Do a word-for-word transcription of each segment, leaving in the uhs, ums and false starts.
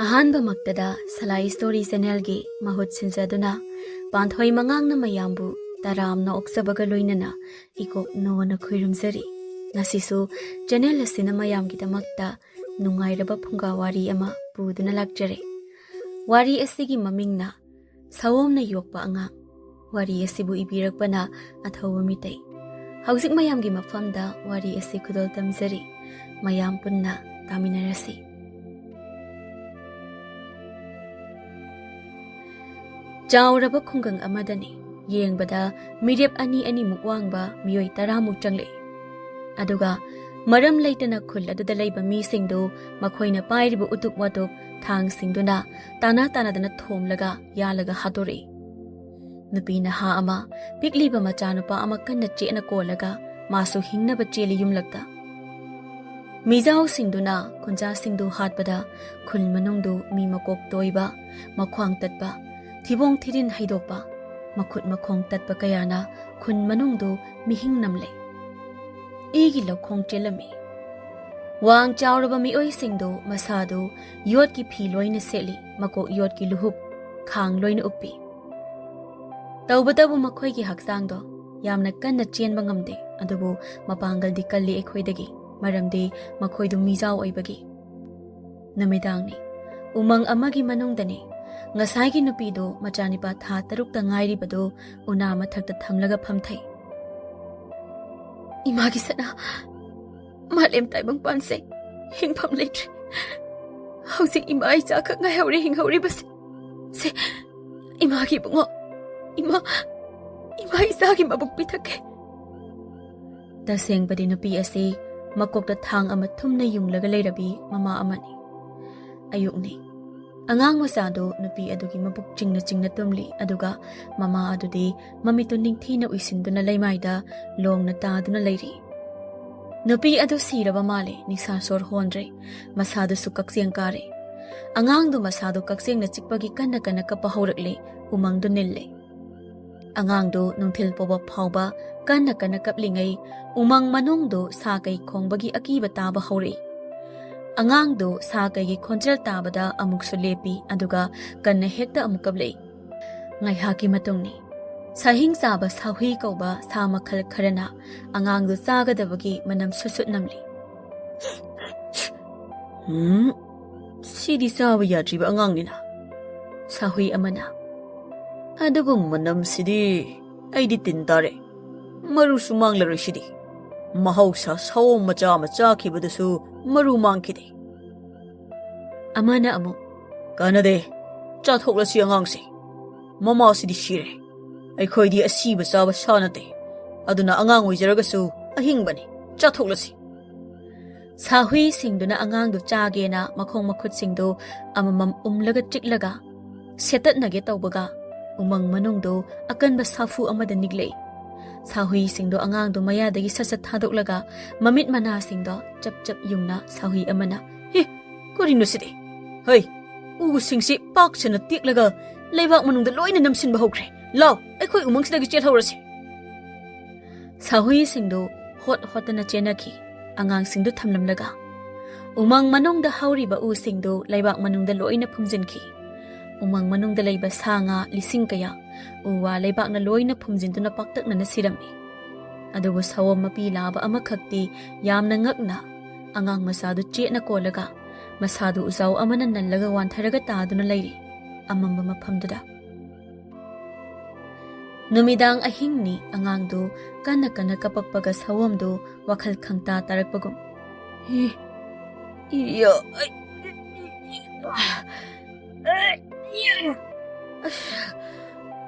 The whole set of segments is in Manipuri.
ꯑꯍꯥꯟꯕꯃꯛꯇꯗ ꯁꯂꯥꯏ ꯁ꯭ꯇꯣꯔꯤ ꯆꯦꯅꯦꯜꯒꯤ ꯃꯍꯨꯠ ꯁꯤꯟꯖꯗꯨꯅ ꯄꯥꯟꯊꯣꯏ ꯃꯉꯥꯡꯅ ꯃꯌꯥꯝꯕꯨ ꯇꯔꯥꯝꯅ ꯑꯣꯛꯆꯕꯒ ꯂꯣꯏꯅꯅ ꯏꯀꯣꯛ ꯅꯣꯟꯅ ꯈꯣꯏꯔꯨꯝꯖꯔꯤ꯫ ꯉꯁꯤꯁꯨ ꯆꯦꯅꯦꯜ ꯑꯁꯤꯅ ꯃꯌꯥꯝꯒꯤꯗꯃꯛꯇ ꯅꯨꯡꯉꯥꯏꯔꯕ ꯐꯨꯡꯒꯥ ꯋꯥꯔꯤ ꯑꯃ ꯄꯨꯗꯨꯅ ꯂꯥꯛꯆꯔꯦ꯫ ꯋꯥꯔꯤ ꯑꯁꯤꯒꯤ ꯃꯃꯤꯡꯅ ꯁꯑꯣꯝꯅ ꯌꯣꯛꯄ ꯑꯉꯥꯡ꯫ ꯋꯥꯔꯤ ꯑꯁꯤꯕꯨ ꯏꯕꯤꯔꯛꯄꯅ ꯑꯊꯧꯕ ꯃꯤꯇꯩ꯫ ꯍꯧꯖꯤꯛ ꯃꯌꯥꯝꯒꯤ ꯃꯐꯝꯗ ꯋꯥꯔꯤ ꯑꯁꯤ ꯈꯨꯗꯣꯜ ꯇꯝꯖꯔꯤ꯫ ꯃꯌꯥꯝ ꯄꯨꯟꯅ ꯇꯥꯃꯤꯟꯅꯔꯁꯤ꯫ ꯆꯥꯎꯔꯕ ꯈꯨꯡꯒꯪ ꯑꯃꯗꯅꯤ꯫ ꯌꯦꯡꯕꯗ ꯃꯤꯔꯦꯞ ꯑꯅꯤ ꯑꯅꯤꯃꯨꯛ ꯋꯥꯡꯕ ꯃꯤꯑꯣꯏ ꯇꯔꯥꯃꯨꯛ ꯆꯪꯂꯛꯏ꯫ ꯑꯗꯨꯒ ꯃꯔꯝ ꯂꯩꯇꯅ ꯈꯨꯜ ꯑꯗꯨꯗ ꯂꯩꯕ ꯃꯤꯁꯤꯡꯗꯨ ꯃꯈꯣꯏꯅ ꯄꯥꯏꯔꯤꯕ ꯎꯇꯨꯞ ꯋꯥꯇꯨꯞ ꯊꯥꯡꯁꯤꯡꯗꯨꯅ ꯇꯥꯅ ꯇꯥꯅꯗꯅ ꯊꯣꯝꯂꯒ ꯌꯥꯜꯂꯒ ꯍꯥꯠꯇꯣꯔꯛꯏ꯫ ꯅꯨꯄꯤ ꯅꯍꯥ ꯑꯃ, ꯄꯤꯛꯂꯤꯕ ꯃꯆꯥꯅꯨꯄꯥ ꯑꯃ ꯀꯟꯅ ꯆꯦꯠꯅ ꯀꯣꯜꯂꯒ ꯃꯥꯁꯨ ꯍꯤꯡꯅꯕ ꯆꯦꯜꯂꯤ ꯌꯨꯝꯂꯛꯇ꯫ ꯃꯤꯖꯥꯎꯁꯤꯡꯗꯨꯅ ꯈꯨꯟꯖꯥꯁꯤꯡꯗꯨ ꯍꯥꯠꯄꯗ ꯈꯨꯜ ꯃꯅꯨꯡꯗꯨ ꯃꯤ ꯃꯀꯣꯛ ꯇꯣꯏꯕ, ꯃꯈ꯭ꯋꯥꯡ ꯇꯠꯄ, ꯊꯤꯕꯣꯡ ꯊꯤꯔꯤꯟ ꯍꯩꯗꯣꯛꯄ, ꯃꯈꯨꯠ ꯃꯈꯣꯡ ꯇꯠꯄ ꯀꯌꯥꯅ ꯈꯨꯟ ꯃꯅꯨꯡꯗꯨ ꯃꯤꯍꯤꯡ ꯅꯝꯂꯦ꯫ ꯏꯒꯤ ꯂꯧꯈꯣꯡ ꯆꯦꯜꯂꯝꯃꯤ꯫ ꯋꯥꯡ ꯆꯥꯎꯔꯕ ꯃꯤꯑꯣꯏꯁꯤꯡꯗꯨ ꯃꯁꯥꯗꯨ ꯌꯣꯠꯀꯤ ꯐꯤ ꯂꯣꯏꯅ ꯁꯦꯠꯂꯤ, ꯃꯀꯣꯛ ꯌꯣꯠꯀꯤ ꯂꯨꯍꯨꯞ, ꯈꯥꯡ ꯂꯣꯏꯅ ꯎꯞꯄꯤ꯫ ꯇꯧꯕꯇꯕꯨ ꯃꯈꯣꯏꯒꯤ ꯍꯛꯆꯥꯡꯗꯣ ꯌꯥꯝꯅ ꯀꯟꯅ ꯆꯦꯟꯕ ꯉꯝꯗꯦ, ꯑꯗꯨꯕꯨ ꯃꯄꯥꯡꯒꯜꯗꯤ ꯀꯜꯂꯤ ꯑꯩꯈꯣꯏꯗꯒꯤ, ꯃꯔꯝꯗꯤ ꯃꯈꯣꯏꯗꯨ ꯃꯤꯖꯥꯎ ꯑꯣꯏꯕꯒꯤ꯫ ꯅꯨꯃꯤꯗꯥꯡꯅꯤ꯫ ꯎꯃꯪ ꯑꯃꯒꯤ ꯃꯅꯨꯡꯗꯅꯤ꯫ ꯉꯁꯥꯏꯒꯤ ꯅꯨꯄꯤꯗꯨ ꯃꯆꯥꯅꯤꯄꯥ ꯊꯥ ꯇꯔꯨꯛꯇ ꯉꯥꯏꯔꯤꯕꯗꯨ ꯎꯅꯥ ꯃꯊꯛꯇ ꯊꯝꯂꯒ ꯐꯝꯊꯩ꯫ "ꯏꯃꯥꯒꯤ ꯁꯅꯥ, ꯃꯥꯂꯦꯝ ꯇꯥꯏꯕꯪ ꯄꯥꯟꯁꯦ, ꯍꯤꯡꯐꯝ ꯂꯩꯇ꯭ꯔꯦ꯫ ꯍꯧꯖꯤꯛ ꯏꯃꯥ ꯏꯆꯥꯈꯛ ꯉꯥꯏꯍꯧꯔꯦ ꯍꯤꯡꯍꯧꯔꯤꯕꯁꯦ꯫ ꯁꯦ, ꯏꯃꯥꯒꯤ ꯏꯕꯨꯡꯉꯣ, ꯏꯃꯥ, ꯏꯃꯥ ꯏꯆꯥꯒꯤ ꯃꯕꯨꯛ ꯄꯤꯊꯛꯀꯦ"꯫ ꯇꯁꯦꯡꯕꯗꯤ ꯅꯨꯄꯤ ꯑꯁꯤ ꯃꯀꯣꯛꯇ ꯊꯥꯡ ꯑꯃ ꯊꯨꯝꯅ ꯌꯨꯡꯂꯒ ꯂꯩꯔꯕꯤ ꯃꯃꯥ ꯑꯃꯅꯤ꯫ ꯑꯌꯨꯛꯅꯤ꯫ ꯑꯉꯥꯡ ꯃꯆꯥꯗꯨ ꯅꯨꯄꯤ ꯑꯗꯨꯒꯤ ꯃꯕꯨꯛ ꯆꯤꯡꯅ ꯆꯤꯡꯅ ꯇꯨꯝꯂꯤ, ꯑꯗꯨꯒ ꯃꯃꯥ ꯑꯗꯨꯗꯤ ꯃꯃꯤꯠꯇꯨ ꯅꯤꯡꯊꯤꯅ ꯎꯏꯁꯤꯟꯗꯨꯅ ꯂꯩꯃꯥꯏꯗ ꯂꯣꯡꯅ ꯇꯥꯗꯨꯅ ꯂꯩꯔꯤ꯫ ꯅꯨꯄꯤ ꯑꯗꯨ ꯁꯤꯔꯕ ꯃꯥꯜꯂꯦ, ꯅꯤꯡꯁꯥ ꯁꯣꯔ ꯍꯣꯟꯗ꯭ꯔꯦ, ꯃꯁꯥꯗꯨꯁꯨ ꯀꯛꯆꯦꯡ ꯀꯥꯔꯦ꯫ ꯑꯉꯥꯡꯗꯨ ꯃꯁꯥꯗꯨ ꯀꯛꯆꯦꯡꯅ ꯆꯤꯛꯄꯒꯤ ꯀꯟꯅ ꯀꯟꯅ ꯀꯞꯄ ꯍꯧꯔꯛꯂꯦ, ꯎꯃꯪꯗꯨ ꯅꯤꯜꯂꯦ꯫ ꯑꯉꯥꯡꯗꯨ ꯅꯨꯡꯊꯤꯜ ꯄꯣꯕ ꯐꯥꯎꯕ ꯀꯟꯅ ꯀꯟꯅ ꯀꯞꯂꯤꯉꯩ, ꯎꯃꯪ ꯃꯅꯨꯡꯗꯨ ꯁꯥ ꯀꯩ ꯈꯣꯡꯕꯒꯤ ꯑꯀꯤꯕ ꯇꯥꯕ ꯍꯧꯔꯛꯏ꯫ ꯑꯉꯥꯡꯗꯨ ꯁꯥ ꯀꯩꯒꯤ ꯈꯣꯟꯖꯦꯜ ꯇꯥꯕꯗ ꯑꯃꯨꯛꯁꯨ ꯂꯦꯞꯄꯤ, ꯑꯗꯨꯒ ꯀꯟꯅ ꯍꯦꯛꯇ ꯑꯃꯨꯛ ꯀꯞꯂꯛꯏ꯫ ꯉꯥꯏꯍꯥꯛꯀꯤ ꯃꯇꯨꯡꯅꯤ꯫ ꯁꯥꯍꯤꯡ ꯆꯥꯕ ꯁꯥꯍꯨꯏ ꯀꯧꯕ ꯁꯥ ꯃꯈꯜ ꯈꯔꯅ ꯑꯉꯥꯡꯗꯨ ꯆꯥꯒꯗꯕꯒꯤ ꯃꯅꯝ ꯁꯨꯠ ꯁꯨꯠ ꯅꯝꯂꯤ꯫ "ꯎꯝ, ꯁꯤꯗꯤ ꯆꯥꯕ ꯌꯥꯗ꯭ꯔꯤꯕ ꯑꯉꯥꯡꯅꯤꯅ", ꯁꯥꯍꯨꯏ ꯑꯃꯅ꯫ "ꯑꯗꯨꯕꯨ ꯃꯅꯝꯁꯤꯗꯤ ꯑꯩꯗꯤ ꯇꯤꯟ ꯇꯥꯔꯦ꯫ ꯃꯔꯨꯁꯨ ꯃꯥꯡꯂꯔꯣꯏ ꯁꯤꯗꯤ꯫ ꯃꯍꯧꯁꯥ ꯁꯑꯣꯝ ꯃꯆꯥ ꯑꯃ ꯆꯥꯈꯤꯕꯗꯁꯨ ꯃꯔꯨ ꯃꯥꯡꯈꯤꯗꯦ"꯫ ꯑꯃꯅ ꯑꯃꯨꯛ, "ꯀꯥꯟꯅꯗꯦ, ꯆꯥꯊꯣꯛꯂꯁꯤ ꯑꯉꯥꯡꯁꯦ꯫ ꯃꯃꯥꯁꯤꯗꯤ ꯁꯤꯔꯦ꯫ ꯑꯩꯈꯣꯏꯗꯤ ꯑꯁꯤꯕ ꯆꯥꯕ ꯁꯥ ꯅꯠꯇꯦ꯫ ꯑꯗꯨꯅ ꯑꯉꯥꯡ ꯑꯣꯏꯖꯔꯒꯁꯨ ꯑꯍꯤꯡꯕꯅꯤ꯫ ꯆꯥꯊꯣꯛꯂꯁꯤ"꯫ ꯁꯥꯍꯨꯏꯁꯤꯡꯗꯨꯅ ꯑꯉꯥꯡꯗꯨ ꯆꯥꯒꯦꯅ ꯃꯈꯣꯡ ꯃꯈꯨꯠꯁꯤꯡꯗꯨ ꯑꯃꯃꯝ ꯎꯝꯂꯒ ꯆꯤꯛꯂꯒ ꯁꯦꯠꯇꯠꯅꯒꯦ ꯇꯧꯕꯒ, ꯎꯃꯪ ꯃꯅꯨꯡꯗꯨ ꯑꯀꯟꯕ ꯁꯥꯐꯨ ꯑꯃꯗ ꯅꯤꯛꯂꯛꯏ꯫ ꯁꯥꯍꯨꯏꯁꯤꯡꯗꯨ ꯑꯉꯥꯡꯗꯨ ꯃꯌꯥꯗꯒꯤ ꯁꯠ ꯁꯠ ꯊꯥꯗꯣꯛꯂꯒ ꯃꯃꯤꯠ ꯃꯅꯥꯁꯤꯡꯗꯣ ꯆꯞ ꯆꯞ ꯌꯨꯡꯅ ꯁꯥꯍꯨꯏ ꯑꯃꯅ, "ꯍꯦ, ꯀꯔꯤꯅꯣ ꯁꯤꯗꯤ? ꯍꯩ, ꯎꯁꯤꯡꯁꯤ ꯄꯥꯛ ꯁꯟꯅ ꯇꯦꯛꯂꯒ ꯂꯩꯕꯥꯛ ꯃꯅꯨꯡꯗ ꯂꯣꯏꯅ ꯅꯝꯁꯤꯟꯕ ꯍꯧꯈ꯭ꯔꯦ꯫ ꯂꯥꯎ, ꯑꯩꯈꯣꯏ ꯎꯃꯪꯁꯤꯗꯒꯤ ꯆꯦꯜꯍꯧꯔꯁꯤ"꯫ ꯁꯥꯍꯨꯏꯁꯤꯡꯗꯨ ꯍꯣꯠ ꯍꯣꯠꯇꯅ ꯆꯦꯟꯅꯈꯤ, ꯑꯉꯥꯡꯁꯤꯡꯗꯨ ꯊꯝꯂꯝꯂꯒ꯫ ꯎꯃꯪ ꯃꯅꯨꯡꯗ ꯍꯧꯔꯤꯕ ꯎꯁꯤꯡꯗꯨ ꯂꯩꯕꯥꯛ ꯃꯅꯨꯡꯗ ꯂꯣꯏꯅ ꯐꯨꯝꯖꯤꯟꯈꯤ꯫ ꯎꯃꯪ ꯃꯅꯨꯡꯗ ꯂꯩꯕ ꯁꯥ ꯉꯥ ꯂꯤꯁꯤꯡ ꯀꯌꯥ ꯎ ꯋꯥ ꯂꯩꯕꯥꯛꯅ ꯂꯣꯏꯅ ꯐꯨꯝꯖꯤꯟꯗꯨꯅ ꯄꯥꯛꯇꯛꯅꯅ ꯁꯤꯔꯝꯃꯤ꯫ ꯑꯗꯨꯕꯨ ꯁꯑꯣꯝ ꯃꯄꯤ ꯂꯥꯕ ꯑꯃꯈꯛꯇꯤ ꯌꯥꯝꯅ ꯉꯛꯅ ꯑꯉꯥꯡ ꯃꯆꯥꯗꯨ ꯆꯦꯠꯅ ꯀꯣꯜꯂꯒ ꯃꯁꯥꯗꯨ ꯎꯖꯥꯎ ꯑꯃꯅ ꯅꯜꯂꯒ ꯋꯥꯟꯊꯔꯒ ꯇꯥꯗꯨꯅ ꯂꯩꯔꯤ ꯑꯃꯝꯕ ꯃꯐꯝꯗꯨꯗ꯫ ꯅꯨꯃꯤꯗꯥꯡ ꯑꯍꯤꯡꯅꯤ꯫ ꯑꯉꯥꯡꯗꯨ ꯀꯟꯅ ꯀꯟꯅ ꯀꯞꯄꯛꯄꯒ ꯁꯑꯣꯝꯗꯨ ꯋꯥꯈꯜ ꯈꯪꯇꯥ ꯇꯥꯔꯛꯄꯒꯨꯝ, "ꯍꯦ, ꯏꯌꯥ, ꯑꯩ, ꯑꯁ,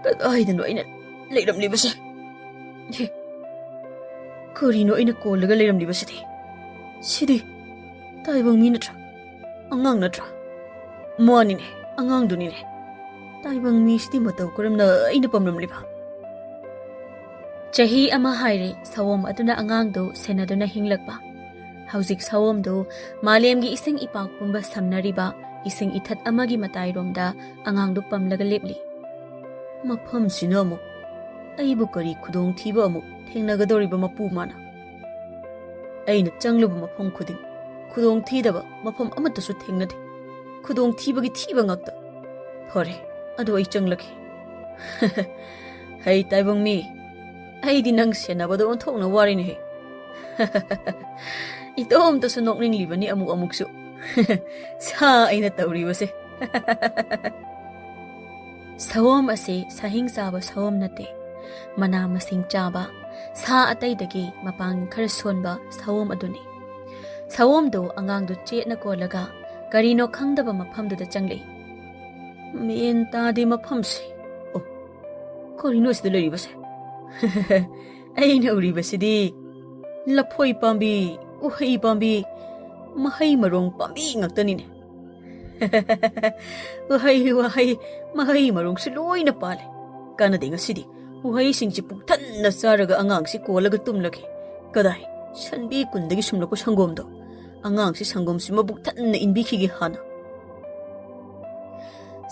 ꯀꯗꯥꯏꯗꯅꯣ ꯑꯩꯅ ꯂꯩꯔꯝꯂꯤꯕꯁꯦ? ꯍꯦ, ꯀꯔꯤꯅꯣ ꯑꯩꯅ ꯀꯣꯜꯂꯒ ꯂꯩꯔꯝꯂꯤꯕꯁꯤꯗꯤ? ꯁꯤꯗꯤ ꯇꯥꯏꯕꯪ ꯃꯤ ꯅꯠꯇ꯭ꯔꯥ? ꯑꯉꯥꯡ ꯅꯠꯇ꯭ꯔꯥ? ꯃꯥꯅꯤꯅꯦ, ꯑꯉꯥꯡꯗꯨꯅꯤꯅꯦ꯫ ꯇꯥꯏꯕꯪ ꯃꯤꯁꯤꯗꯤ ꯃꯇꯧ ꯀꯔꯝꯅ ꯑꯩꯅ ꯄꯥꯝꯂꯝꯂꯤꯕ?" ꯆꯍꯤ ꯑꯃ ꯍꯥꯏꯔꯦ ꯁꯑꯣꯝ ꯑꯗꯨꯅ ꯑꯉꯥꯡꯗꯨ ꯁꯦꯟꯅꯗꯨꯅ ꯍꯤꯡꯂꯛꯄ꯫ ꯍꯧꯖꯤꯛ ꯁꯑꯣꯝꯗꯨ ꯃꯥꯂꯦꯝꯒꯤ ꯏꯁꯤꯡ ꯏꯄꯥꯛ ꯄꯨꯝꯕ ꯁꯝꯅꯔꯤꯕ ꯏꯁꯤꯡ ꯏꯊꯠ ꯑꯃꯒꯤ ꯃꯇꯥꯏꯔꯣꯝꯗ ꯑꯉꯥꯡꯗꯨ ꯄꯝꯂꯒ ꯂꯦꯞꯂꯤ꯫ "ꯃꯐꯝꯁꯤꯅ ꯑꯃꯨꯛ ꯑꯩꯕꯨ ꯀꯔꯤ ꯈꯨꯗꯣꯡꯊꯤꯕ ꯑꯃꯨꯛ ꯊꯦꯡꯅꯒꯗꯧꯔꯤꯕ ꯃꯄꯨ ꯃꯥꯅ? ꯑꯩꯅ ꯆꯪꯂꯨꯕ ꯃꯐꯝ ꯈꯨꯗꯤꯡ ꯈꯨꯗꯣꯡ ꯊꯤꯗꯕ ꯃꯐꯝ ꯑꯃꯠꯇꯁꯨ ꯊꯦꯡꯅꯗꯦ꯫ ꯈꯨꯗꯣꯡ ꯊꯤꯕꯒꯤ ꯊꯤꯕ ꯉꯥꯛꯇ꯫ ꯐꯔꯦ, ꯑꯗꯨ ꯑꯩ ꯆꯪꯂꯒꯦ꯫ ꯍꯩ ꯇꯥꯏꯕꯪ ꯃꯤ, ꯑꯩꯗꯤ ꯅꯪ ꯁꯦꯟꯅꯕꯗ ꯑꯣꯟꯊꯣꯛꯅ ꯋꯥꯔꯤꯅꯦꯍꯦ꯫ ꯏꯇꯣꯝꯇꯁꯨ ꯅꯣꯛꯅꯤꯡꯂꯤꯕꯅꯤ ꯑꯃꯨꯛ ꯑꯃꯨꯛꯁꯨ꯫ ꯁꯥ ꯑꯩꯅ ꯇꯧꯔꯤꯕꯁꯦ꯫ ꯁꯑꯣꯝ ꯑꯁꯤ ꯁꯥꯍꯤꯡ ꯆꯥꯕ ꯁꯑꯣꯝ ꯅꯠꯇꯦ꯫ ꯃꯅꯥ ꯃꯁꯤꯡ ꯆꯥꯕ, ꯁꯥ ꯑꯇꯩꯗꯒꯤ ꯃꯄꯥꯡꯒꯜ ꯈꯔ ꯁꯣꯟꯕ ꯁꯑꯣꯝ ꯑꯗꯨꯅꯤ꯫ ꯁꯑꯣꯝꯗꯨ ꯑꯉꯥꯡꯗꯨ ꯆꯦꯠꯅ ꯀꯣꯜꯂꯒ ꯀꯔꯤꯅꯣ ꯈꯪꯗꯕ ꯃꯐꯝꯗꯨꯗ ꯆꯪꯂꯛꯏ꯫ ꯃꯦꯟ ꯇꯥꯗꯦ ꯃꯐꯝꯁꯦ꯫ ꯑꯣ, ꯀꯔꯤꯅꯣ ꯁꯤꯗ ꯂꯩꯔꯤꯕꯁꯦ? ꯑꯩꯅ ꯎꯔꯤꯕꯁꯤꯗꯤ ꯂꯐꯣꯏ ꯄꯥꯝꯕꯤ, ꯎꯍꯩ ꯄꯥꯝꯕꯤ, ꯃꯍꯩ ꯃꯔꯣꯡ ꯄꯥꯝꯕꯤ ꯉꯥꯛꯇꯅꯤꯅꯦ꯫ ꯎꯍꯩ, ꯋꯥꯍꯩ, ꯃꯍꯩ ꯃꯔꯣꯡꯁꯨ ꯂꯣꯏꯅ ꯄꯥꯜꯂꯦ꯫ ꯀꯥꯟꯅꯗꯦ ꯉꯁꯤꯗꯤ꯫ ꯎꯍꯩꯁꯤꯡꯁꯤ ꯄꯨꯛꯊꯟꯅ ꯆꯥꯔꯒ ꯑꯉꯥꯡꯁꯤ ꯀꯣꯜꯂꯒ ꯇꯨꯝꯂꯒꯦ꯫ ꯀꯗꯥꯏ? ꯁꯟꯕꯤ ꯀꯨꯟꯗꯒꯤ ꯁꯨꯝꯂꯛꯄ ꯁꯪꯒꯣꯝꯗꯣ꯫ ꯑꯉꯥꯡꯁꯤ ꯁꯪꯒꯣꯝꯁꯤ ꯃꯕꯨꯛ ꯊꯟꯅ ꯏꯟꯕꯤꯈꯤꯒꯦ ꯍꯥꯟꯅ꯫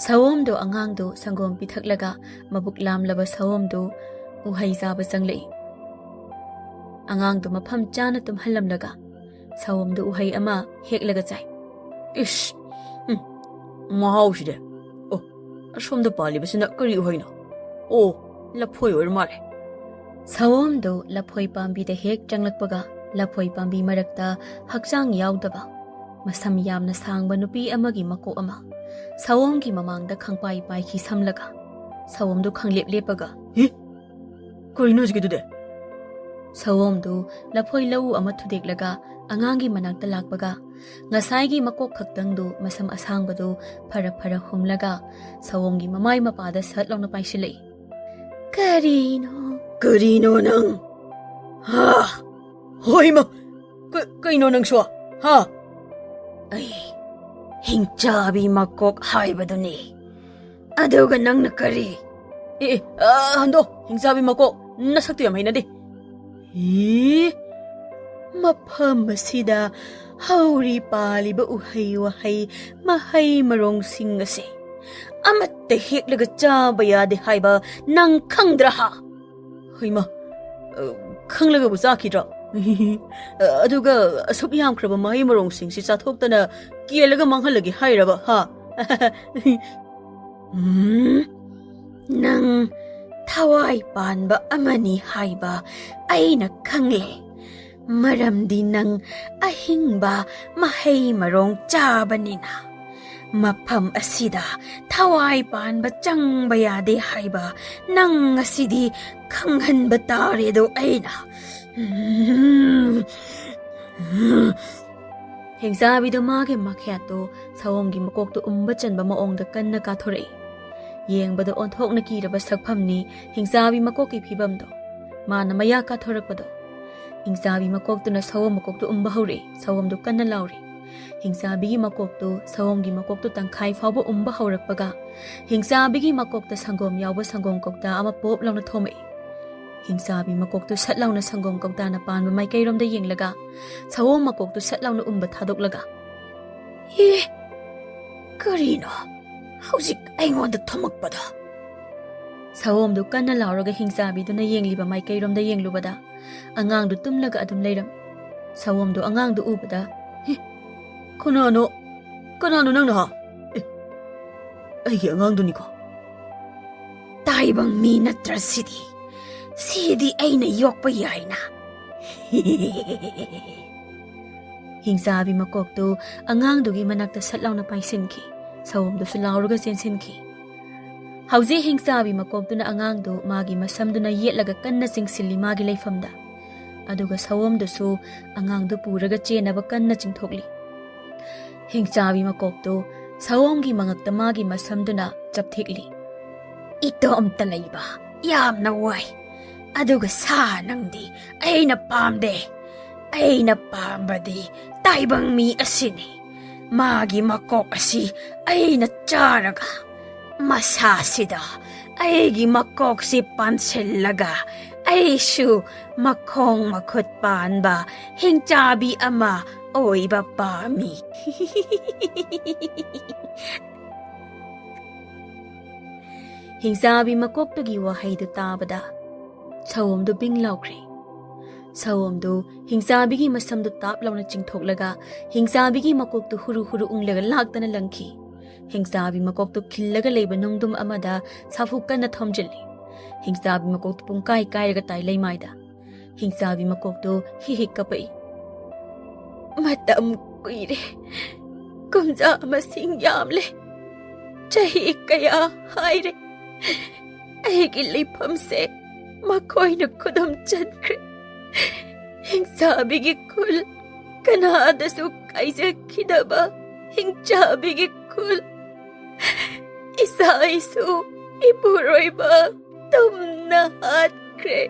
ꯁꯑꯣꯝꯗꯣ ꯑꯉꯥꯡꯗꯣ ꯁꯪꯒꯣꯝ ꯄꯤꯊꯛꯂꯒ ꯃꯕꯨꯛ ꯂꯥꯝꯂꯕ ꯁꯑꯣꯝꯗꯣ ꯎꯍꯩ ꯆꯥꯕ ꯆꯪꯂꯛꯏ꯫ ꯑꯉꯥꯡꯗꯣ ꯃꯐꯝ ꯆꯥꯅ ꯇꯨꯝꯍꯜꯂꯝꯂꯒ ꯁꯑꯣꯝꯗꯣ ꯎꯍꯩ ꯑꯃ ꯍꯦꯛꯂꯒ ꯆꯥꯏ꯫ ꯏꯁ! ꯎꯝ, ꯃꯍꯥꯎꯁꯤꯗꯤ꯫ ꯑꯣ, ꯑꯁꯣꯝꯗ ꯄꯥꯜꯂꯤꯕꯁꯤꯅ ꯀꯔꯤ ꯎꯍꯩꯅꯣ? ꯑꯣ, ꯂꯐꯣꯏ ꯑꯣꯏꯔ ꯃꯥꯜꯂꯦ꯫ ꯁꯑꯣꯝꯗꯨ ꯂꯐꯣꯏ ꯄꯥꯝꯕꯤꯗ ꯍꯦꯛ ꯆꯪꯂꯛꯄꯒ ꯂꯐꯣꯏ ꯄꯥꯝꯕꯤ ꯃꯔꯛꯇ ꯍꯛꯆꯥꯡ ꯌꯥꯎꯗꯕ, ꯃꯁꯝ ꯌꯥꯝꯅ ꯁꯥꯡꯕ ꯅꯨꯄꯤ ꯑꯃꯒꯤ ꯃꯀꯣꯛ ꯑꯃ ꯁꯑꯣꯝꯒꯤ ꯃꯃꯥꯡꯗ ꯈꯪꯄꯥꯏ ꯄꯥꯏꯈꯤ ꯁꯝꯂꯒ꯫ ꯁꯑꯣꯝꯗꯨ ꯈꯪꯂꯦꯞ ꯂꯦꯞꯄꯒ, "ꯍꯤ? ꯀꯔꯤꯅꯣ ꯍꯧꯖꯤꯛꯀꯤꯗꯨꯗꯤ?" ꯁꯑꯣꯝꯗꯨ ꯂꯐꯣꯏ ꯂꯧꯎ ꯑꯃ ꯊꯨꯗꯦꯛꯂꯒ ꯑꯉꯥꯡꯒꯤ ꯃꯅꯥꯛꯇ ꯂꯥꯛꯄꯒ, ꯉꯁꯥꯏꯒꯤ ꯃꯀꯣꯛ ꯈꯛꯇꯪꯗꯨ ꯃꯁꯝ ꯑꯁꯥꯡꯕꯗꯨ ꯐꯔ ꯐꯔ ꯍꯨꯝꯂꯒ ꯁꯑꯣꯝꯒꯤ ꯃꯃꯥꯏ ꯃꯄꯥꯗ ꯁꯠ ꯂꯥꯎꯅ ꯄꯥꯏꯁꯤꯜꯂꯛꯏ꯫ "ꯀꯔꯤꯅꯣ?" "ꯀꯔꯤꯅꯣ ꯅꯪ? ꯍꯥ? ꯍꯣꯏꯃ! ꯀ-, ꯀꯩꯅꯣ ꯅꯪꯁꯨ? ꯍꯥ?" "ꯑꯩ ꯍꯤꯡꯆꯥꯕꯤ ꯃꯀꯣꯛ ꯍꯥꯏꯕꯗꯨꯅꯤ꯫ ꯑꯗꯨꯒ ꯅꯪꯅ ꯀꯔꯤ?" "ꯑꯦ, ꯑꯦ, ꯑ, ꯍꯟꯗꯣ, ꯍꯤꯡꯆꯥꯕꯤ ꯃꯀꯣꯛ, ꯅꯁꯛꯇꯨ ꯌꯥꯝ ꯍꯩꯅꯗꯦ꯫" "ꯏ, ꯃꯐꯝ ꯑꯁꯤꯗ ꯍꯧꯔꯤ ꯄꯥꯜꯂꯤꯕ ꯎꯍꯩ ꯋꯥꯍꯩ, ꯃꯍꯩ ꯃꯔꯣꯡꯁꯤꯡ ꯑꯁꯤ ꯑꯃꯠꯇ ꯍꯦꯛꯂꯒ ꯆꯥꯕ ꯌꯥꯗꯦ ꯍꯥꯏꯕ ꯅꯪ ꯈꯪꯗ꯭ꯔꯥ ꯍꯥ?" "ꯍꯩꯃ, ꯑ, ꯈꯪꯂꯒꯕꯨ ꯆꯥꯈꯤꯗ꯭ꯔꯣ?" ꯑꯗꯨꯒ ꯑꯁꯨꯛ ꯌꯥꯝꯈ꯭ꯔꯕ ꯃꯍꯩ ꯃꯔꯣꯡꯁꯤꯡꯁꯤ ꯆꯥꯊꯣꯛꯇꯅ ꯀꯦꯜꯂꯒ ꯃꯥꯡꯍꯜꯂꯒꯦ ꯍꯥꯏꯔꯕ, ꯍꯥ? ꯎꯝ, ꯅꯪ ꯊꯋꯥꯏ ꯄꯥꯟꯕ ꯑꯃꯅꯤ ꯍꯥꯏꯕ ꯑꯩꯅ ꯈꯪꯂꯦ, ꯃꯔꯝꯗꯤ ꯅꯪ ꯑꯍꯤꯡꯕ ꯃꯍꯩ ꯃꯔꯣꯡ ꯆꯥꯕꯅꯤꯅ꯫ ꯃꯐꯝ ꯑꯁꯤꯗ ꯊꯋꯥꯏ ꯄꯥꯟꯕ ꯆꯪꯕ ꯌꯥꯗꯦ ꯍꯥꯏꯕ ꯅꯪ ꯉꯁꯤꯗꯤ ꯈꯪꯍꯟꯕ ꯇꯥꯔꯦꯗꯣ ꯑꯩꯅ꯫ ꯎꯝ꯫ ꯍꯤꯡꯆꯥꯕꯤꯗꯣ ꯃꯥꯒꯤ ꯃꯈꯦꯠꯇꯣ ꯁꯑꯣꯝꯒꯤ ꯃꯀꯣꯛꯇ ꯎꯝꯕ ꯆꯟꯕ ꯃꯑꯣꯡꯗ ꯀꯟꯅ ꯀꯥꯊꯣꯔꯛꯏ꯫ ꯌꯦꯡꯕꯗ ꯑꯣꯟꯊꯣꯛꯅ ꯀꯤꯔꯕ ꯁꯛꯐꯝꯅꯤ ꯍꯤꯡꯆꯥꯕꯤ ꯃꯀꯣꯛꯀꯤ ꯐꯤꯕꯝꯗꯣ꯫ ꯃꯥꯅ ꯃꯌꯥ ꯀꯥꯊꯣꯔꯛꯄꯗꯣ꯫ ꯍꯤꯡꯆꯥꯕꯤ ꯃꯀꯣꯛꯇꯨꯅ ꯁꯑꯣꯝ ꯃꯀꯣꯛꯇꯨ ꯎꯝꯕ ꯍꯧꯔꯛꯏ꯫ ꯁꯑꯣꯝꯗꯨ ꯀꯟꯅ ꯂꯥꯎꯔꯤ꯫ ꯍꯤꯡꯆꯥꯕꯤꯒꯤ ꯃꯀꯣꯛꯇꯨ ꯁꯑꯣꯝꯒꯤ ꯃꯀꯣꯛꯇꯨ ꯇꯪꯈꯥꯏ ꯐꯥꯎꯕ ꯎꯝꯕ ꯍꯧꯔꯛꯄꯒ, ꯍꯤꯡꯆꯥꯕꯤꯒꯤ ꯃꯀꯣꯛꯇ ꯁꯪꯒꯣꯝ ꯌꯥꯎꯕ ꯁꯪꯒꯣꯝ ꯀꯧꯇꯥ ꯑꯃ ꯄꯣꯞ ꯂꯥꯎꯅ ꯊꯣꯝꯃꯛꯏ꯫ ꯍꯤꯡꯆꯥꯕꯤ ꯃꯀꯣꯛꯇꯨ ꯁꯠ ꯂꯥꯎꯅ ꯁꯪꯒꯣꯝ ꯀꯧꯇꯥꯅ ꯄꯥꯟꯕ ꯃꯥꯏꯀꯩꯔꯣꯝꯗ ꯌꯦꯡꯂꯒ, ꯁꯑꯣꯝ ꯃꯀꯣꯛꯇꯨ ꯁꯠ ꯂꯥꯎꯅ ꯎꯝꯕ ꯊꯥꯗꯣꯛꯂꯒ, "ꯑꯦ, ꯀꯔꯤꯅꯣ ꯍꯧꯖꯤꯛ ꯑꯩꯉꯣꯟꯗ ꯊꯣꯝꯃꯛꯄꯗꯣ?" ꯁꯑꯣꯝꯗꯨ ꯀꯟꯅ ꯂꯥꯎꯔꯒ ꯍꯤꯡꯆꯥꯕꯤꯗꯨꯅ ꯌꯦꯡꯂꯤꯕ ꯃꯥꯏꯀꯩꯔꯣꯝꯗ ꯌꯦꯡꯂꯨꯕꯗ, ꯑꯉꯥꯡꯗꯨ ꯇꯨꯝꯂꯒ ꯑꯗꯨꯝ ꯂꯩꯔꯝꯃꯤ꯫ ꯁꯑꯣꯝꯗꯨ ꯑꯉꯥꯡꯗꯨ ꯎꯕꯗ, "ꯍꯦ, ꯀꯅꯥꯅꯣ? ꯀꯅꯥꯅꯣ ꯅꯪꯅ? ꯑꯦ, ꯑꯩꯒꯤ ꯑꯉꯥꯡꯗꯨꯅꯤꯀꯣ?" "ꯇꯥꯏꯕꯪ ꯃꯤ ꯅꯠꯇ꯭ꯔ ꯁꯤꯗꯤ? ꯁꯤꯗꯤ ꯑꯩꯅ ꯌꯣꯛꯄ ꯌꯥꯏꯅ?" ꯍꯤꯡꯆꯥꯕꯤ ꯃꯀꯣꯛꯇꯨ ꯑꯉꯥꯡꯗꯨꯒꯤ ꯃꯅꯥꯛꯇ ꯁꯠ ꯂꯥꯎꯅ ꯄꯥꯏꯁꯤꯟꯈꯤ꯫ ꯁꯑꯣꯝꯗꯨꯁꯨ ꯂꯥꯎꯔꯒ ꯆꯦꯟꯁꯤꯟꯈꯤ꯫ ꯍꯧꯖꯤꯛ ꯍꯤꯡꯆꯥꯕꯤ ꯃꯀꯣꯛꯇꯨꯅ ꯑꯉꯥꯡꯗꯨ ꯃꯥꯒꯤ ꯃꯁꯝꯗꯨꯅ ꯌꯦꯠꯂꯒ ꯀꯟꯅ ꯆꯤꯡꯁꯤꯜꯂꯤ ꯃꯥꯒꯤ ꯂꯩꯐꯝꯗ꯫ ꯑꯗꯨꯒ ꯁꯑꯣꯝꯗꯨꯁꯨ ꯑꯉꯥꯡꯗꯨ ꯄꯨꯔꯒ ꯆꯦꯟꯅꯕ ꯀꯟꯅ ꯆꯤꯡꯊꯣꯛꯂꯤ꯫ ꯍꯤꯡꯆꯥꯕꯤ ꯃꯀꯣꯛꯇꯨ ꯁꯑꯣꯝꯒꯤ ꯃꯉꯛꯇ ꯃꯥꯒꯤ ꯃꯁꯝꯗꯨꯅ ꯆꯞꯊꯤꯛꯂꯤ꯫ "ꯏꯇꯣꯝꯇ ꯂꯩꯕ ꯌꯥꯝꯅ ꯋꯥꯏ꯫ ꯑꯗꯨꯒ ꯁꯥ ꯅꯪꯗꯤ ꯑꯩꯅ ꯄꯥꯝꯗꯦ꯫ ꯑꯩꯅ ꯄꯥꯝꯕꯗꯤ ꯇꯥꯏꯕꯪ ꯃꯤ ꯑꯁꯤꯅꯤ꯫ ꯃꯥꯒꯤ ꯃꯀꯣꯛ ꯑꯁꯤ ꯑꯩꯅ ꯆꯥꯔꯒ, ꯃꯁꯥꯁꯤꯗ ꯑꯩꯒꯤ ꯃꯀꯣꯛꯁꯤ ꯄꯥꯟꯁꯤꯜꯂꯒ, ꯑꯩꯁꯨ ꯃꯈꯣꯡ ꯃꯈꯨꯠ ꯄꯥꯟꯕ ꯍꯤꯡꯆꯥꯕꯤ ꯑꯃ ꯑꯣꯏꯕ ꯄꯥꯝꯃꯤ꯫" ꯍꯤꯡꯆꯥꯕꯤ ꯃꯀꯣꯛꯇꯨꯒꯤ ꯋꯥꯍꯩꯗꯨ ꯇꯥꯕꯗ ꯁꯑꯣꯝꯗꯨ ꯕꯤꯡ ꯂꯥꯎꯈ꯭ꯔꯦ꯫ ꯁꯑꯣꯝꯗꯨ ꯍꯤꯡꯆꯥꯕꯤꯒꯤ ꯃꯁꯝꯗꯨ ꯇꯥꯞ ꯂꯥꯎꯅ ꯆꯤꯡꯊꯣꯛꯂꯒ ꯍꯤꯡꯆꯥꯕꯤꯒꯤ ꯃꯀꯣꯛꯇꯨ ꯍꯨꯔꯨ ꯍꯨꯔꯨ ꯎꯪꯂꯒ ꯂꯥꯛꯇꯅ ꯂꯪꯈꯤ꯫ ꯍꯤꯡꯆꯥꯕꯤ ꯃꯀꯣꯛꯇꯨ ꯈꯤꯜꯂꯒ ꯂꯩꯕ ꯅꯨꯡꯗꯨꯝ ꯑꯃꯗ ꯁꯥꯐꯨ ꯀꯟꯅ ꯊꯣꯝꯖꯤꯜꯂꯤ꯫ ꯍꯤꯡꯆꯥꯕꯤ ꯃꯀꯣꯛꯇꯨ ꯄꯨꯡꯀꯥꯏ ꯀꯥꯏꯔꯒ ꯇꯥꯏ ꯂꯩꯃꯥꯏꯗ꯫ ꯍꯤꯡꯆꯥꯕꯤ ꯃꯀꯣꯛꯇꯨ ꯍꯤ ꯍꯤ ꯀꯞꯄꯛꯏ꯫ "ꯃꯇꯝ ꯀꯨꯏꯔꯦ, ꯀꯨꯝꯖꯥ ꯃꯁꯤꯡ ꯌꯥꯝꯂꯦ, ꯆꯍꯤ ꯀꯌꯥ ꯍꯥꯏꯔꯦ, ꯑꯩꯒꯤ ꯂꯩꯐꯝꯁꯦ ꯃꯈꯣꯏꯅ ꯈꯨꯗꯨꯝ ꯆꯟꯈ꯭ꯔꯦ꯫ ꯍꯤꯡꯆꯥꯕꯤꯒꯤ ꯈꯨꯜ ꯀꯅꯥꯗꯁꯨ ꯀꯥꯏꯖꯈꯤꯗꯕ ꯍꯤꯡꯆꯥꯕꯤꯒꯤ ꯈꯨꯜ, ꯏꯆꯥ ꯏꯁꯨ ꯏꯄꯨꯔꯣꯏꯕ ꯇꯨꯝꯅ ꯍꯥꯠꯈ꯭ꯔꯦ,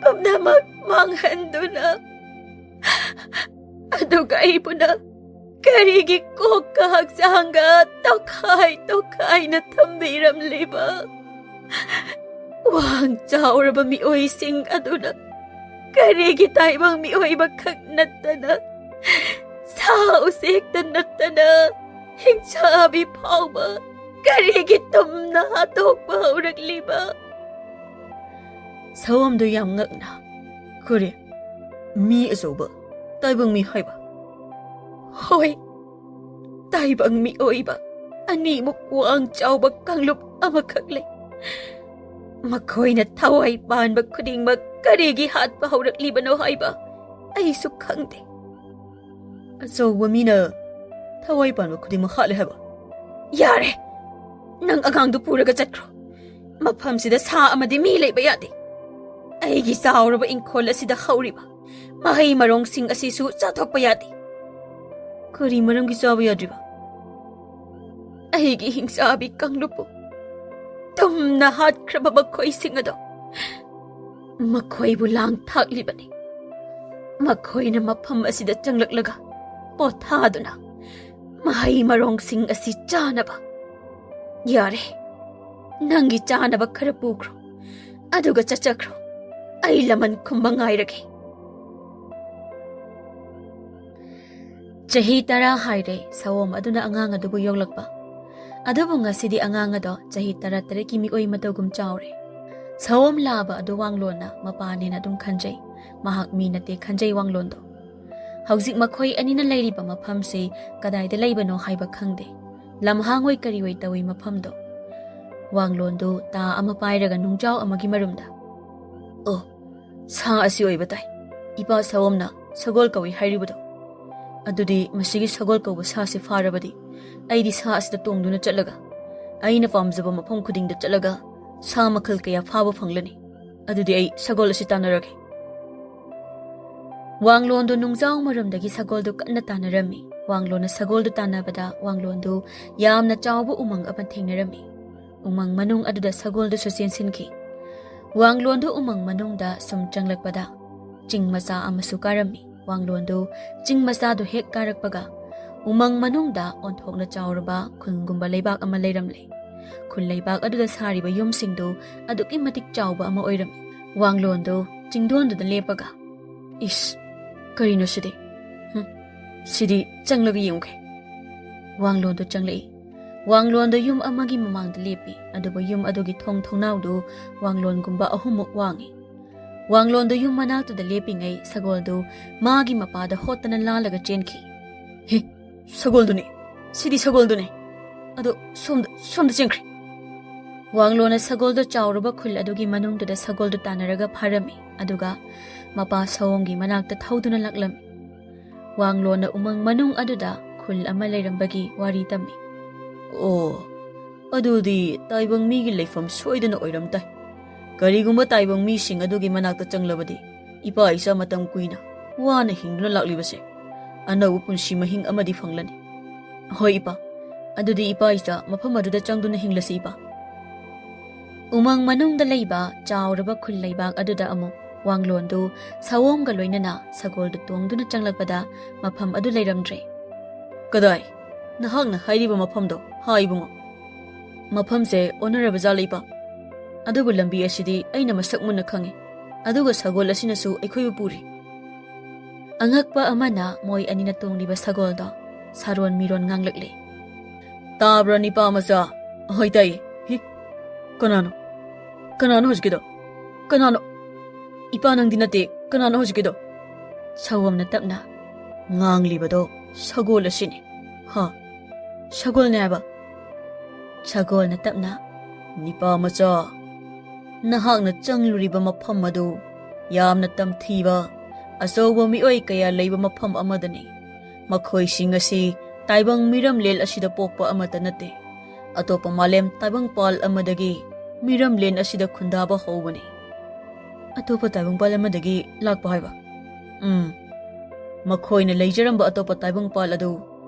ꯄꯨꯝꯅꯃꯛ ꯃꯥꯡꯍꯟꯗꯨꯅ꯫ ꯑꯗꯨꯒ ꯑꯩꯕꯨꯅ ꯀꯔꯤꯒꯤ ꯀꯣꯛꯀ ꯍꯛꯆꯥꯡꯒ ꯇꯣꯈꯥꯏ ꯇꯣꯈꯥꯏꯅ ꯊꯝꯕꯤꯔꯝꯂꯤꯕ? ꯋꯥꯡ ꯆꯥꯎꯔꯕ ꯃꯤꯑꯣꯏꯁꯤꯡ ꯑꯗꯨꯅ ꯀꯔꯤꯒꯤ ꯇꯥꯏꯕꯪ ꯃꯤꯑꯣꯏꯕ ꯈꯛ ꯅꯠꯇꯅ, ꯁꯥ ꯎꯆꯦꯛꯇ ꯅꯠꯇꯅ, ꯍꯤꯡꯆꯥꯕꯤ ꯐꯥꯎꯕ ꯀꯔꯤꯒꯤ ꯇꯨꯝꯅ ꯍꯥꯠꯇꯣꯛꯄ ꯍꯧꯔꯛꯂꯤꯕ?" ꯁꯑꯣꯝꯗꯨ ꯌꯥꯝ ꯉꯛꯅ, "ꯀꯔꯤ? ꯃꯤ ꯑꯆꯧꯕ, ꯇꯥꯏꯕꯪ ꯃꯤ ꯍꯥꯏꯕ?" "ꯍꯣꯏ, ꯇꯥꯏꯕꯪ ꯃꯤꯑꯣꯏꯕ ꯑꯅꯤꯃꯨꯛ ꯋꯥꯡ ꯆꯥꯎꯕ ꯀꯥꯡꯂꯨꯞ ꯑꯃꯈꯛ ꯂꯩ꯫ ꯃꯈꯣꯏꯅ ꯊꯋꯥꯏ ꯄꯥꯟꯕ ꯈꯨꯗꯤꯡꯃꯛ ꯀꯔꯤꯒꯤ ꯍꯥꯠꯄ ꯍꯧꯔꯛꯂꯤꯕꯅꯣ ꯍꯥꯏꯕ ꯑꯩꯁꯨ ꯈꯪꯗꯦ꯫" "ꯑꯆꯧꯕ ꯃꯤꯅ ꯊꯋꯥꯏ ꯄꯥꯟꯕ ꯈꯨꯗꯤꯡꯃꯛ ꯍꯥꯠꯂꯦ ꯍꯥꯏꯕ?" "ꯌꯥꯔꯦ, ꯅꯪ ꯑꯉꯥꯡꯗꯨ ꯄꯨꯔꯒ ꯆꯠꯈ꯭ꯔꯣ꯫ ꯃꯐꯝꯁꯤꯗ ꯁꯥ ꯑꯃꯗꯤ ꯃꯤ ꯂꯩꯕ ꯌꯥꯗꯦ꯫ ꯑꯩꯒꯤ ꯆꯥꯎꯔꯕ ꯏꯪꯈꯣꯜ ꯑꯁꯤꯗ ꯍꯧꯔꯤꯕ ꯃꯍꯩ ꯃꯔꯣꯡꯁꯤꯡ ꯑꯁꯤꯁꯨ ꯆꯥꯊꯣꯛꯄ ꯌꯥꯗꯦ꯫" "ꯀꯔꯤ ꯃꯔꯝꯒꯤ ꯆꯥꯕ ꯌꯥꯗ꯭ꯔꯤꯕ?" "ꯑꯩꯒꯤ ꯍꯤꯡꯆꯥꯕꯤ ꯀꯥꯡꯂꯨꯞꯄꯨ ꯇꯨꯝꯅ ꯍꯥꯠꯈ꯭ꯔꯕ ꯃꯈꯣꯏꯁꯤꯡ ꯑꯗꯣ ꯃꯈꯣꯏꯕꯨ ꯂꯥꯡ ꯊꯥꯛꯂꯤꯕꯅꯤ꯫ ꯃꯈꯣꯏꯅ ꯃꯐꯝ ꯑꯁꯤꯗ ꯆꯪꯂꯛꯂꯒ ꯄꯣꯊꯥꯗꯨꯅ ꯃꯍꯩ ꯃꯔꯣꯡꯁꯤꯡ ꯑꯁꯤ ꯆꯥꯅꯕ꯫ ꯌꯥꯔꯦ, ꯅꯪꯒꯤ ꯆꯥꯅꯕ ꯈꯔ ꯄꯨꯈ꯭ꯔꯣ, ꯑꯗꯨꯒ ꯆꯠꯆꯈ꯭ꯔꯣ꯫ ꯑꯩ ꯂꯃꯟ ꯈꯨꯝꯕ ꯉꯥꯏꯔꯒꯦ꯫" ꯆꯍꯤ ꯇꯔꯥ ꯍꯥꯏꯔꯦ ꯁꯑꯣꯝ ꯑꯗꯨꯅ ꯑꯉꯥꯡ ꯑꯗꯨꯕꯨ ꯌꯣꯛꯂꯛꯄ꯫ ꯑꯗꯨꯕꯨ ꯉꯁꯤꯗꯤ ꯑꯉꯥꯡ ꯑꯗꯣ ꯆꯍꯤ ꯇꯔꯥ ꯇꯔꯦꯠꯀꯤ ꯃꯤꯑꯣꯏ ꯃꯇꯧꯒꯨꯝ ꯆꯥꯎꯔꯦ꯫ ꯁꯑꯣꯝ ꯂꯥꯕ ꯑꯗꯨ ꯋꯥꯡꯂꯣꯟꯅ ꯃꯄꯥꯅꯦꯅ ꯑꯗꯨꯝ ꯈꯟꯖꯩ꯫ ꯃꯍꯥꯛ ꯃꯤ ꯅꯠꯇꯦ ꯈꯟꯖꯩ ꯋꯥꯡꯂꯣꯟꯗꯣ꯫ ꯍꯧꯖꯤꯛ ꯃꯈꯣꯏ ꯑꯅꯤꯅ ꯂꯩꯔꯤꯕ ꯃꯐꯝꯁꯤ ꯀꯗꯥꯏꯗ ꯂꯩꯕꯅꯣ ꯍꯥꯏꯕ ꯈꯪꯗꯦ꯫ ꯂꯝꯍꯥꯡ ꯑꯣꯏ ꯀꯔꯤ ꯑꯣꯏ ꯇꯧꯏ ꯃꯐꯝꯗꯣ꯫ ꯋꯥꯡꯂꯣꯟꯗꯨ ꯇꯥ ꯑꯃ ꯄꯥꯏꯔꯒ ꯅꯨꯡꯖꯥꯎ ꯑꯃꯒꯤ ꯃꯔꯨꯝꯗ, "ꯑꯣ, ꯁꯥ ꯑꯁꯤ ꯑꯣꯏꯕ ꯇꯥꯏ꯫ ꯏꯄꯥ ꯁꯥꯋꯣꯝꯅ ꯁꯒꯣꯜ ꯀꯧꯏ ꯍꯥꯏꯔꯤꯕꯗꯣ꯫ ꯑꯗꯨꯗꯤ ꯃꯁꯤꯒꯤ ꯁꯒꯣꯜ ꯀꯧꯕ ꯁꯥꯁꯤ ꯐꯥꯔꯕꯗꯤ ꯑꯩꯗꯤ ꯁꯥ ꯑꯁꯤꯗ ꯇꯣꯡꯗꯨꯅ ꯆꯠꯂꯒ ꯑꯩꯅ ꯄꯥꯝꯖꯕ ꯃꯐꯝ ꯈꯨꯗꯤꯡꯗ ꯆꯠꯂꯒ ꯁꯥ ꯃꯈꯜ ꯀꯌꯥ ꯐꯥꯕ ꯐꯪꯂꯅꯤ꯫ ꯑꯗꯨꯗꯤ ꯑꯩ ꯁꯒꯣꯜ ꯑꯁꯤ ꯇꯥꯟꯅꯔꯒꯦ꯫" ꯋꯥꯡꯂꯣꯟꯗꯨ ꯅꯨꯡꯖꯥꯎ ꯃꯔꯨꯝꯗꯒꯤ ꯁꯒꯣꯜꯗꯨ ꯀꯟꯅ ꯇꯥꯟꯅꯔꯝꯃꯤ꯫ ꯋꯥꯡꯂꯣꯟꯅ ꯁꯒꯣꯜꯗꯨ ꯇꯥꯟꯅꯕꯗ ꯋꯥꯡꯂꯣꯟꯗꯨ ꯌꯥꯝꯅ ꯆꯥꯎꯕ ꯎꯃꯪ ꯑꯃ ꯊꯦꯡꯅꯔꯝꯃꯤ꯫ ꯎꯃꯪ ꯃꯅꯨꯡ ꯑꯗꯨꯗ ꯁꯒꯣꯜꯗꯨꯁꯨ ꯆꯦꯟꯁꯤꯟꯈꯤ꯫ ꯋꯥꯡꯂꯣꯟꯗꯨ ꯎꯃꯪ ꯃꯅꯨꯡꯗ ꯁꯨꯝ ꯆꯪꯂꯛꯄꯗ ꯆꯤꯡ ꯃꯆꯥ ꯑꯃꯁꯨ ꯀꯥꯔꯝꯃꯤ꯫ ꯋꯥꯡꯂꯣꯟꯗꯨ ꯆꯤꯡ ꯃꯆꯥꯗꯨ ꯍꯦꯛ ꯀꯥꯔꯛꯄꯒ ꯎꯃꯪ ꯃꯅꯨꯡꯗ ꯑꯣꯟꯊꯣꯛꯅ ꯆꯥꯎꯔꯕ ꯈꯨꯜꯒꯨꯝꯕ ꯂꯩꯕꯥꯛ ꯑꯃ ꯂꯩꯔꯝꯂꯦ꯫ ꯈꯨꯜ ꯂꯩꯕꯥꯛ ꯑꯗꯨꯗ ꯁꯥꯔꯤꯕ ꯌꯨꯝꯁꯤꯡꯗꯨ ꯑꯗꯨꯛꯀꯤ ꯃꯇꯤꯛ ꯆꯥꯎꯕ ꯑꯃ ꯑꯣꯏꯔꯝꯃꯤ꯫ ꯋꯥꯡꯂꯣꯟꯗꯨ ꯆꯤꯡꯗꯣꯟꯗꯨꯗ ꯂꯦꯞꯄꯒ, "ꯏꯁ, ꯀꯔꯤꯅꯣ ꯁꯤꯗꯤ? ꯍꯨꯝ, ꯁꯤꯗꯤ ꯆꯪꯂꯒ ꯌꯦꯡꯉꯨꯒꯦ꯫" ꯋꯥꯡꯂꯣꯟꯗꯨ ꯆꯪꯂꯛꯏ꯫ ꯋꯥꯡꯂꯣꯟꯗꯨ ꯌꯨꯝ ꯑꯃꯒꯤ ꯃꯃꯥꯡꯗ ꯂꯦꯞꯄꯤ, ꯑꯗꯨꯕꯨ ꯌꯨꯝ ꯑꯗꯨꯒꯤ ꯊꯣꯡ ꯊꯣꯡꯅꯥꯎꯗꯨ ꯋꯥꯡꯂꯣꯟꯒꯨꯝꯕ ꯑꯍꯨꯝꯃꯨꯛ ꯋꯥꯡꯏ꯫ ꯋꯥꯡꯂꯣꯟꯗꯨ ꯌꯨꯝ ꯃꯅꯥꯛꯇꯨꯗ ꯂꯦꯞꯄꯤꯉꯩ ꯁꯒꯣꯜꯗꯨ ꯃꯥꯒꯤ ꯃꯄꯥꯗ ꯍꯣꯠꯇꯅ ꯂꯥꯜꯂꯒ ꯆꯦꯟꯈꯤ꯫ "ꯍꯦ, ꯁꯒꯣꯜꯗꯨꯅꯤ, ꯁꯤꯗꯤ ꯁꯒꯣꯜꯗꯨꯅꯤ꯫ ꯑꯗꯣ ꯁꯣꯝꯗ, ꯁꯣꯝꯗ ꯆꯦꯟꯈ꯭ꯔꯦ꯫" ꯋꯥꯡꯂꯣꯟꯅ ꯁꯒꯣꯜꯗꯨ ꯆꯥꯎꯔꯕ ꯈꯨꯜ ꯑꯗꯨꯒꯤ ꯃꯅꯨꯡꯗꯨꯗ ꯁꯒꯣꯜꯗꯨ ꯇꯥꯟꯅꯔꯒ ꯐꯥꯔꯝꯃꯤ, ꯑꯗꯨꯒ ꯃꯄꯥ ꯁꯑꯣꯝꯒꯤ ꯃꯅꯥꯛꯇ ꯊꯧꯗꯨꯅ ꯂꯥꯛꯂꯝꯃꯤ꯫ ꯋꯥꯡꯂꯣꯟꯅ ꯎꯃꯪ ꯃꯅꯨꯡ ꯑꯗꯨꯗ ꯈꯨꯜ ꯑꯃ ꯂꯩꯔꯝꯕꯒꯤ ꯋꯥꯔꯤ ꯇꯝꯃꯤ꯫ "ꯑꯣ, ꯑꯗꯨꯗꯤ ꯇꯥꯏꯕꯪ ꯃꯤꯒꯤ ꯂꯩꯐꯝ ꯁꯣꯏꯗꯅ ꯑꯣꯏꯔꯝ ꯇꯥꯏ꯫ ꯀꯔꯤꯒꯨꯝꯕ ꯇꯥꯏꯕꯪ ꯃꯤꯁꯤꯡ ꯑꯗꯨꯒꯤ ꯃꯅꯥꯛꯇ ꯆꯪꯂꯕꯗꯤ ꯏꯄꯥ ꯏꯆꯥ ꯃꯇꯝ ꯀꯨꯏꯅ ꯋꯥꯅ ꯍꯤꯡꯗꯨꯅ ꯂꯥꯛꯂꯤꯕꯁꯦ ꯑꯅꯧꯕ ꯄꯨꯟꯁꯤ ꯃꯍꯤꯡ ꯑꯃꯗꯤ ꯐꯪꯂꯅꯤ꯫" "ꯍꯣꯏ ꯏꯄꯥ, ꯑꯗꯨꯗꯤ ꯏꯄꯥ ꯏꯆꯥ ꯃꯐꯝ ꯑꯗꯨꯗ ꯆꯪꯗꯨꯅ ꯍꯤꯡꯂꯁꯤ ꯏꯄꯥ꯫" ꯎꯃꯪ ꯃꯅꯨꯡꯗ ꯂꯩꯕ ꯆꯥꯎꯔꯕ ꯈꯨꯜ ꯂꯩꯕꯥꯛ ꯑꯗꯨꯗ ꯑꯃꯨꯛ ꯋꯥꯡꯂꯣꯟꯗꯨ ꯁꯑꯣꯝꯒ ꯂꯣꯏꯅꯅ ꯁꯒꯣꯜꯗꯨ ꯇꯣꯡꯗꯨꯅ ꯆꯪꯂꯛꯄꯗ ꯃꯐꯝ ꯑꯗꯨ ꯂꯩꯔꯝꯗ꯭ꯔꯦ꯫ "ꯀꯗꯥꯏ? ꯅꯍꯥꯛꯅ ꯍꯥꯏꯔꯤꯕ ꯃꯐꯝꯗꯣ ꯍꯥ ꯏꯕꯨꯡꯉꯣ?" "ꯃꯐꯝꯁꯦ ꯑꯣꯟꯅꯔꯕ ꯖꯥꯠꯂ ꯏꯄꯥ? ꯑꯗꯨꯕꯨ ꯂꯝꯕꯤ ꯑꯁꯤꯗꯤ ꯑꯩꯅ ꯃꯁꯛ ꯃꯨꯟꯅ ꯈꯪꯏ, ꯑꯗꯨꯒ ꯁꯒꯣꯜ ꯑꯁꯤꯅꯁꯨ ꯑꯩꯈꯣꯏꯕꯨ ꯄꯨꯔꯤ꯫" ꯑꯉꯛꯄ ꯑꯃꯅ ꯃꯣꯏ ꯑꯅꯤꯅ ꯇꯣꯡꯂꯤꯕ ꯁꯒꯣꯜꯗꯣ ꯁꯥꯔꯣꯟ ꯃꯤꯔꯣꯟ ꯉꯥꯡꯂꯛꯂꯦ꯫ "ꯇꯥꯕ꯭ꯔꯥ ꯅꯤꯄꯥ ꯃꯆꯥ?" "ꯍꯣꯏ ꯇꯥꯏꯌꯦ꯫ ꯍꯤ? ꯀꯅꯥꯅꯣ? ꯀꯅꯥꯅꯣ ꯍꯧꯖꯤꯛꯀꯤꯗꯣ? ꯀꯅꯥꯅꯣ? ꯏꯄꯥ ꯅꯪꯗꯤ ꯅꯠꯇꯦ, ꯀꯅꯥꯅꯣ ꯍꯧꯖꯤꯛꯀꯤꯗꯣ? ꯁꯑꯣꯝꯅ ꯇꯞꯅ, "ꯉꯥꯡꯂꯤꯕꯗꯣ ꯁꯒꯣꯜ ꯑꯁꯤꯅꯤ꯫" "ꯍꯥ? ꯁꯒꯣꯜꯅꯦ ꯍꯥꯏꯕ?" ꯁꯒꯣꯜꯅ ꯇꯞꯅ, "ꯅꯤꯄꯥ ꯃꯆꯥ, ꯅꯍꯥꯛꯅ ꯆꯪꯂꯨꯔꯤꯕ ꯃꯐꯝ ꯑꯗꯨ ꯌꯥꯝꯅ ꯇꯝꯊꯤꯕ, ꯑꯆꯧꯕ ꯃꯤꯑꯣꯏ ꯀꯌꯥ ꯂꯩꯕ ꯃꯐꯝ ꯑꯃꯗꯅꯤ꯫ ꯃꯈꯣꯏꯁꯤꯡ ꯑꯁꯤ ꯇꯥꯏꯕꯪ ꯃꯤꯔꯝꯂꯦꯟ ꯑꯁꯤꯗ ꯄꯣꯛꯄ ꯑꯃꯠꯇ ꯅꯠꯇꯦ꯫ ꯑꯇꯣꯞꯄ ꯃꯥꯂꯦꯝ ꯇꯥꯏꯕꯪꯄꯥꯜ ꯑꯃꯗꯒꯤ ꯃꯤꯔꯝꯂꯦꯟ ꯑꯁꯤꯗ ꯈꯨꯟꯗꯥꯕ ꯍꯧꯕꯅꯤ꯫" "ꯑꯇꯣꯞꯄ ꯇꯥꯏꯕꯪꯄꯥꯜ ꯑꯃꯗꯒꯤ ꯂꯥꯛꯄ ꯍꯥꯏꯕ?" "ꯎꯝ꯫ ꯃꯈꯣꯏꯅ ꯂꯩꯖꯔꯝꯕ ꯑꯇꯣꯞꯄ ꯇꯥꯏꯕꯪꯄꯥꯜ ꯑꯗꯨ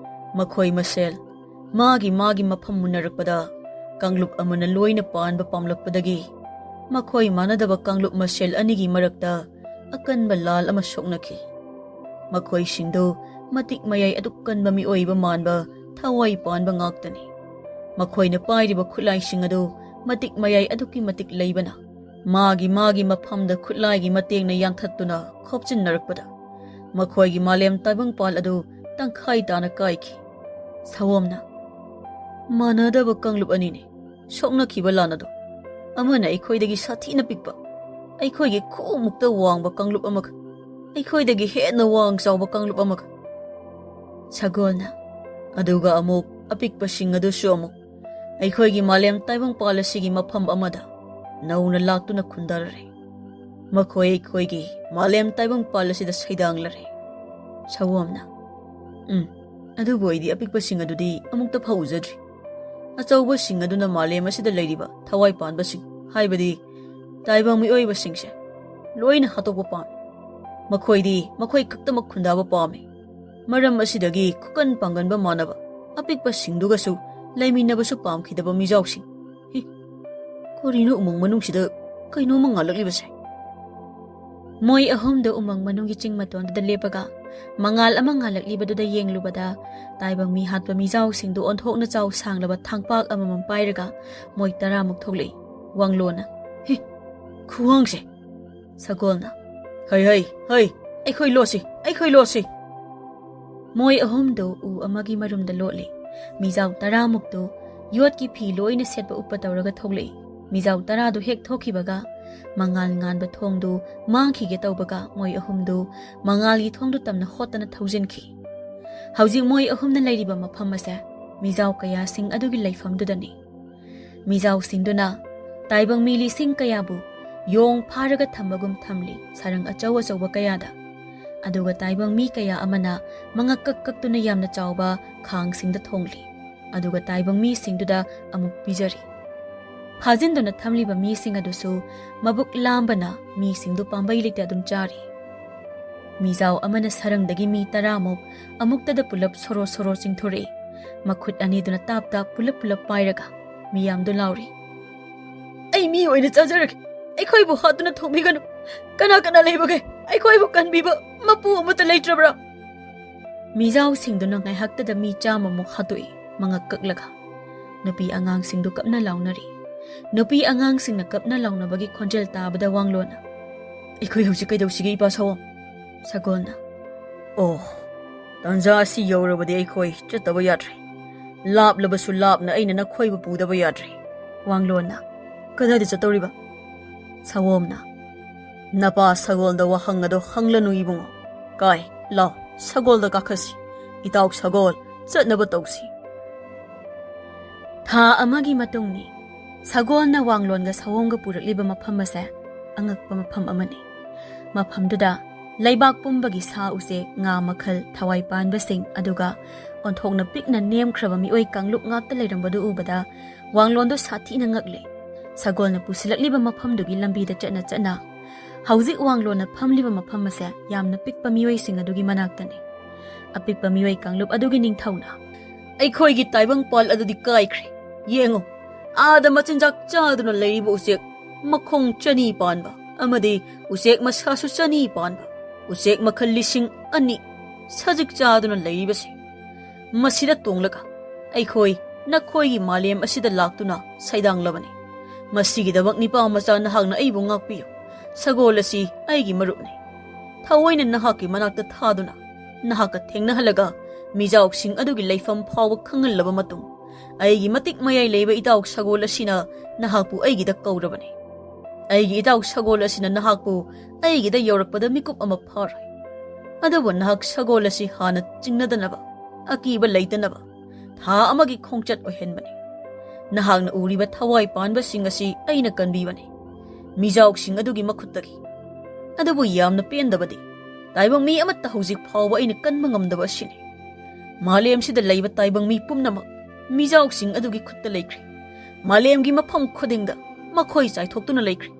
ꯃꯈꯣꯏ ꯃꯁꯦꯜ ꯃꯥꯒꯤ ꯃꯥꯒꯤ ꯃꯐꯝ ꯃꯨꯟꯅꯔꯛꯄꯗ, ꯀꯥꯡꯂꯨꯞ ꯑꯃꯅ ꯂꯣꯏꯅ ꯄꯥꯟꯕ ꯄꯥꯝꯂꯛꯄꯗꯒꯤ, ꯃꯈꯣꯏ ꯃꯥꯟꯅꯗꯕ ꯀꯥꯡꯂꯨꯞ ꯃꯁꯦꯜ ꯑꯅꯤꯒꯤ ꯃꯔꯛꯇ ꯑꯀꯟꯕ ꯂꯥꯜ ꯑꯃ ꯁꯣꯛꯅꯈꯤ꯫ ꯃꯈꯣꯏꯁꯤꯡꯗꯨ ꯃꯇꯤꯛ ꯃꯌꯥꯏ ꯑꯗꯨꯛ ꯀꯟꯕ ꯃꯤꯑꯣꯏꯕ ꯃꯥꯟꯕ ꯊꯋꯥꯏ ꯄꯥꯟꯕ ꯉꯥꯛꯇꯅꯤ꯫ ꯃꯈꯣꯏꯅ ꯄꯥꯏꯔꯤꯕ ꯈꯨꯠꯂꯥꯏꯁꯤꯡ ꯑꯗꯨ ꯃꯇꯤꯛ ꯃꯌꯥꯏ ꯑꯗꯨꯛꯀꯤ ꯃꯇꯤꯛ ꯂꯩꯕꯅ, ꯃꯥꯒꯤ ꯃꯥꯒꯤ ꯃꯐꯝꯗ ꯈꯨꯠꯂꯥꯏꯒꯤ ꯃꯇꯦꯡꯅ ꯌꯥꯟꯊꯠꯇꯨꯅ ꯈꯣꯞꯆꯤꯟꯅꯔꯛꯄꯗ, ꯃꯈꯣꯏꯒꯤ ꯃꯥꯂꯦꯝ ꯇꯥꯏꯕꯪꯄꯥꯜ ꯑꯗꯨ ꯇꯪꯈꯥꯏ ꯇꯥꯅ ꯀꯥꯏꯈꯤ꯫" ꯁꯑꯣꯝꯅ, "ꯃꯥꯟꯅꯗꯕ ꯀꯥꯡꯂꯨꯞ ꯑꯅꯤꯅꯤ ꯁꯣꯛꯅꯈꯤꯕ ꯂꯥꯟ ꯑꯗꯨ꯫ ꯑꯃꯅ ꯑꯩꯈꯣꯏꯗꯒꯤ ꯁꯥꯊꯤꯅ ꯄꯤꯛꯄ, ꯑꯩꯈꯣꯏꯒꯤ ꯈꯨꯎꯃꯨꯛꯇ ꯋꯥꯡꯕ ꯀꯥꯡꯂꯨꯞ ꯑꯃꯒ, ꯑꯩꯈꯣꯏꯗꯒꯤ ꯍꯦꯟꯅ ꯋꯥꯡ ꯆꯥꯎꯕ ꯀꯥꯡꯂꯨꯞ ꯑꯃꯒ꯫" ꯁꯒꯣꯜꯅ, "ꯑꯗꯨꯒ ꯑꯃꯨꯛ ꯑꯄꯤꯛꯄꯁꯤꯡ ꯑꯗꯨꯁꯨ ꯑꯃꯨꯛ ꯑꯩꯈꯣꯏꯒꯤ ꯃꯥꯂꯦꯝ ꯇꯥꯏꯕꯪꯄꯥꯜ ꯑꯁꯤꯒꯤ ꯃꯐꯝ ꯑꯃꯗ ꯅꯧꯅ ꯂꯥꯛꯇꯨꯅ ꯈꯨꯟꯗꯥꯔꯔꯦ꯫ ꯃꯈꯣꯏ ꯑꯩꯈꯣꯏꯒꯤ ꯃꯥꯂꯦꯝ ꯇꯥꯏꯕꯪꯄꯥꯜ ꯑꯁꯤꯗ ꯁꯩꯗꯥꯡꯂꯔꯦ꯫" ꯁꯑꯣꯝꯅ, "ꯎꯝ, ꯑꯗꯨꯕꯨ ꯑꯩꯗꯤ ꯑꯄꯤꯛꯄꯁꯤꯡ ꯑꯗꯨꯗꯤ ꯑꯃꯨꯛꯇ ꯐꯥꯎ ꯎꯖꯗ꯭ꯔꯤ꯫ ꯑꯆꯧꯕꯁꯤꯡ ꯑꯗꯨꯅ ꯃꯥꯂꯦꯝ ꯑꯁꯤꯗ ꯂꯩꯔꯤꯕ ꯊꯋꯥꯏ ꯄꯥꯟꯕꯁꯤꯡ, ꯍꯥꯏꯕꯗꯤ ꯇꯥꯏꯕꯪ ꯃꯤꯑꯣꯏꯕꯁꯤꯡꯁꯦ ꯂꯣꯏꯅ ꯍꯥꯠꯇꯣꯛꯄ ꯄꯥꯝꯃꯤ꯫ ꯃꯈꯣꯏꯗꯤ ꯃꯈꯣꯏ ꯈꯛꯇꯃꯛ ꯈꯨꯟꯗꯥꯕ ꯄꯥꯝꯃꯤ꯫ ꯃꯔꯝ ꯑꯁꯤꯗꯒꯤ ꯈꯨꯀꯟ ꯄꯥꯡꯒꯟꯕ ꯃꯥꯟꯅꯕ ꯑꯄꯤꯛꯄꯁꯤꯡꯗꯨꯒꯁꯨ ꯂꯩꯃꯤꯟꯅꯕꯁꯨ ꯄꯥꯝꯈꯤꯗꯕ ꯃꯤꯖꯥꯎꯁꯤꯡ꯫ ꯍꯤ, ꯀꯔꯤꯅꯣ ꯎꯃꯪ ꯃꯅꯨꯡꯁꯤꯗ ꯀꯩꯅꯣꯝꯃ ꯉꯥꯜꯂꯛꯂꯤꯕꯁꯦ?" ꯃꯣꯏ ꯑꯍꯨꯝꯗꯣ ꯎꯃꯪ ꯃꯅꯨꯡꯒꯤ ꯆꯤꯡ ꯃꯇꯣꯟꯗꯨꯗ ꯂꯦꯞꯄꯒ ꯃꯉꯥꯜ ꯑꯃ ꯉꯥꯜꯂꯛꯂꯤꯕꯗꯨꯗ ꯌꯦꯡꯂꯨꯕꯗ, ꯇꯥꯏꯕꯪ ꯃꯤ ꯍꯥꯠꯄ ꯃꯤꯖꯥꯎꯁꯤꯡꯗꯨ ꯑꯣꯟꯊꯣꯛꯅ ꯆꯥꯎ ꯁꯥꯡꯂꯕ ꯊꯥꯡꯄꯥꯛ ꯑꯃꯃꯝ ꯄꯥꯏꯔꯒ ꯃꯣꯏ ꯇꯔꯥꯃꯨꯛ ꯊꯣꯛꯂꯛꯏ꯫ ꯋꯥꯡꯂꯣꯅ, "ꯍꯤ, ꯈꯨꯋꯥꯡꯁꯦ!" ꯁꯒꯣꯜꯅ, "ꯍꯩ, ꯍꯩ, ꯍꯩ, ꯑꯩꯈꯣꯏ ꯂꯣꯠꯁꯤ, ꯑꯩꯈꯣꯏ ꯂꯣꯠꯁꯤ!" ꯃꯣꯏ ꯑꯍꯨꯝꯗꯨ ꯎ ꯑꯃꯒꯤ ꯃꯔꯨꯝꯗ ꯂꯣꯠꯂꯤ꯫ ꯃꯤꯖꯥꯎ ꯇꯔꯥꯃꯨꯛꯇꯨ ꯌꯣꯠꯀꯤ ꯐꯤ ꯂꯣꯏꯅ ꯁꯦꯠꯄ ꯎꯞꯄ ꯇꯧꯔꯒ ꯊꯣꯛꯂꯛꯏ꯫ ꯃꯤꯖꯥꯎ ꯇꯔꯥꯗꯨ ꯍꯦꯛ ꯊꯣꯛꯈꯤꯕꯒ, ꯃꯉꯥꯜ ꯉꯥꯟꯕ ꯊꯣꯡꯗꯨ ꯃꯥꯡꯈꯤꯒꯦ ꯇꯧꯕꯒ ꯃꯣꯏ ꯑꯍꯨꯝꯗꯨ ꯃꯉꯥꯜꯒꯤ ꯊꯣꯡꯗꯨ ꯇꯝꯅ ꯍꯣꯠꯇꯅ ꯊꯧꯖꯤꯟꯈꯤ꯫ ꯍꯧꯖꯤꯛ ꯃꯣꯏ ꯑꯍꯨꯝꯅ ꯂꯩꯔꯤꯕ ꯃꯐꯝ ꯑꯁꯦ ꯃꯤꯖꯥꯎ ꯀꯌꯥꯁꯤꯡ ꯑꯗꯨꯒꯤ ꯂꯩꯐꯝꯗꯨꯗꯅꯤ꯫ ꯃꯤꯖꯥꯎꯁꯤꯡꯗꯨꯅ ꯇꯥꯏꯕꯪ ꯃꯤ ꯂꯤꯁꯤꯡ ꯀꯌꯥꯕꯨ ꯌꯣꯡ ꯐꯥꯔꯒ ꯊꯝꯕꯒꯨꯝ ꯊꯝꯂꯤ ꯁꯔꯪ ꯑꯆꯧ ꯑꯆꯧꯕ ꯀꯌꯥꯗ꯫ ꯑꯗꯨꯒ ꯇꯥꯏꯕꯪ ꯃꯤ ꯀꯌꯥ ꯑꯃꯅ ꯃꯉꯛ ꯀꯛ ꯀꯛꯇꯨꯅ ꯌꯥꯝꯅ ꯆꯥꯎꯕ ꯈꯥꯡꯁꯤꯡꯗ ꯊꯣꯡꯂꯤ꯫ ꯑꯗꯨꯒ ꯇꯥꯏꯕꯪ ꯃꯤꯁꯤꯡꯗꯨꯗ ꯑꯃꯨꯛ ꯄꯤꯖꯔꯤ꯫ ꯐꯥꯖꯤꯟꯗꯨꯅ ꯊꯝꯂꯤꯕ ꯃꯤꯁꯤꯡ ꯑꯗꯨꯁꯨ ꯃꯕꯨꯛ ꯂꯥꯝꯕꯅ ꯃꯤꯁꯤꯡꯗꯨ ꯄꯥꯝꯕꯩ ꯂꯩꯇ ꯑꯗꯨꯝ ꯆꯥꯔꯤ꯫ ꯃꯤꯖꯥꯎ ꯑꯃꯅ ꯁꯔꯪꯗꯒꯤ ꯃꯤ ꯇꯔꯥꯃꯨꯛ ꯑꯃꯨꯛꯇꯗ ꯄꯨꯂꯞ ꯁꯣꯔꯣ ꯁꯣꯔꯣ ꯆꯤꯡꯊꯣꯔꯛꯏ꯫ ꯃꯈꯨꯠ ꯑꯅꯤꯗꯨꯅ ꯇꯥꯞ ꯇꯥꯞ ꯄꯨꯂꯞ ꯄꯨꯂꯞ ꯄꯥꯏꯔꯒ ꯃꯤꯌꯥꯝꯗꯨ ꯂꯥꯎꯔꯤ, "ꯑꯩ ꯃꯤ ꯑꯣꯏꯅ ꯆꯥꯖꯔꯒꯦ꯫ ꯑꯩꯈꯣꯏꯕꯨ ꯍꯥꯠꯇꯨꯅ ꯊꯣꯡꯕꯤꯒꯅꯨ꯫ ꯀꯅꯥ ꯀꯅꯥ ꯂꯩꯕꯒꯦ? ꯑꯩꯈꯣꯏꯕꯨ ꯀꯟꯕꯤꯕ ꯃꯄꯨ ꯑꯃꯠꯇ ꯂꯩꯇ꯭ꯔꯕ꯭ꯔꯥ?" ꯃꯤꯖꯥꯎꯁꯤꯡꯗꯨꯅ ꯉꯥꯏꯍꯥꯛꯇꯗ ꯃꯤ ꯆꯥꯝꯃꯃꯨꯛ ꯍꯥꯠꯇꯣꯛꯏ, ꯃꯉꯛ ꯀꯛꯂꯒ꯫ ꯅꯨꯄꯤ ꯑꯉꯥꯡꯁꯤꯡꯗꯨ ꯀꯞꯅ ꯂꯥꯎꯅꯔꯤ꯫ ꯅꯨꯄꯤ ꯑꯉꯥꯡꯁꯤꯡꯅ ꯀꯞꯅ ꯂꯥꯎꯅꯕꯒꯤ ꯈꯣꯟꯖꯦꯜ ꯇꯥꯕꯗ ꯋꯥꯡꯂꯣꯟꯅ, "ꯑꯩꯈꯣꯏ ꯍꯧꯖꯤꯛ ꯀꯩꯗꯧꯁꯤꯒꯦ, ꯏꯄꯥ ꯁꯥꯋꯣꯝ?" ꯁꯒꯣꯜꯅ, "ꯑꯣ, ꯇꯥꯟꯖꯥ ꯑꯁꯤ ꯌꯧꯔꯕꯗꯤ ꯑꯩꯈꯣꯏ ꯆꯠꯇꯕ ꯌꯥꯗ꯭ꯔꯦ꯫ ꯂꯥꯞꯂꯕꯁꯨ ꯂꯥꯞꯅ ꯑꯩꯅ ꯅꯈꯣꯏꯕꯨ ꯄꯨꯗꯕ ꯌꯥꯗ꯭ꯔꯦ꯫" ꯋꯥꯡꯂꯣꯟꯅ, "ꯀꯗꯥꯏꯗ ꯆꯠꯇꯧꯔꯤꯕ?" ꯁꯥꯋꯣꯝꯅ, "ꯅꯄꯥ ꯁꯒꯣꯜꯗ ꯋꯥꯍꯪ ꯑꯗꯣ ꯍꯪꯂꯅꯨ ꯏꯕꯨꯡꯉꯣ꯫ ꯀꯥꯏ, ꯂꯥꯎ, ꯁꯒꯣꯜꯗ ꯀꯥꯈꯠꯁꯤ꯫ ꯏꯇꯥꯎ ꯁꯒꯣꯜ, ꯆꯠꯅꯕ ꯇꯧꯁꯤ꯫" ꯊꯥ ꯑꯃꯒꯤ ꯃꯇꯨꯡꯅꯤ꯫ ꯁꯒꯣꯜꯅ ꯋꯥꯡꯂꯣꯟꯒ ꯁꯥꯋꯣꯝꯒ ꯄꯨꯔꯛꯂꯤꯕ ꯃꯐꯝ ꯑꯁꯦ ꯑꯉꯛꯄ ꯃꯐꯝ ꯑꯃꯅꯤ꯫ ꯃꯐꯝꯗꯨꯗ ꯂꯩꯕꯥꯛ ꯄꯨꯝꯕꯒꯤ ꯁꯥ ꯎꯆꯦꯛ, ꯉꯥ ꯃꯈꯜ, ꯊꯋꯥꯏ ꯄꯥꯟꯕꯁꯤꯡ, ꯑꯗꯨꯒ ꯑꯣꯟꯊꯣꯛꯅ ꯄꯤꯛꯅ ꯅꯦꯝꯈ꯭ꯔꯕ ꯃꯤꯑꯣꯏ ꯀꯥꯡꯂꯨꯞ ꯉꯥꯛꯇ ꯂꯩꯔꯝꯕꯗꯨ ꯎꯕꯗ ꯋꯥꯡꯂꯣꯟꯗꯣ ꯁꯥꯊꯤꯅ ꯉꯛꯂꯦ꯫ ꯁꯒꯣꯜꯅ ꯄꯨꯁꯤꯜꯂꯛꯂꯤꯕ ꯃꯐꯝꯗꯨꯒꯤ ꯂꯝꯕꯤꯗ ꯆꯠꯅ ꯆꯠꯅ ꯍꯧꯖꯤꯛ ꯋꯥꯡꯂꯣꯟꯅ ꯐꯝꯂꯤꯕ ꯃꯐꯝ ꯑꯁꯦ ꯌꯥꯝꯅ ꯄꯤꯛꯄ ꯃꯤꯑꯣꯏꯁꯤꯡ ꯑꯗꯨꯒꯤ ꯃꯅꯥꯛꯇꯅꯤ꯫ ꯑꯄꯤꯛꯄ ꯃꯤꯑꯣꯏ ꯀꯥꯡꯂꯨꯞ ꯑꯗꯨꯒꯤ ꯅꯤꯡꯊꯧꯅ, "ꯑꯩꯈꯣꯏꯒꯤ ꯇꯥꯏꯕꯪ ꯄꯥꯜ ꯑꯗꯨꯗꯤ ꯀꯥꯏꯈ꯭ꯔꯦ꯫ ꯌꯦꯡꯉꯨ, ꯑꯥꯗ ꯃꯆꯤꯟꯖꯥꯛ ꯆꯥꯗꯨꯅ ꯂꯩꯔꯤꯕ ꯎꯆꯦꯛ ꯃꯈꯣꯡ ꯆꯅꯤ ꯄꯥꯟꯕ ꯑꯃꯗꯤ ꯎꯆꯦꯛ ꯃꯁꯥꯁꯨ ꯆꯅꯤ ꯄꯥꯟꯕ ꯎꯆꯦꯛ ꯃꯈꯜ ꯂꯤꯁꯤꯡ ꯑꯅꯤ ꯁꯖꯤꯛ ꯆꯥꯗꯨꯅ ꯂꯩꯔꯤꯕꯁꯦ꯫ ꯃꯁꯤꯗ ꯇꯣꯡꯂꯒ ꯑꯩꯈꯣꯏ ꯅꯈꯣꯏꯒꯤ ꯃꯥꯂꯦꯝ ꯑꯁꯤꯗ ꯂꯥꯛꯇꯨꯅ ꯁꯩꯗꯥꯡꯂꯕꯅꯤ꯫ ꯃꯁꯤꯒꯤꯗꯃꯛ ꯅꯤꯄꯥ ꯃꯆꯥ ꯅꯍꯥꯛꯅ ꯑꯩꯕꯨ ꯉꯥꯛꯄꯤꯌꯨ꯫ ꯁꯒꯣꯜ ꯑꯁꯤ ꯑꯩꯒꯤ ꯃꯔꯨꯞꯅꯤ꯫ ꯊꯑꯣꯏꯅ ꯅꯍꯥꯛꯀꯤ ꯃꯅꯥꯛꯇ ꯊꯥꯗꯨꯅ ꯅꯍꯥꯛꯀ ꯊꯦꯡꯅꯍꯜꯂꯒ ꯃꯤꯖꯥꯎꯁꯤꯡ ꯑꯗꯨꯒꯤ ꯂꯩꯐꯝ ꯐꯥꯎꯕ ꯈꯪꯍꯜꯂꯕ ꯃꯇꯨꯡ ꯑꯩꯒꯤ ꯃꯇꯤꯛ ꯃꯌꯥꯏ ꯂꯩꯕ ꯏꯇꯥꯎ ꯁꯒꯣꯜ ꯑꯁꯤꯅ ꯅꯍꯥꯛꯄꯨ ꯑꯩꯒꯤꯗ ꯀꯧꯔꯕꯅꯤ꯫" ꯑꯩꯒꯤ ꯏꯇꯥꯎ ꯁꯒꯣꯜ ꯑꯁꯤꯅ ꯅꯍꯥꯛꯄꯨ ꯑꯩꯒꯤꯗ ꯌꯧꯔꯛꯄꯗ ꯃꯤꯀꯨꯞ ꯑꯃ ꯐꯥꯔꯣꯏ꯫ ꯑꯗꯨꯕꯨ ꯅꯍꯥꯛ ꯁꯒꯣꯜ ꯑꯁꯤ ꯍꯥꯟꯅ ꯆꯤꯡꯅꯗꯅꯕ, ꯑꯀꯤꯕ ꯂꯩꯇꯅꯕ, ꯊꯥ ꯑꯃꯒꯤ ꯈꯣꯡꯆꯠ ꯑꯣꯏꯍꯟꯕꯅꯤ꯫ ꯅꯍꯥꯛꯅ ꯎꯔꯤꯕ ꯊꯋꯥꯏ ꯄꯥꯟꯕꯁꯤꯡ ꯑꯁꯤ ꯑꯩꯅ ꯀꯟꯕꯤꯕꯅꯤ, ꯃꯤꯖꯥꯎꯁꯤꯡ ꯑꯗꯨꯒꯤ ꯃꯈꯨꯠꯇꯒꯤ꯫ ꯑꯗꯨꯕꯨ ꯌꯥꯝꯅ ꯄꯦꯟꯗꯕꯗꯤ, ꯇꯥꯏꯕꯪ ꯃꯤ ꯑꯃꯠꯇ ꯍꯧꯖꯤꯛ ꯐꯥꯎꯕ ꯑꯩꯅ ꯀꯟꯕ ꯉꯝꯗꯕ ꯑꯁꯤꯅꯤ꯫ ꯃꯥꯂꯦꯝꯁꯤꯗ ꯂꯩꯕ ꯇꯥꯏꯕꯪ ꯃꯤ ꯄꯨꯝꯅꯃꯛ ꯃꯤꯖꯥꯎꯁꯤꯡ ꯑꯗꯨꯒꯤ ꯈꯨꯠꯇ ꯂꯩꯈ꯭ꯔꯦ꯫ ꯃꯥꯂꯦꯝꯒꯤ ꯃꯐꯝ ꯈꯨꯗꯤꯡꯗ ꯃꯈꯣꯏ ꯆꯥꯏꯊꯣꯛꯇꯨꯅ ꯂꯩꯈ꯭ꯔꯦ꯫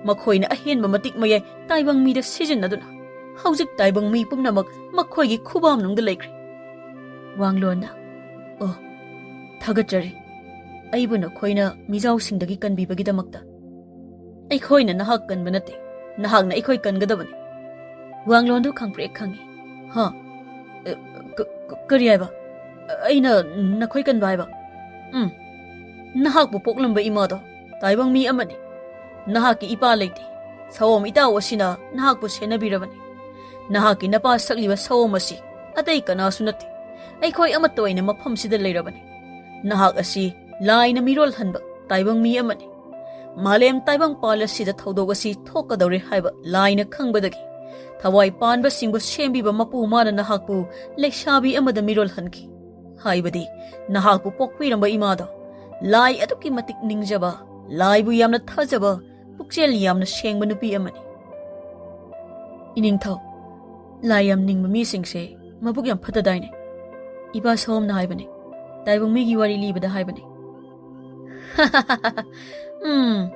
ꯃꯈꯣꯏꯅ ꯑꯍꯦꯟꯕ ꯃꯇꯤꯛ ꯃꯌꯥꯏ ꯇꯥꯏꯕꯪ ꯃꯤꯗ ꯁꯤꯖꯤꯟꯅꯗꯨꯅ ꯍꯧꯖꯤꯛ ꯇꯥꯏꯕꯪ ꯃꯤ ꯄꯨꯝꯅꯃꯛ ꯃꯈꯣꯏꯒꯤ ꯈꯨꯕꯥꯝꯅꯨꯡꯗ ꯂꯩꯈ꯭ꯔꯦ꯫ ꯋꯥꯡꯂꯣꯟꯅ, "ꯑꯣ, ꯊꯥꯒꯠꯆꯔꯤ, ꯑꯩꯕꯨ ꯅꯈꯣꯏꯅ ꯃꯤꯖꯥꯎꯁꯤꯡꯗꯒꯤ ꯀꯟꯕꯤꯕꯒꯤꯗꯃꯛꯇ꯫ ꯑꯩꯈꯣꯏꯅ ꯅꯍꯥꯛ ꯀꯟꯕ ꯅꯠꯇꯦ, ꯅꯍꯥꯛꯅ ꯑꯩꯈꯣꯏ ꯀꯟꯒꯗꯕꯅꯤ꯫" ꯋꯥꯡꯂꯣꯟꯗꯨ ꯈꯪꯄ꯭ꯔꯦꯛ ꯈꯪꯉꯤ꯫ "ꯍꯥ? ꯑ, ꯀ-, ꯀ-, ꯀꯔꯤ ꯍꯥꯏꯕ? ꯑꯩꯅ ꯅꯈꯣꯏ ꯀꯟꯕ ꯍꯥꯏꯕ? ꯎꯝ, ꯅꯍꯥꯛꯄꯨ ꯄꯣꯛꯂꯝꯕ ꯏꯃꯥꯗꯣ ꯇꯥꯏꯕꯪ ꯃꯤ ꯑꯃꯅꯤ꯫ ꯅꯍꯥꯛꯀꯤ ꯏꯄꯥ ꯂꯩꯇꯦ꯫ ꯁꯑꯣꯝ ꯏꯇꯥꯎ ꯑꯁꯤꯅ ꯅꯍꯥꯛꯄꯨ ꯁꯦꯟꯅꯕꯤꯔꯕꯅꯤ꯫ ꯅꯍꯥꯛꯀꯤ ꯅꯄꯥ ꯁꯛꯂꯤꯕ ꯁꯑꯣꯝ ꯑꯁꯤ ꯑꯇꯩ ꯀꯅꯥꯁꯨ ꯅꯠꯇꯦ, ꯑꯩꯈꯣꯏ ꯑꯃꯠꯇ ꯑꯣꯏꯅ ꯃꯐꯝꯁꯤꯗ ꯂꯩꯔꯕꯅꯤ꯫ ꯅꯍꯥꯛ ꯑꯁꯤ ꯂꯥꯏꯅ ꯃꯤꯔꯣꯜꯍꯟꯕ ꯇꯥꯏꯕꯪ ꯃꯤ ꯑꯃꯅꯤ꯫ ꯃꯥꯂꯦꯝ ꯇꯥꯏꯕꯪꯄꯥꯜ ꯑꯁꯤꯗ ꯊꯧꯗꯣꯛ ꯑꯁꯤ ꯊꯣꯛꯀꯗꯧꯔꯦ ꯍꯥꯏꯕ ꯂꯥꯏꯅ ꯈꯪꯕꯗꯒꯤ ꯊꯋꯥꯏ ꯄꯥꯟꯕꯁꯤꯡꯕꯨ ꯁꯦꯝꯕꯤꯕ ꯃꯄꯨ ꯃꯥꯅ ꯅꯍꯥꯛꯄꯨ ꯂꯩꯁꯥꯕꯤ ꯑꯃꯗ ꯃꯤꯔꯣꯜꯍꯟꯈꯤ꯫ ꯍꯥꯏꯕꯗꯤ ꯅꯍꯥꯛꯄꯨ ꯄꯣꯛꯄꯤꯔꯝꯕ ꯏꯃꯥꯗꯣ ꯂꯥꯏ ꯑꯗꯨꯛꯀꯤ ꯃꯇꯤꯛ ꯅꯤꯡꯖꯕ, ꯂꯥꯏꯕꯨ ꯌꯥꯝꯅ ꯊꯥꯖꯕ, ꯄꯨꯛꯆꯦꯜ ꯌꯥꯝꯅ ꯁꯦꯡꯕ ꯅꯨꯄꯤ ꯑꯃꯅꯤ꯫" "ꯏꯅꯤꯡꯊꯧ, ꯂꯥꯏ ꯌꯥꯝ ꯅꯤꯡꯕ ꯃꯤꯁꯤꯡꯁꯦ ꯃꯕꯨꯛ ꯌꯥꯝ ꯐꯠꯇꯗꯥꯏꯅꯦ?" ꯏꯄꯥ ꯁꯣꯝꯅ ꯍꯥꯏꯕꯅꯦ꯫ ꯇꯥꯏꯕꯪ ꯃꯤꯒꯤ ꯋꯥꯔꯤ ꯂꯤꯕꯗ ꯍꯥꯏꯕꯅꯦ꯫ "ꯎꯝ,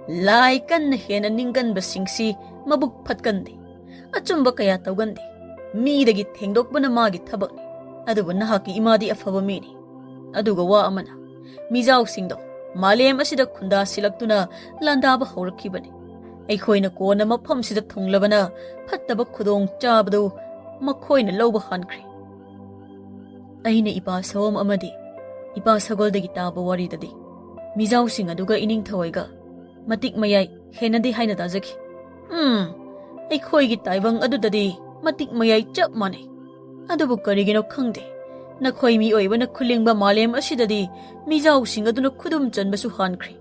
ꯂꯥꯏ ꯀꯟꯅ ꯍꯦꯟꯅ ꯅꯤꯡꯒꯟꯕꯁꯤꯡꯁꯤ ꯃꯕꯨꯛ ꯐꯠꯀꯟꯗꯦ꯫ ꯑꯆꯨꯝꯕ ꯀꯌꯥ ꯇꯧꯒꯟꯗꯦ꯫ ꯃꯤꯗꯒꯤ ꯊꯦꯡꯗꯣꯛꯄꯅ ꯃꯥꯒꯤ ꯊꯕꯛꯅꯤ꯫ ꯑꯗꯨꯕꯨ ꯅꯍꯥꯛꯀꯤ ꯏꯃꯥꯗꯤ ꯑꯐꯕ ꯃꯤꯅꯤ꯫ ꯑꯗꯨꯒ ꯋꯥ ꯑꯃꯅ, ꯃꯤꯖꯥꯎꯁꯤꯡꯗꯣ ꯃꯥꯂꯦꯝ ꯑꯁꯤꯗ ꯈꯨꯟꯗꯥ ꯁꯤꯜꯂꯛꯇꯨꯅ ꯂꯥꯟꯗꯥꯕ ꯍꯧꯔꯛꯈꯤꯕꯅꯤ꯫ ꯑꯩꯈꯣꯏꯅ ꯀꯣꯟꯅ ꯃꯐꯝꯁꯤꯗ ꯊꯨꯡꯂꯕꯅ ꯐꯠꯇꯕ ꯈꯨꯗꯣꯡ ꯆꯥꯕꯗꯨ ꯃꯈꯣꯏꯅ ꯂꯧꯕ ꯍꯟꯈ꯭ꯔꯦ꯫" ꯑꯩꯅ ꯏꯄꯥ ꯁꯑꯣꯝ ꯑꯃꯗꯤ ꯏꯄꯥ ꯁꯒꯣꯜꯗꯒꯤ ꯇꯥꯕ ꯋꯥꯔꯤꯗꯗꯤ ꯃꯤꯖꯥꯎꯁꯤꯡ ꯑꯗꯨꯒ ꯏꯅꯤꯡꯊꯧ ꯍꯣꯏꯒ ꯃꯇꯤꯛ ꯃꯌꯥꯏ ꯍꯦꯟꯅꯗꯦ ꯍꯥꯏꯅ ꯇꯥꯖꯈꯤ꯫ ꯎꯝ, ꯑꯩꯈꯣꯏꯒꯤ ꯇꯥꯏꯕꯪ ꯑꯗꯨꯗꯗꯤ ꯃꯇꯤꯛ ꯃꯌꯥꯏ ꯆꯞ ꯃꯥꯟꯅꯩ꯫ ꯑꯗꯨꯕꯨ ꯀꯔꯤꯒꯤꯅꯣ ꯈꯪꯗꯦ, ꯅꯈꯣꯏ ꯃꯤꯑꯣꯏꯕꯅ ꯈꯨꯂꯤꯡꯕ ꯃꯥꯂꯦꯝ ꯑꯁꯤꯗꯗꯤ ꯃꯤꯖꯥꯎꯁꯤꯡ ꯑꯗꯨꯅ ꯈꯨꯗꯨꯝ ꯆꯟꯕꯁꯨ ꯍꯥꯟꯈ꯭ꯔꯦ꯫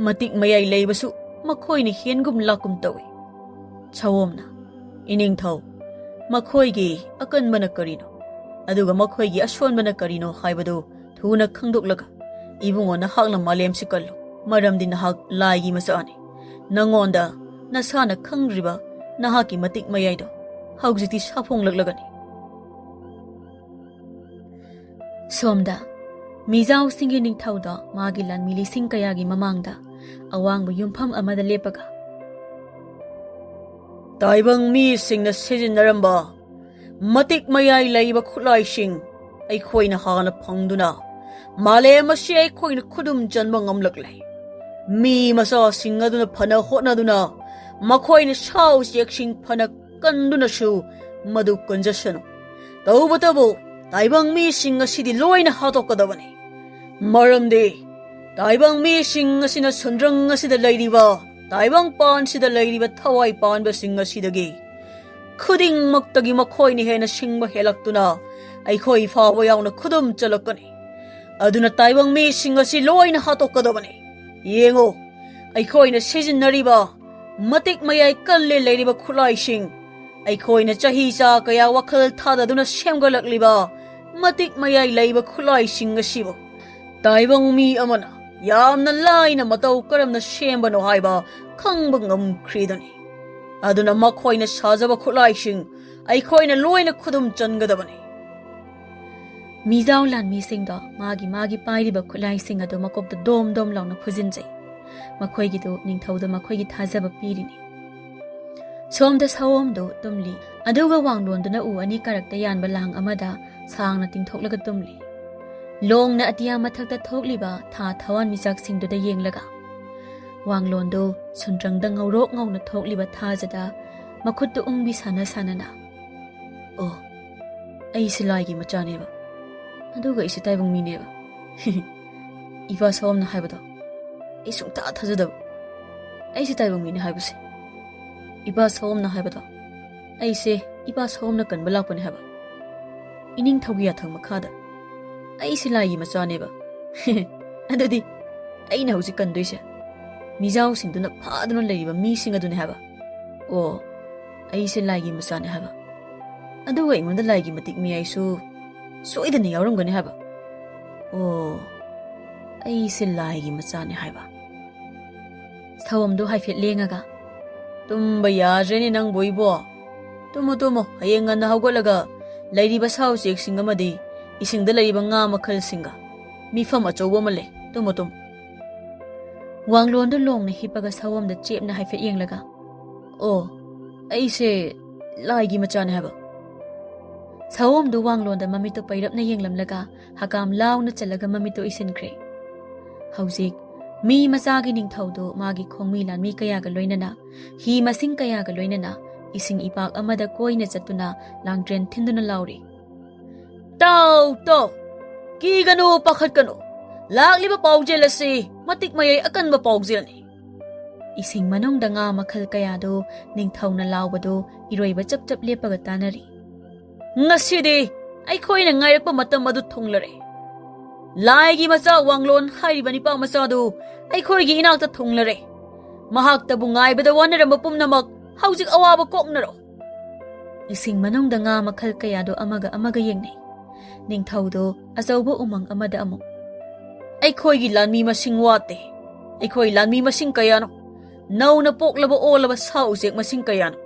ꯃꯇꯤꯛ ꯃꯌꯥꯏ ꯂꯩꯕꯁꯨ ꯃꯈꯣꯏꯅ ꯍꯦꯟꯒꯨꯝ ꯂꯥꯛꯀꯨꯝ ꯇꯧꯏ꯫ ꯁꯑꯣꯝꯅ, "ꯏꯅꯤꯡꯊꯧ, ꯃꯈꯣꯏꯒꯤ ꯑꯀꯟꯕꯅ ꯀꯔꯤꯅꯣ, ꯑꯗꯨꯒ ꯃꯈꯣꯏꯒꯤ ꯑꯁꯣꯟꯕꯅ ꯀꯔꯤꯅꯣ ꯍꯥꯏꯕꯗꯨ ꯊꯨꯅ ꯈꯪꯗꯣꯛꯂꯒ, ꯏꯕꯨꯡꯉꯣ, ꯅꯍꯥꯛꯅ ꯃꯥꯂꯦꯝꯁꯤ ꯀꯜꯂꯨ, ꯃꯔꯝꯗꯤ ꯅꯍꯥꯛ ꯂꯥꯏꯒꯤ ꯃꯆꯥꯅꯤ꯫ ꯅꯉꯣꯟꯗ ꯅꯁꯥꯅ ꯈꯪꯗ꯭ꯔꯤꯕ ꯅꯍꯥꯛꯀꯤ ꯃꯇꯤꯛ ꯃꯌꯥꯏꯗꯣ ꯍꯧꯖꯤꯛꯇꯤ ꯁꯥꯐꯣꯡꯂꯛꯂꯒꯅꯤ"꯫ ꯁꯣꯝꯗ ꯃꯤꯖꯥꯎꯁꯤꯡꯒꯤ ꯅꯤꯡꯊꯧꯗꯣ ꯃꯥꯒꯤ ꯂꯥꯟꯃꯤ ꯂꯤꯁꯤꯡ ꯀꯌꯥꯒꯤ ꯃꯃꯥꯡꯗ ꯑꯋꯥꯡꯕ ꯌꯨꯝꯐꯝ ꯑꯃꯗ ꯂꯦꯞꯄꯒ, "ꯇꯥꯏꯕꯪ ꯃꯤꯁꯤꯡꯅ ꯁꯤꯖꯤꯟꯅꯔꯝꯕ ꯃꯇꯤꯛ ꯃꯌꯥꯏ ꯂꯩꯕ ꯈꯨꯠꯂꯥꯏꯁꯤꯡ ꯑꯩꯈꯣꯏꯅ ꯍꯥꯟꯅ ꯐꯪꯗꯨꯅ ꯃꯥꯂꯦꯝ ꯑꯁꯤ ꯑꯩꯈꯣꯏꯅ ꯈꯨꯗꯨꯝ ꯆꯟꯕ ꯉꯝꯂꯛꯂꯦ꯫ ꯃꯤ ꯃꯆꯥꯁꯤꯡ ꯑꯗꯨꯅ ꯐꯅ ꯍꯣꯠꯅꯗꯨꯅ ꯃꯈꯣꯏꯅ ꯁꯥ ꯎꯆꯦꯛꯁꯤꯡ ꯐꯅ ꯀꯟꯗꯨꯅꯁꯨ ꯃꯗꯨ ꯀꯟꯖꯁꯅꯨ꯫ ꯇꯧꯕꯇꯕꯨ ꯇꯥꯏꯕꯪ ꯃꯤꯁꯤꯡ ꯑꯁꯤꯗꯤ ꯂꯣꯏꯅ ꯍꯥꯠꯇꯣꯛꯀꯗꯕꯅꯤ꯫ ꯃꯔꯝꯗꯤ ꯇꯥꯏꯕꯪ ꯃꯤꯁꯤꯡ ꯑꯁꯤꯅ ꯁꯨꯟꯗ꯭ꯔꯪ ꯑꯁꯤꯗ ꯂꯩꯔꯤꯕ, ꯇꯥꯏꯕꯪ ꯄꯥꯟꯁꯤꯗ ꯂꯩꯔꯤꯕ ꯊꯋꯥꯏ ꯄꯥꯟꯕꯁꯤꯡ ꯑꯁꯤꯗꯒꯤ ꯈꯨꯗꯤꯡꯃꯛꯇꯒꯤ ꯃꯈꯣꯏꯅ ꯍꯦꯟꯅ ꯁꯤꯡꯕ ꯍꯦꯜꯂꯛꯇꯨꯅ ꯑꯩꯈꯣꯏ ꯐꯥꯎꯕ ꯌꯥꯎꯅ ꯈꯨꯗꯨꯝ ꯆꯜꯂꯛꯀꯅꯤ꯫ ꯑꯗꯨꯅ ꯇꯥꯏꯕꯪ ꯃꯤꯁꯤꯡ ꯑꯁꯤ ꯂꯣꯏꯅ ꯍꯥꯠꯇꯣꯛꯀꯗꯕꯅꯤ꯫ ꯌꯦꯡꯉꯨ, ꯑꯩꯈꯣꯏꯅ ꯁꯤꯖꯤꯟꯅꯔꯤꯕ ꯃꯇꯤꯛ ꯃꯌꯥꯏ ꯀꯜꯂꯦ ꯂꯩꯔꯤꯕ ꯈꯨꯠꯂꯥꯏꯁꯤꯡ, ꯑꯩꯈꯣꯏꯅ ꯆꯍꯤ ꯆꯥ ꯀꯌꯥ ꯋꯥꯈꯜ ꯊꯥꯗꯗꯨꯅ ꯁꯦꯝꯒꯠꯂꯛꯂꯤꯕ ꯃꯇꯤꯛ ꯃꯌꯥꯏ ꯂꯩꯕ ꯈꯨꯠꯂꯥꯏꯁꯤꯡ ꯑꯁꯤꯕꯨ ꯇꯥꯏꯕꯪ ꯃꯤ ꯑꯃꯅ ꯌꯥꯝꯅ ꯂꯥꯏꯅ ꯃꯇꯧ ꯀꯔꯝꯅ ꯁꯦꯝꯕꯅꯣ ꯍꯥꯏꯕ ꯈꯪꯕ ꯉꯝꯈ꯭ꯔꯤꯗꯨꯅꯤ꯫ ꯑꯗꯨꯅ ꯃꯈꯣꯏꯅ ꯁꯥꯖꯕ ꯈꯨꯠꯂꯥꯏꯁꯤꯡ ꯑꯩꯈꯣꯏꯅ ꯂꯣꯏꯅ ꯈꯨꯗꯨꯝ ꯆꯟꯒꯗꯕꯅꯤ"꯫ ꯃꯤꯖꯥꯎ ꯂꯥꯟꯃꯤꯁꯤꯡꯗꯣ ꯃꯥꯒꯤ ꯃꯥꯒꯤ ꯄꯥꯏꯔꯤꯕ ꯈꯨꯠꯂꯥꯏꯁꯤꯡ ꯑꯗꯨ ꯃꯀꯣꯛꯇ ꯗꯣꯝ ꯗꯣꯝ ꯂꯥꯎꯅ ꯐꯨꯖꯤꯟꯖꯩ꯫ ꯃꯈꯣꯏꯒꯤꯗꯨ ꯅꯤꯡꯊꯧꯗ ꯃꯈꯣꯏꯒꯤ ꯊꯥꯖꯕ ꯄꯤꯔꯤꯅꯤ꯫ ꯁꯣꯝꯗ ꯁꯑꯣꯝꯗꯨ ꯇꯨꯝꯂꯤ, ꯑꯗꯨꯒ ꯋꯥꯡꯂꯣꯟꯗꯨꯅ ꯎ ꯑꯅꯤ ꯀꯥꯔꯛꯇ ꯌꯥꯟꯕ ꯂꯥꯡ ꯑꯃꯗ ꯁꯥꯡꯅ ꯇꯤꯡꯊꯣꯛꯂꯒ ꯇꯨꯝꯂꯤ꯫ ꯂꯣꯡꯅ ꯑꯇꯤꯌꯥ ꯃꯊꯛꯇ ꯊꯣꯛꯂꯤꯕ ꯊꯥ ꯊꯋꯥꯟꯃꯤꯆꯥꯛꯁꯤꯡꯗꯨꯗ ꯌꯦꯡꯂꯒ, ꯋꯥꯡꯂꯣꯟꯗꯨ ꯁꯨꯟꯗ꯭ꯔꯪꯗ ꯉꯧꯔꯣꯛ ꯉꯧꯅ ꯊꯣꯛꯂꯤꯕ ꯊꯥꯖꯗ ꯃꯈꯨꯠꯇꯨ ꯎꯪꯕꯤ ꯁꯥꯟꯅ ꯁꯥꯟꯅꯅ, "ꯑꯣ, ꯑꯩꯁꯦ ꯂꯥꯏꯒꯤ ꯃꯆꯥꯅꯦꯕ, ꯑꯗꯨꯒ ꯑꯩꯁꯦ ꯇꯥꯏꯕꯪ ꯃꯤꯅꯦꯕ꯫ ꯏꯄꯥ ꯁꯑꯣꯝꯅ ꯍꯥꯏꯕꯗꯣ ꯑꯩ ꯁꯨꯡꯊꯥ ꯊꯥꯖꯗꯕ꯫ ꯑꯩꯁꯦ ꯇꯥꯏꯕꯪ ꯃꯤꯅꯦ ꯍꯥꯏꯕꯁꯦ꯫ ꯏꯄꯥ ꯁꯑꯣꯝꯅ ꯍꯥꯏꯕꯗꯣ ꯑꯩꯁꯦ ꯏꯄꯥ ꯁꯑꯣꯝꯅ ꯀꯟꯕ ꯂꯥꯛꯄꯅꯦ ꯍꯥꯏꯕ꯫ ꯏꯅꯤꯡꯊꯧꯒꯤ ꯌꯥꯊꯪ ꯃꯈꯥꯗ ꯑꯩꯁꯦ ꯂꯥꯏꯒꯤ ꯃꯆꯥꯅꯦꯕ꯫ ꯑꯗꯨꯗꯤ ꯑꯩꯅ ꯍꯧꯖꯤꯛ ꯀꯟꯗꯣꯏꯁꯦ ꯃꯤꯖꯥꯎꯁꯤꯡꯗꯨꯅ ꯐꯥꯗꯨꯅ ꯂꯩꯔꯤꯕ ꯃꯤꯁꯤꯡ ꯑꯗꯨꯅꯤ ꯍꯥꯏꯕ꯫ ꯑꯣ, ꯑꯩꯁꯦ ꯂꯥꯏꯒꯤ ꯃꯆꯥꯅꯤ ꯍꯥꯏꯕ꯫ ꯑꯗꯨꯒ ꯑꯩꯉꯣꯟꯗ ꯂꯥꯏꯒꯤ ꯃꯇꯤꯛ ꯃꯌꯥꯏꯁꯨ ꯁꯣꯏꯗꯅ ꯌꯥꯎꯔꯝꯒꯅꯤ ꯍꯥꯏꯕ꯫ ꯑꯣ, ꯑꯩꯁꯦ ꯂꯥꯏꯒꯤ ꯃꯆꯥꯅꯤ ꯍꯥꯏꯕ꯫ ꯁꯥꯑꯣꯝꯗꯨ ꯍꯥꯏꯐꯦꯠ ꯂꯦꯡꯉꯒ, "ꯇꯨꯝꯕ ꯌꯥꯗ꯭ꯔꯦꯅꯦ ꯅꯪꯕꯨ ꯏꯕꯣ꯫ ꯇꯨꯝꯃꯨ ꯇꯨꯝꯃꯨ, ꯍꯌꯦꯡ ꯉꯟꯅ ꯍꯧꯒꯠꯂꯒ ꯂꯩꯔꯤꯕ ꯁꯥ ꯎꯆꯦꯛꯁꯤꯡ ꯑꯃꯗꯤ ꯏꯁꯤꯡꯗ ꯂꯩꯔꯤꯕ ꯉꯥ ꯃꯈꯜꯁꯤꯡꯒ ꯃꯤꯐꯝ ꯑꯆꯧꯕ ꯑꯃ ꯂꯩ꯫ Tamu Tamu." ꯋꯥꯡꯂꯣꯟꯗꯨ ꯂꯣꯡꯅ ꯍꯤꯞꯄꯒ ꯁꯥꯑꯣꯝꯗ ꯆꯦꯞꯅ ꯍꯥꯏꯐꯦꯠ ꯌꯦꯡꯂꯒ, "ꯑꯣ, ꯑꯩꯁꯦ ꯂꯥꯏꯒꯤ ꯃꯆꯥꯅꯦ ꯍꯥꯏꯕ꯫" ꯁꯥꯑꯣꯝꯗꯨ ꯋꯥꯡꯂꯣꯟꯗ ꯃꯃꯤꯠꯇꯨ ꯄꯩꯔꯞꯅ ꯌꯦꯡꯂꯝꯂꯒ ꯍꯀꯥꯝ ꯂꯥꯎꯅ ꯆꯜꯂꯒ ꯃꯃꯤꯠꯇꯨ ꯎꯏꯁꯤꯟꯈ꯭ꯔꯦ꯫ ꯍꯧꯖꯤꯛ ꯃꯤ ꯃꯆꯥꯒꯤ ꯅꯤꯡꯊꯧꯗꯨ ꯃꯥꯒꯤ ꯈꯣꯡꯃꯤ ꯂꯥꯟꯃꯤ ꯀꯌꯥꯒ ꯂꯣꯏꯅꯅ, ꯍꯤ ꯃꯁꯤꯡ ꯀꯌꯥꯒ ꯂꯣꯏꯅꯅ ꯏꯁꯤꯡ ꯏꯄꯥꯛ ꯑꯃꯗ ꯀꯣꯏꯅ ꯆꯠꯇꯨꯅ ꯂꯥꯡꯇ꯭ꯔꯦꯟ ꯊꯤꯟꯗꯨꯅ ꯂꯥꯎꯔꯤ꯫ "ꯇꯥꯎ, ꯇꯥꯎ! ꯀꯤꯒꯅꯨ, ꯄꯥꯈꯠꯀꯅꯨ꯫ ꯂꯥꯛꯂꯤꯕ ꯄꯥꯎꯖꯦꯜ ꯑꯁꯤ ꯃꯇꯤꯛ ꯃꯌꯥꯏ ꯑꯀꯟꯕ ꯄꯥꯎꯖꯦꯜꯅꯤ꯫" ꯏꯁꯤꯡ ꯃꯅꯨꯡꯗ ꯉꯥ ꯃꯈꯜ ꯀꯌꯥꯗꯨ ꯅꯤꯡꯊꯧꯅ ꯂꯥꯎꯕꯗꯨ ꯏꯔꯣꯏꯕ ꯆꯞ ꯆꯞ ꯂꯦꯞꯄꯒ ꯇꯥꯅꯔꯤ꯫ "ꯉꯁꯤꯗꯤ ꯑꯩꯈꯣꯏꯅ ꯉꯥꯏꯔꯛꯄ ꯃꯇꯝ ꯑꯗꯨ ꯊꯨꯡꯂꯔꯦ꯫ ꯂꯥꯏꯒꯤ ꯃꯆꯥ ꯋꯥꯡꯂꯣꯟ ꯍꯥꯏꯔꯤꯕ ꯅꯤꯄꯥ ꯃꯆꯥꯗꯨ ꯑꯩꯈꯣꯏꯒꯤ ꯏꯅꯥꯛꯇ ꯊꯨꯡꯂꯔꯦ꯫ ꯃꯍꯥꯛꯇꯕꯨ ꯉꯥꯏꯕꯗ ꯋꯥꯅꯔꯝꯕ ꯄꯨꯝꯅꯃꯛ ꯍꯧꯖꯤꯛ ꯑꯋꯥꯕ ꯀꯣꯛꯅꯔꯣ꯫" ꯏꯁꯤꯡ ꯃꯅꯨꯡꯗ ꯉꯥ ꯃꯈꯜ ꯀꯌꯥꯗꯨ ꯑꯃꯒ ꯑꯃꯒ ꯌꯦꯡꯅꯩ꯫ ꯅꯤꯡꯊꯧꯗꯨ ꯑꯆꯧꯕ ꯎꯃꯪ ꯑꯃꯗ ꯑꯃꯨꯛ, "ꯑꯩꯈꯣꯏꯒꯤ ꯂꯥꯟꯃꯤ ꯃꯁꯤꯡ ꯋꯥꯠꯇꯦ꯫ ꯑꯩꯈꯣꯏ ꯂꯥꯟꯃꯤ ꯃꯁꯤꯡ ꯀꯌꯥꯅꯣ? ꯅꯧꯅ ꯄꯣꯛꯂꯕ ꯑꯣꯜꯂꯕ ꯁꯥ ꯎꯆꯦꯛ ꯃꯁꯤꯡ ꯀꯌꯥꯅꯣ?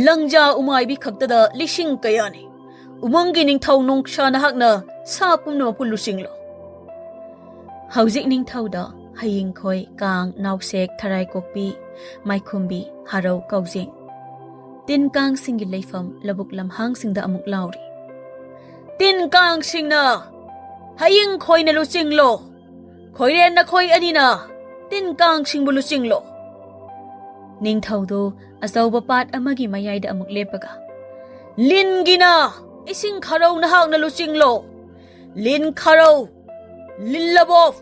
ꯂꯪꯖꯥ ꯎꯃꯥꯏꯕꯤ ꯈꯛꯇꯗ ꯂꯤꯁꯤꯡ ꯀꯌꯥꯅꯤ꯫ ꯎꯃꯪꯒꯤ ꯅꯤꯡꯊꯧ ꯅꯣꯡꯁꯥ ꯅꯍꯥꯛꯅ ꯁꯥ ꯄꯨꯝꯅꯃꯛꯄꯨ ꯂꯨꯆꯤꯡꯂꯣ꯫" ꯍꯧꯖꯤꯛ ꯅꯤꯡꯊꯧꯗ ꯍꯌꯤꯡꯈꯣꯏ, ꯀꯥꯡ, ꯅꯥꯎꯁꯦꯛ, ꯊꯔꯥꯏ ꯀꯣꯛꯄꯤ, ꯃꯥꯏꯈꯨꯝꯕꯤ, ꯍꯔꯧ, ꯀꯥꯎꯖꯦꯡ, ꯇꯤꯟ ꯀꯥꯡꯁꯤꯡꯒꯤ ꯂꯩꯐꯝ ꯂꯧꯕꯨꯛ ꯂꯝꯍꯥꯡꯁꯤꯡꯗ ꯑꯃꯨꯛ ꯂꯥꯎꯔꯤ꯫ "ꯇꯤꯟ ꯀꯥꯡꯁꯤꯡꯅ ꯍꯌꯤꯡꯈꯣꯏꯅ ꯂꯨꯆꯤꯡꯂꯣ꯫ ꯈꯣꯏꯔꯦꯟ ꯅꯈꯣꯏ ꯑꯅꯤꯅ ꯇꯤꯟ ꯀꯥꯡꯁꯤꯡꯕꯨ ꯂꯨꯆꯤꯡꯂꯣ꯫" ꯅꯤꯡꯊꯧꯗꯨ ꯑꯆꯧꯕ ꯄꯥꯠ ꯑꯃꯒꯤ ꯃꯌꯥꯏꯗ ꯑꯃꯨꯛ ꯂꯦꯞꯄꯒ, "ꯂꯤꯟꯒꯤꯅ ꯏꯁꯤꯡ ꯈꯔꯧ ꯅꯍꯥꯛꯅ ꯂꯨꯆꯤꯡꯂꯣ꯫ ꯂꯤꯟ ꯈꯔꯧ, ꯂꯤꯟ ꯂꯕꯣꯞ,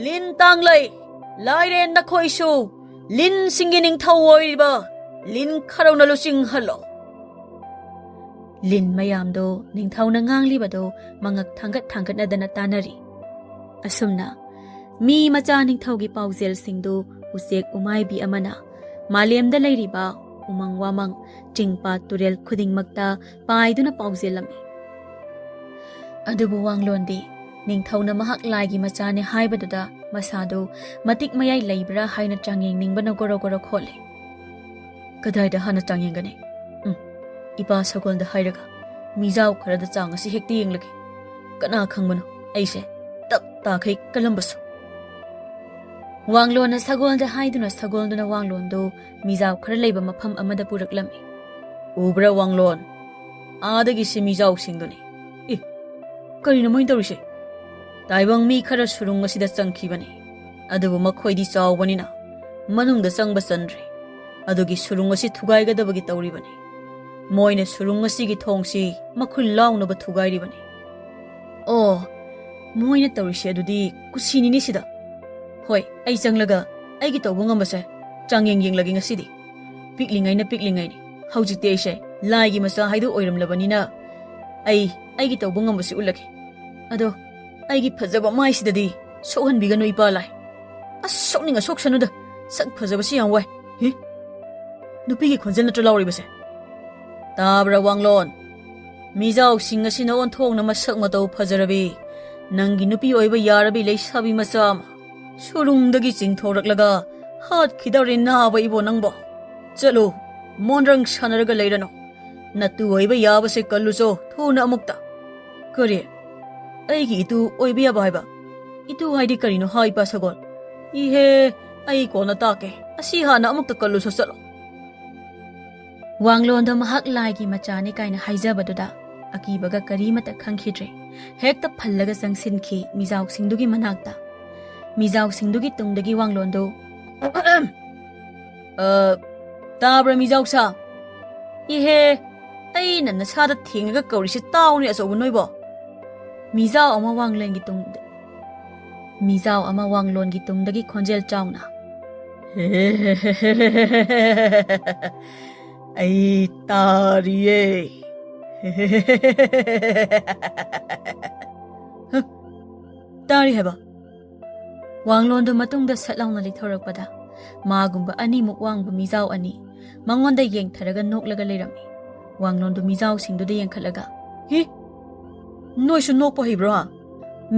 ꯂꯤꯟ ꯇꯥꯡꯂꯩ, ꯂꯥꯏꯔꯦꯟ ꯅꯈꯣꯏꯁꯨ ꯂꯤꯟꯁꯤꯡꯒꯤ ꯅꯤꯡꯊꯧ ꯑꯣꯏꯔꯤꯕ ꯂꯤꯟ ꯈꯔꯧꯅ ꯂꯨꯆꯤꯡꯍꯜꯂꯣ꯫" ꯂꯤꯟ ꯃꯌꯥꯝꯗꯣ ꯅꯤꯡꯊꯧꯅ ꯉꯥꯡꯂꯤꯕꯗꯣ ꯃꯉꯛ ꯊꯥꯡꯒꯠ ꯊꯥꯡꯒꯠꯅꯗꯅ ꯇꯥꯅꯔꯤ꯫ ꯑꯁꯨꯝꯅ ꯃꯤ ꯃꯆꯥ ꯅꯤꯡꯊꯧꯒꯤ ꯄꯥꯎꯖꯦꯜꯁꯤꯡꯗꯨ ꯎꯆꯦꯛ ꯎꯃꯥꯏꯕꯤ ꯑꯃꯅ ꯃꯥꯂꯦꯝꯗ ꯂꯩꯔꯤꯕ ꯎꯃꯪ ꯋꯥꯃꯪ, ꯆꯤꯡ ꯄꯥꯠ ꯇꯨꯔꯦꯜ ꯈꯨꯗꯤꯡꯃꯛꯇ ꯄꯥꯏꯗꯨꯅ ꯄꯥꯎꯖꯦꯜꯂꯝꯃꯤ꯫ ꯑꯗꯨꯕꯨ ꯋꯥꯡꯂꯣꯟꯗꯤ ꯅꯤꯡꯊꯧꯅ ꯃꯍꯥꯛ ꯂꯥꯏꯒꯤ ꯃꯆꯥꯅꯦ ꯍꯥꯏꯕꯗꯨꯗ ꯃꯁꯥꯗꯨ ꯃꯇꯤꯛ ꯃꯌꯥꯏ ꯂꯩꯕ꯭ꯔꯥ ꯍꯥꯏꯅ ꯆꯥꯡꯌꯦꯡꯅꯤꯡꯕꯅ ꯒꯣꯔꯣ ꯒꯣꯔꯣ ꯈꯣꯠꯂꯤ꯫ "ꯀꯗꯥꯏꯗ ꯍꯥꯟꯅ ꯆꯥꯡꯌꯦꯡꯒꯅꯤ? ꯎꯝ, ꯏꯄꯥ ꯁꯒꯣꯜꯗ ꯍꯥꯏꯔꯒ ꯃꯤꯖꯥꯎ ꯈꯔꯗ ꯆꯥꯡ ꯑꯁꯤ ꯍꯦꯛꯇ ꯌꯦꯡꯂꯒꯦ꯫ ꯀꯅꯥ ꯈꯪꯕꯅꯣ, ꯑꯩꯁꯦ ꯇꯞ ꯇꯥꯈꯩ ꯀꯜꯂꯝꯕꯁꯨ꯫" ꯋꯥꯡꯂꯣꯟꯅ ꯁꯒꯣꯜꯗ ꯍꯥꯏꯗꯨꯅ ꯁꯒꯣꯜꯗꯨꯅ ꯋꯥꯡꯂꯣꯟꯗꯨ ꯃꯤꯖꯥꯎ ꯈꯔ ꯂꯩꯕ ꯃꯐꯝ ꯑꯃꯗ ꯄꯨꯔꯛꯂꯝꯃꯤ꯫ "ꯎꯕ꯭ꯔꯥ ꯋꯥꯡꯂꯣꯟ? ꯑꯥꯗꯒꯤꯁꯤ ꯃꯤꯖꯥꯎꯁꯤꯡꯗꯨꯅꯤ꯫ ꯑꯦ, ꯀꯔꯤꯅꯣ ꯃꯣꯏꯅ ꯇꯧꯔꯤꯁꯦ? ꯇꯥꯏꯕꯪ ꯃꯤ ꯈꯔ ꯁꯨꯔꯨꯡ ꯑꯁꯤꯗ ꯆꯪꯈꯤꯕꯅꯤ, ꯑꯗꯨꯕꯨ ꯃꯈꯣꯏꯗꯤ ꯆꯥꯎꯕꯅꯤꯅ ꯃꯅꯨꯡꯗ ꯆꯪꯕ ꯆꯟꯗ꯭ꯔꯦ꯫ ꯑꯗꯨꯒꯤ ꯁꯨꯔꯨꯡ ꯑꯁꯤ ꯊꯨꯒꯥꯏꯒꯗꯕꯒꯤ ꯇꯧꯔꯤꯕꯅꯤ꯫ ꯃꯣꯏꯅ ꯁꯨꯔꯨꯡ ꯑꯁꯤꯒꯤ ꯊꯣꯡꯁꯤ ꯃꯈꯨꯜ ꯂꯥꯎꯅꯕ ꯊꯨꯒꯥꯏꯔꯤꯕꯅꯤ꯫" "ꯑꯣ, ꯃꯣꯏꯅ ꯇꯧꯔꯤꯁꯦ ꯑꯗꯨꯗꯤ ꯀꯨꯁꯤꯅꯤꯅꯦ ꯁꯤꯗ꯫ ꯍꯣꯏ, ꯑꯩ ꯆꯪꯂꯒ ꯑꯩꯒꯤ ꯇꯧꯕ ꯉꯝꯕꯁꯦ ꯆꯥꯡꯌꯦꯡ ꯌꯦꯡꯂꯒꯦ ꯉꯁꯤꯗꯤ꯫ ꯄꯤꯛꯂꯤꯉꯩꯅ ꯄꯤꯛꯂꯤꯉꯩꯅꯤ꯫ ꯍꯧꯖꯤꯛꯇꯤ ꯑꯩꯁꯦ ꯂꯥꯏꯒꯤ ꯃꯆꯥ ꯍꯥꯏꯗꯨ ꯑꯣꯏꯔꯝꯂꯕꯅꯤꯅ ꯑꯩ ꯑꯩꯒꯤ ꯇꯧꯕ ꯉꯝꯕꯁꯤ ꯎꯠꯂꯒꯦ꯫ ꯑꯗꯣ ꯑꯩꯒꯤ ꯐꯖꯕ ꯃꯥꯏꯁꯤꯗꯗꯤ ꯁꯣꯛꯍꯟꯕꯤꯒꯅꯨ, ꯏꯄꯥ ꯂꯥꯏ꯫ ꯑꯁ, ꯁꯣꯛꯅꯤꯡꯉ ꯁꯣꯛꯁꯅꯨꯗ꯫ ꯁꯛ ꯐꯖꯕꯁꯤ ꯌꯥꯝ ꯋꯥꯏ꯫ ꯍꯤ? ꯅꯨꯄꯤꯒꯤ ꯈꯣꯟꯖꯦꯜ ꯅꯠꯇ꯭ꯔ ꯂꯥꯎꯔꯤꯕꯁꯦ? ꯇꯥꯕ꯭ꯔꯥ ꯋꯥꯡꯂꯣꯟ? ꯃꯤꯖꯥꯎꯁꯤꯡ ꯑꯁꯤꯅ ꯑꯣꯟꯊꯣꯛꯅ ꯃꯁꯛ ꯃꯇꯧ ꯐꯖꯔꯕꯤ ꯅꯪꯒꯤ ꯅꯨꯄꯤ ꯑꯣꯏꯕ ꯌꯥꯔꯕꯤ ꯂꯩꯁꯥꯕꯤ ꯃꯆꯥ ꯑꯃ ꯁꯨꯔꯨꯡꯗꯒꯤ ꯆꯤꯡꯊꯣꯔꯛꯂꯒ ꯍꯥꯠꯈꯤꯗꯧꯔꯦ ꯅꯥꯕ ꯏꯕꯣ ꯅꯪꯕꯣ꯫ ꯆꯠꯂꯨ, ꯃꯣꯟꯗ꯭ꯔꯪ ꯁꯥꯟꯅꯔꯒ ꯂꯩꯔꯅꯨ꯫ ꯅꯇꯨ ꯑꯣꯏꯕ ꯌꯥꯕꯁꯦ ꯀꯜꯂꯨꯆꯣ ꯊꯨꯅ ꯑꯃꯨꯛꯇ꯫ ꯀꯔꯤ? ꯑꯩꯒꯤ ꯏꯇꯨ ꯑꯣꯏꯕ ꯌꯥꯕ ꯍꯥꯏꯕ? ꯏꯇꯨ ꯍꯥꯏꯗꯤ ꯀꯔꯤꯅꯣ ꯍꯥ, ꯏꯄꯥ ꯁꯒꯣꯜ? ꯏꯍꯦ, ꯑꯩ ꯀꯣꯟꯅ ꯇꯥꯛꯀꯦ꯫ ꯑꯁꯤ ꯍꯥꯟꯅ ꯑꯃꯨꯛꯇ ꯀꯜꯂꯨꯆꯣ, ꯆꯠꯂꯣ꯫ ꯋꯥꯡꯂꯣꯟꯗꯣ ꯃꯍꯥꯛ ꯂꯥꯏꯒꯤ ꯃꯆꯥꯅꯤ ꯀꯥꯏꯅ ꯍꯥꯏꯖꯕꯗꯨꯗ ꯑꯀꯤꯕꯒ ꯀꯔꯤꯃꯠꯇ ꯈꯪꯈꯤꯗ꯭ꯔꯦ꯫ ꯍꯦꯛꯇ ꯐꯜꯂꯒ ꯆꯪꯁꯤꯟꯈꯤ ꯃꯤꯖꯥꯎꯁꯤꯡꯗꯨꯒꯤ ꯃꯅꯥꯛꯇ꯫ ꯃꯤꯖꯥꯎꯁꯤꯡꯗꯨꯒꯤ ꯇꯨꯡꯗꯒꯤ ꯋꯥꯡꯂꯣꯟꯗꯨ, "ꯑ, ꯇꯥꯕ꯭ꯔꯥ ꯃꯤꯖꯥꯎꯁꯥ? ꯏꯍꯦ, ꯑꯩꯅ ꯅꯁꯥꯗ ꯊꯦꯡꯉꯒ ꯀꯧꯔꯤꯁꯦ ꯇꯥꯎꯅꯦ ꯑꯆꯧꯕ ꯅꯣꯏꯕꯣ꯫" ꯃꯤꯖꯥꯎ ꯑꯃ ꯋꯥꯡꯂꯦꯟꯒꯤ ꯇꯨꯡꯗ, ꯃꯤꯖꯥꯎ ꯑꯃ ꯋꯥꯡꯂꯣꯟꯒꯤ ꯇꯨꯡꯗꯒꯤ ꯈꯣꯟꯖꯦꯜ ꯆꯥꯎꯅ, "ꯑꯩ ꯇꯥꯔꯤꯌꯦ꯫" "ꯍ? ꯇꯥꯔꯤ ꯍꯥꯏꯕ?" ꯋꯥꯡꯂꯣꯟꯗꯨ ꯃꯇꯨꯡꯗ ꯁꯠ ꯂꯥꯎꯅ ꯂꯩꯊꯣꯔꯛꯄꯗ ꯃꯥꯒꯨꯝꯕ ꯑꯅꯤꯃꯨꯛ ꯋꯥꯡꯕ ꯃꯤꯖꯥꯎ ꯑꯅꯤ ꯃꯉꯣꯟꯗ ꯌꯦꯡꯊꯔꯒ ꯅꯣꯛꯂꯒ ꯂꯩꯔꯝꯃꯤ꯫ ꯋꯥꯡꯂꯣꯟꯗꯨ ꯃꯤꯖꯥꯎꯁꯤꯡꯗꯨꯗ ꯌꯦꯡꯈꯠꯂꯒ, "ꯍꯤ, ꯅꯣꯏꯁꯨ ꯅꯣꯛꯄ ꯍꯩꯕ꯭ꯔꯣ?"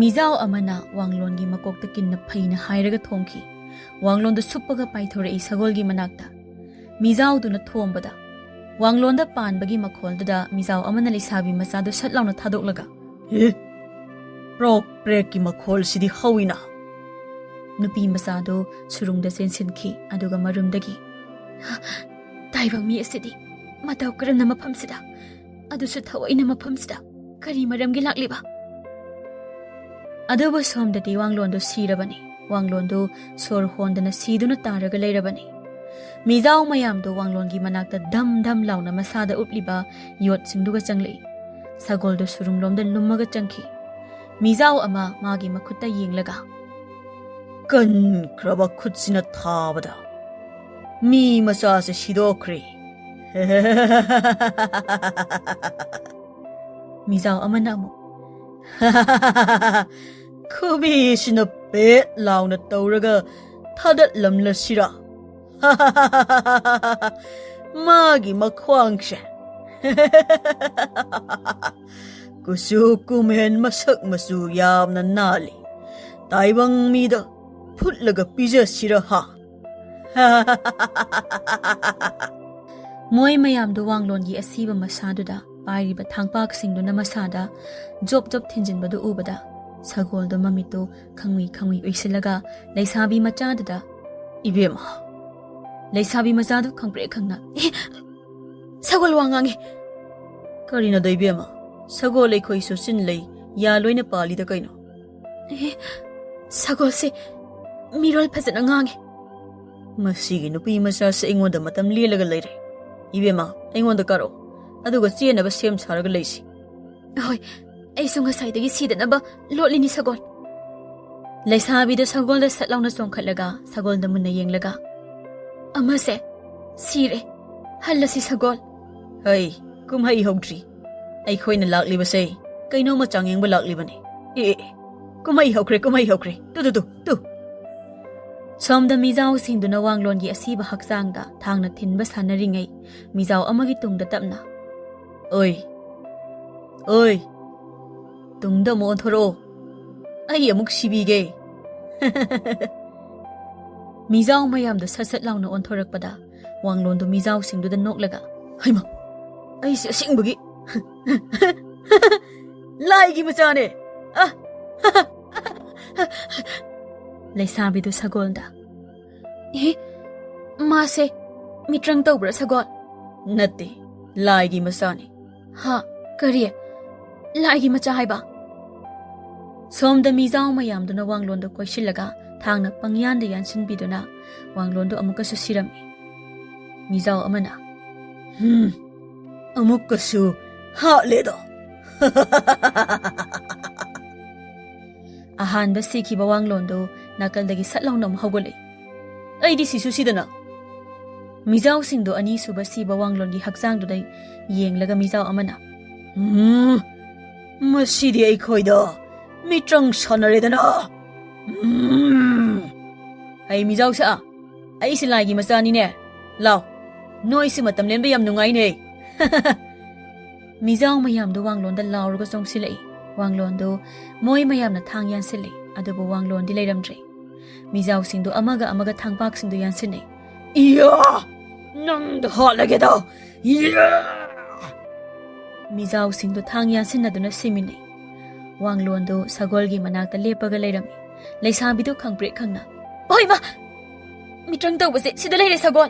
ꯃꯤꯖꯥꯎ ꯑꯃꯅ ꯋꯥꯡꯂꯣꯟꯒꯤ ꯃꯀꯣꯛꯇ ꯀꯤꯟꯅ ꯐꯩꯅ ꯍꯥꯏꯔꯒ ꯊꯣꯝꯈꯤ꯫ ꯋꯥꯡꯂꯣꯟꯗꯨ ꯁꯨꯞꯄꯒ ꯄꯥꯏꯊꯣꯔꯛꯏ ꯁꯒꯣꯜꯒꯤ ꯃꯅꯥꯛꯇ꯫ ꯃꯤꯖꯥꯎꯗꯨꯅ ꯊꯣꯝꯕꯗ, ꯋꯥꯡꯂꯣꯟꯗ ꯄꯥꯟꯕꯒꯤ ꯃꯈꯣꯜꯗꯨꯗ ꯃꯤꯖꯥꯎ ꯑꯃꯅ ꯂꯩꯁꯥꯕꯤ ꯃꯆꯥꯗꯨ ꯁꯠ ꯂꯥꯎꯅ ꯊꯥꯗꯣꯛꯂꯒ, "ꯑꯦ, ꯄ꯭ꯔꯣꯛ ꯄ꯭ꯔꯦꯛꯀꯤ ꯃꯈꯣꯜꯁꯤꯗꯤ ꯍꯧꯏꯅ!" ꯅꯨꯄꯤ ꯃꯆꯥꯗꯨ ꯁꯨꯔꯨꯡꯗ ꯆꯦꯟꯁꯤꯟꯈꯤ, ꯑꯗꯨꯒ ꯃꯔꯨꯝꯗꯒꯤ, "ꯇꯥꯏꯕꯪ ꯃꯤ ꯑꯁꯤꯗꯤ ꯃꯇꯧ ꯀꯔꯝꯅ ꯃꯐꯝꯁꯤꯗ, ꯑꯗꯨꯁꯨ ꯊꯑꯣꯏꯅ ꯃꯐꯝꯁꯤꯗ ꯀꯔꯤ ꯃꯔꯝꯒꯤ ꯂꯥꯛꯂꯤꯕ?" ꯑꯗꯨꯕꯨ ꯁꯣꯝꯗꯗꯤ ꯋꯥꯡꯂꯣꯟꯗꯨ ꯁꯤꯔꯕꯅꯤ꯫ ꯋꯥꯡꯂꯣꯟꯗꯨ ꯁꯣꯔ ꯍꯣꯟꯗꯅ ꯁꯤꯗꯨꯅ ꯇꯥꯔꯒ ꯂꯩꯔꯕꯅꯤ꯫ ꯃꯤꯖꯥꯎ ꯃꯌꯥꯝꯗꯨ ꯋꯥꯡꯂꯣꯟꯒꯤ ꯃꯅꯥꯛꯇ ꯙꯝ ꯙꯝ ꯂꯥꯎꯅ ꯃꯁꯥꯗ ꯎꯞꯂꯤꯕ ꯌꯣꯠꯁꯤꯡꯗꯨꯒ ꯆꯪꯂꯛꯏ꯫ ꯁꯒꯣꯜꯗꯨ ꯁꯨꯔꯨꯡꯂꯣꯝꯗ ꯂꯨꯝꯃꯒ ꯆꯪꯈꯤ꯫ ꯃꯤꯖꯥꯎ ꯑꯃ ꯃꯥꯒꯤ ꯃꯈꯨꯠꯇ ꯌꯦꯡꯂꯒ, "ꯀꯟꯈ꯭ꯔꯕ ꯈꯨꯠꯁꯤꯅ ꯊꯥꯕꯗ ꯃꯤ ꯃꯆꯥꯁꯦ ꯁꯤꯗꯣꯛꯈ꯭ꯔꯦ꯫" ꯃꯤꯖꯥꯎ ꯑꯃꯅ ꯑꯃꯨꯛ, "ꯈꯨꯕꯤꯁꯤꯅ ꯄꯦꯠ ꯂꯥꯎꯅ ꯇꯧꯔꯒ ꯊꯥꯗꯠꯂꯝꯂꯁꯤꯔꯥ? ꯃꯥꯒꯤ ꯃꯈ꯭ꯋꯥꯡꯁꯦ ꯀꯨꯆꯨ ꯀꯨꯃꯦꯟ ꯃꯁꯛ ꯃꯆꯨ ꯌꯥꯝꯅ ꯅꯥꯜꯂꯤ꯫ ꯇꯥꯏꯕꯪ ꯃꯤꯗ ꯐꯨꯠꯂꯒ ꯄꯤꯖꯁꯤꯔ ꯍꯥ?" ꯃꯣꯏ ꯃꯌꯥꯝꯗꯨ ꯋꯥꯡꯂꯣꯟꯒꯤ ꯑꯁꯤꯕ ꯃꯁꯥꯗꯨꯗ ꯄꯥꯏꯔꯤꯕ ꯊꯥꯡꯄꯥꯛꯁꯤꯡꯗꯨꯅ ꯃꯁꯥꯗ ꯖꯣꯞ ꯖꯣꯞ ꯊꯤꯟꯖꯤꯟꯕꯗꯨ ꯎꯕꯗ, ꯁꯒꯣꯜꯗꯨ ꯃꯃꯤꯠꯇꯨ ꯈꯪꯉꯨꯏ ꯈꯪꯉꯨꯏ ꯎꯏꯁꯤꯜꯂꯒ ꯂꯩꯁꯥꯕꯤ ꯃꯆꯥꯗꯨꯗ, "ꯏꯕꯦꯝꯃ!" ꯂꯩꯁꯥꯕꯤ ꯃꯆꯥꯗꯨ ꯈꯪꯄ꯭ꯔꯦꯛ ꯈꯪꯅ, "ꯑꯦ, ꯁꯒꯣꯜ ꯋꯥ ꯉꯥꯡꯉꯦ!" "ꯀꯔꯤꯅꯣꯗ ꯏꯕꯦꯝꯃ? ꯁꯒꯣꯜ ꯑꯩꯈꯣꯏꯁꯨ ꯆꯤꯟ ꯂꯩ, ꯌꯥ ꯂꯣꯏꯅ ꯄꯥꯜꯂꯤꯗ ꯀꯩꯅꯣ?" "ꯑꯦ, ꯁꯒꯣꯜꯁꯦ ꯃꯤꯔꯣꯜ ꯐꯖꯅ ꯉꯥꯡꯉꯦ꯫" "ꯃꯁꯤꯒꯤ ꯅꯨꯄꯤ ꯃꯆꯥꯁꯦ ꯑꯩꯉꯣꯟꯗ ꯃꯇꯝ ꯂꯦꯜꯂꯒ ꯂꯩꯔꯦ꯫ ꯏꯕꯦꯝꯃ, ꯑꯩꯉꯣꯟꯗ ꯀꯥꯔꯛꯑꯣ, ꯑꯗꯨꯒ ꯆꯦꯟꯅꯕ ꯁꯦꯝ ꯁꯥꯔꯒ ꯂꯩꯁꯤ꯫" "ꯍꯣꯏ, ꯑꯩꯁꯨ ꯉꯁꯥꯏꯗꯒꯤ ꯁꯤꯗꯅꯕ ꯂꯣꯠꯂꯤꯅꯤ ꯁꯒꯣꯜ꯫" ꯂꯩꯁꯥꯕꯤꯗ ꯁꯒꯣꯜꯗ ꯁꯠ ꯂꯥꯎꯅ ꯆꯣꯡꯈꯠꯂꯒ ꯁꯒꯣꯜꯗ ꯃꯨꯟꯅ ꯌꯦꯡꯂꯒ, "ꯑꯃꯁꯦ ꯁꯤꯔꯦ, ꯍꯜꯂꯁꯤ ꯁꯒꯣꯜ꯫" "ꯍꯩ, ꯀꯨꯝꯍꯩ ꯍꯧꯗ꯭ꯔꯤ꯫ ꯑꯩꯈꯣꯏꯅ ꯂꯥꯛꯂꯤꯕꯁꯦ ꯀꯩꯅꯣꯝꯃ ꯆꯥꯡꯌꯦꯡꯕ ꯂꯥꯛꯂꯤꯕꯅꯤ꯫ ꯑꯦ, ꯑꯦ, ꯑꯦ, ꯀꯨꯝꯍꯩ ꯍꯧꯈ꯭ꯔꯦ, ꯀꯨꯝꯍꯩ ꯍꯧꯈ꯭ꯔꯦ꯫ Two, two, two, two!" ꯁꯣꯝꯗ ꯃꯤꯖꯥꯎꯁꯤꯡꯗꯨꯅ ꯋꯥꯡꯂꯣꯟꯒꯤ ꯑꯁꯤꯕ ꯍꯛꯆꯥꯡꯗ ꯊꯥꯡꯅ ꯊꯤꯟꯕ ꯁꯥꯟꯅꯔꯤꯉꯩ, ꯃꯤꯖꯥꯎ ꯑꯃꯒꯤ ꯇꯨꯡꯗ ꯇꯞꯅ, "ꯑꯣꯏ, ꯑꯣꯏ, ꯇꯨꯡꯗ ꯑꯃꯨꯛ ꯑꯣꯟꯊꯣꯔꯛꯑꯣ, ꯑꯩ ꯑꯃꯨꯛ ꯁꯤꯕꯤꯒꯦ꯫" ꯃꯤꯖꯥꯎ ꯃꯌꯥꯝꯗꯣ ꯁꯠ ꯁꯠ ꯂꯥꯎꯅ ꯑꯣꯟꯊꯣꯔꯛꯄꯗ, ꯋꯥꯡꯂꯣꯟꯗꯣ ꯃꯤꯖꯥꯎꯁꯤꯡꯗꯨꯗ ꯅꯣꯛꯂꯒ, "ꯍꯩꯃꯥ, ꯑꯩꯁꯦ ꯑꯁꯦꯡꯕꯒꯤ ꯂꯥꯏꯒꯤ ꯃꯆꯥꯅꯦ!" ꯑ, ꯂꯩꯁꯥꯕꯤꯗꯨ ꯁꯒꯣꯜꯗ, "ꯑꯦ, ꯃꯥꯁꯦ ꯃꯤꯇ꯭ꯔꯪ ꯇꯧꯕ꯭ꯔꯥ, ꯁꯒꯣꯜ?" "ꯅꯠꯇꯦ, ꯂꯥꯏꯒꯤ ꯃꯆꯥꯅꯤ꯫" "ꯍꯥ? ꯀꯔꯤ? ꯂꯥꯏꯒꯤ ꯃꯆꯥ ꯍꯥꯏꯕ?" ꯁꯣꯝꯗ ꯃꯤꯖꯥꯎ ꯃꯌꯥꯝꯗꯨꯅ ꯋꯥꯡꯂꯣꯟꯗꯨ ꯀꯣꯏꯁꯤꯜꯂꯒ ꯊꯥꯡꯅ ꯄꯪꯌꯥꯟꯗ ꯌꯥꯟꯁꯤꯟꯕꯤꯗꯨꯅ ꯋꯥꯡꯂꯣꯟꯗꯨ ꯑꯃꯨꯛꯀꯁꯨ ꯁꯤꯔꯝꯃꯤ꯫ ꯃꯤꯖꯥꯎ ꯑꯃꯅ, "ꯍꯨꯝ, ꯑꯃꯨꯛꯀꯁꯨ ꯍꯥꯠꯂꯦꯗꯣ꯫" ꯑꯍꯥꯟꯕ ꯁꯤꯈꯤꯕ ꯋꯥꯡꯂꯣꯟꯗꯨ ꯅꯥꯀꯜꯗꯒꯤ ꯁꯠ ꯂꯥꯎꯅ ꯑꯃꯨꯛ ꯍꯧꯒꯠꯂꯛꯏ꯫ "ꯑꯩꯗꯤ ꯁꯤꯁꯨ ꯁꯤꯗꯅ!" ꯃꯤꯖꯥꯎꯁꯤꯡꯗꯨ ꯑꯅꯤꯁꯨꯕ ꯁꯤꯕ ꯋꯥꯡꯂꯣꯟꯒꯤ ꯍꯛꯆꯥꯡꯗꯨꯗ ꯌꯦꯡꯂꯒ ꯃꯤꯖꯥꯎ ꯑꯃꯅ, "ꯎꯝ, ꯃꯁꯤꯗꯤ ꯑꯩꯈꯣꯏꯗ ꯃꯤꯇ꯭ꯔꯪ ꯁꯥꯟꯅꯔꯦꯗꯅ!" ꯎꯝ꯫ "ꯍꯩ ꯃꯤꯖꯥꯎꯁꯥ, ꯑꯩꯁꯦ ꯂꯥꯏꯒꯤ ꯃꯆꯥꯅꯤꯅꯦ꯫ ꯂꯥꯎ, ꯅꯣꯏꯁꯦ ꯃꯇꯝ ꯂꯦꯟꯕ ꯌꯥꯝ ꯅꯨꯡꯉꯥꯏꯅꯦ꯫" ꯃꯤꯖꯥꯎ ꯃꯌꯥꯝꯗꯨ ꯋꯥꯡꯂꯣꯟꯗ ꯂꯥꯎꯔꯒ ꯆꯣꯡꯁꯤꯜꯂꯛꯏ꯫ ꯋꯥꯡꯂꯣꯟꯗꯨ ꯃꯣꯏ ꯃꯌꯥꯝꯅ ꯊꯥꯡ ꯌꯥꯟꯁꯤꯜꯂꯤ, ꯑꯗꯨꯕꯨ ꯋꯥꯡꯂꯣꯟꯗꯤ ꯂꯩꯔꯝꯗ꯭ꯔꯦ꯫ ꯃꯤꯖꯥꯎꯁꯤꯡꯗꯨ ꯑꯃꯒ ꯑꯃꯒ ꯊꯥꯡꯄꯥꯛꯁꯤꯡꯗꯨ ꯌꯥꯟꯁꯤꯟꯅꯩ꯫ "ꯏꯌꯥ! ꯅꯪꯗ ꯍꯥꯠꯂꯒꯦꯗ! ꯏꯌꯥ!" ꯃꯤꯖꯥꯎꯁꯤꯡꯗꯨ ꯊꯥꯡ ꯌꯥꯟꯁꯤꯟꯅꯗꯨꯅ ꯁꯤꯃꯤꯟꯅꯩ꯫ ꯋꯥꯡꯂꯣꯟꯗꯨ ꯁꯒꯣꯜꯒꯤ ꯃꯅꯥꯛꯇ ꯂꯦꯞꯄꯒ ꯂꯩꯔꯝꯃꯤ꯫ ꯂꯩꯁꯥꯕꯤꯗꯨ ꯈꯪꯄ꯭ꯔꯦꯛ ꯈꯪꯅ, "ꯑꯣꯏꯃ! ꯃꯤꯇ꯭ꯔꯪ ꯇꯧꯕꯁꯦ ꯁꯤꯗ ꯂꯩꯔꯦ, ꯁꯒꯣꯜ!"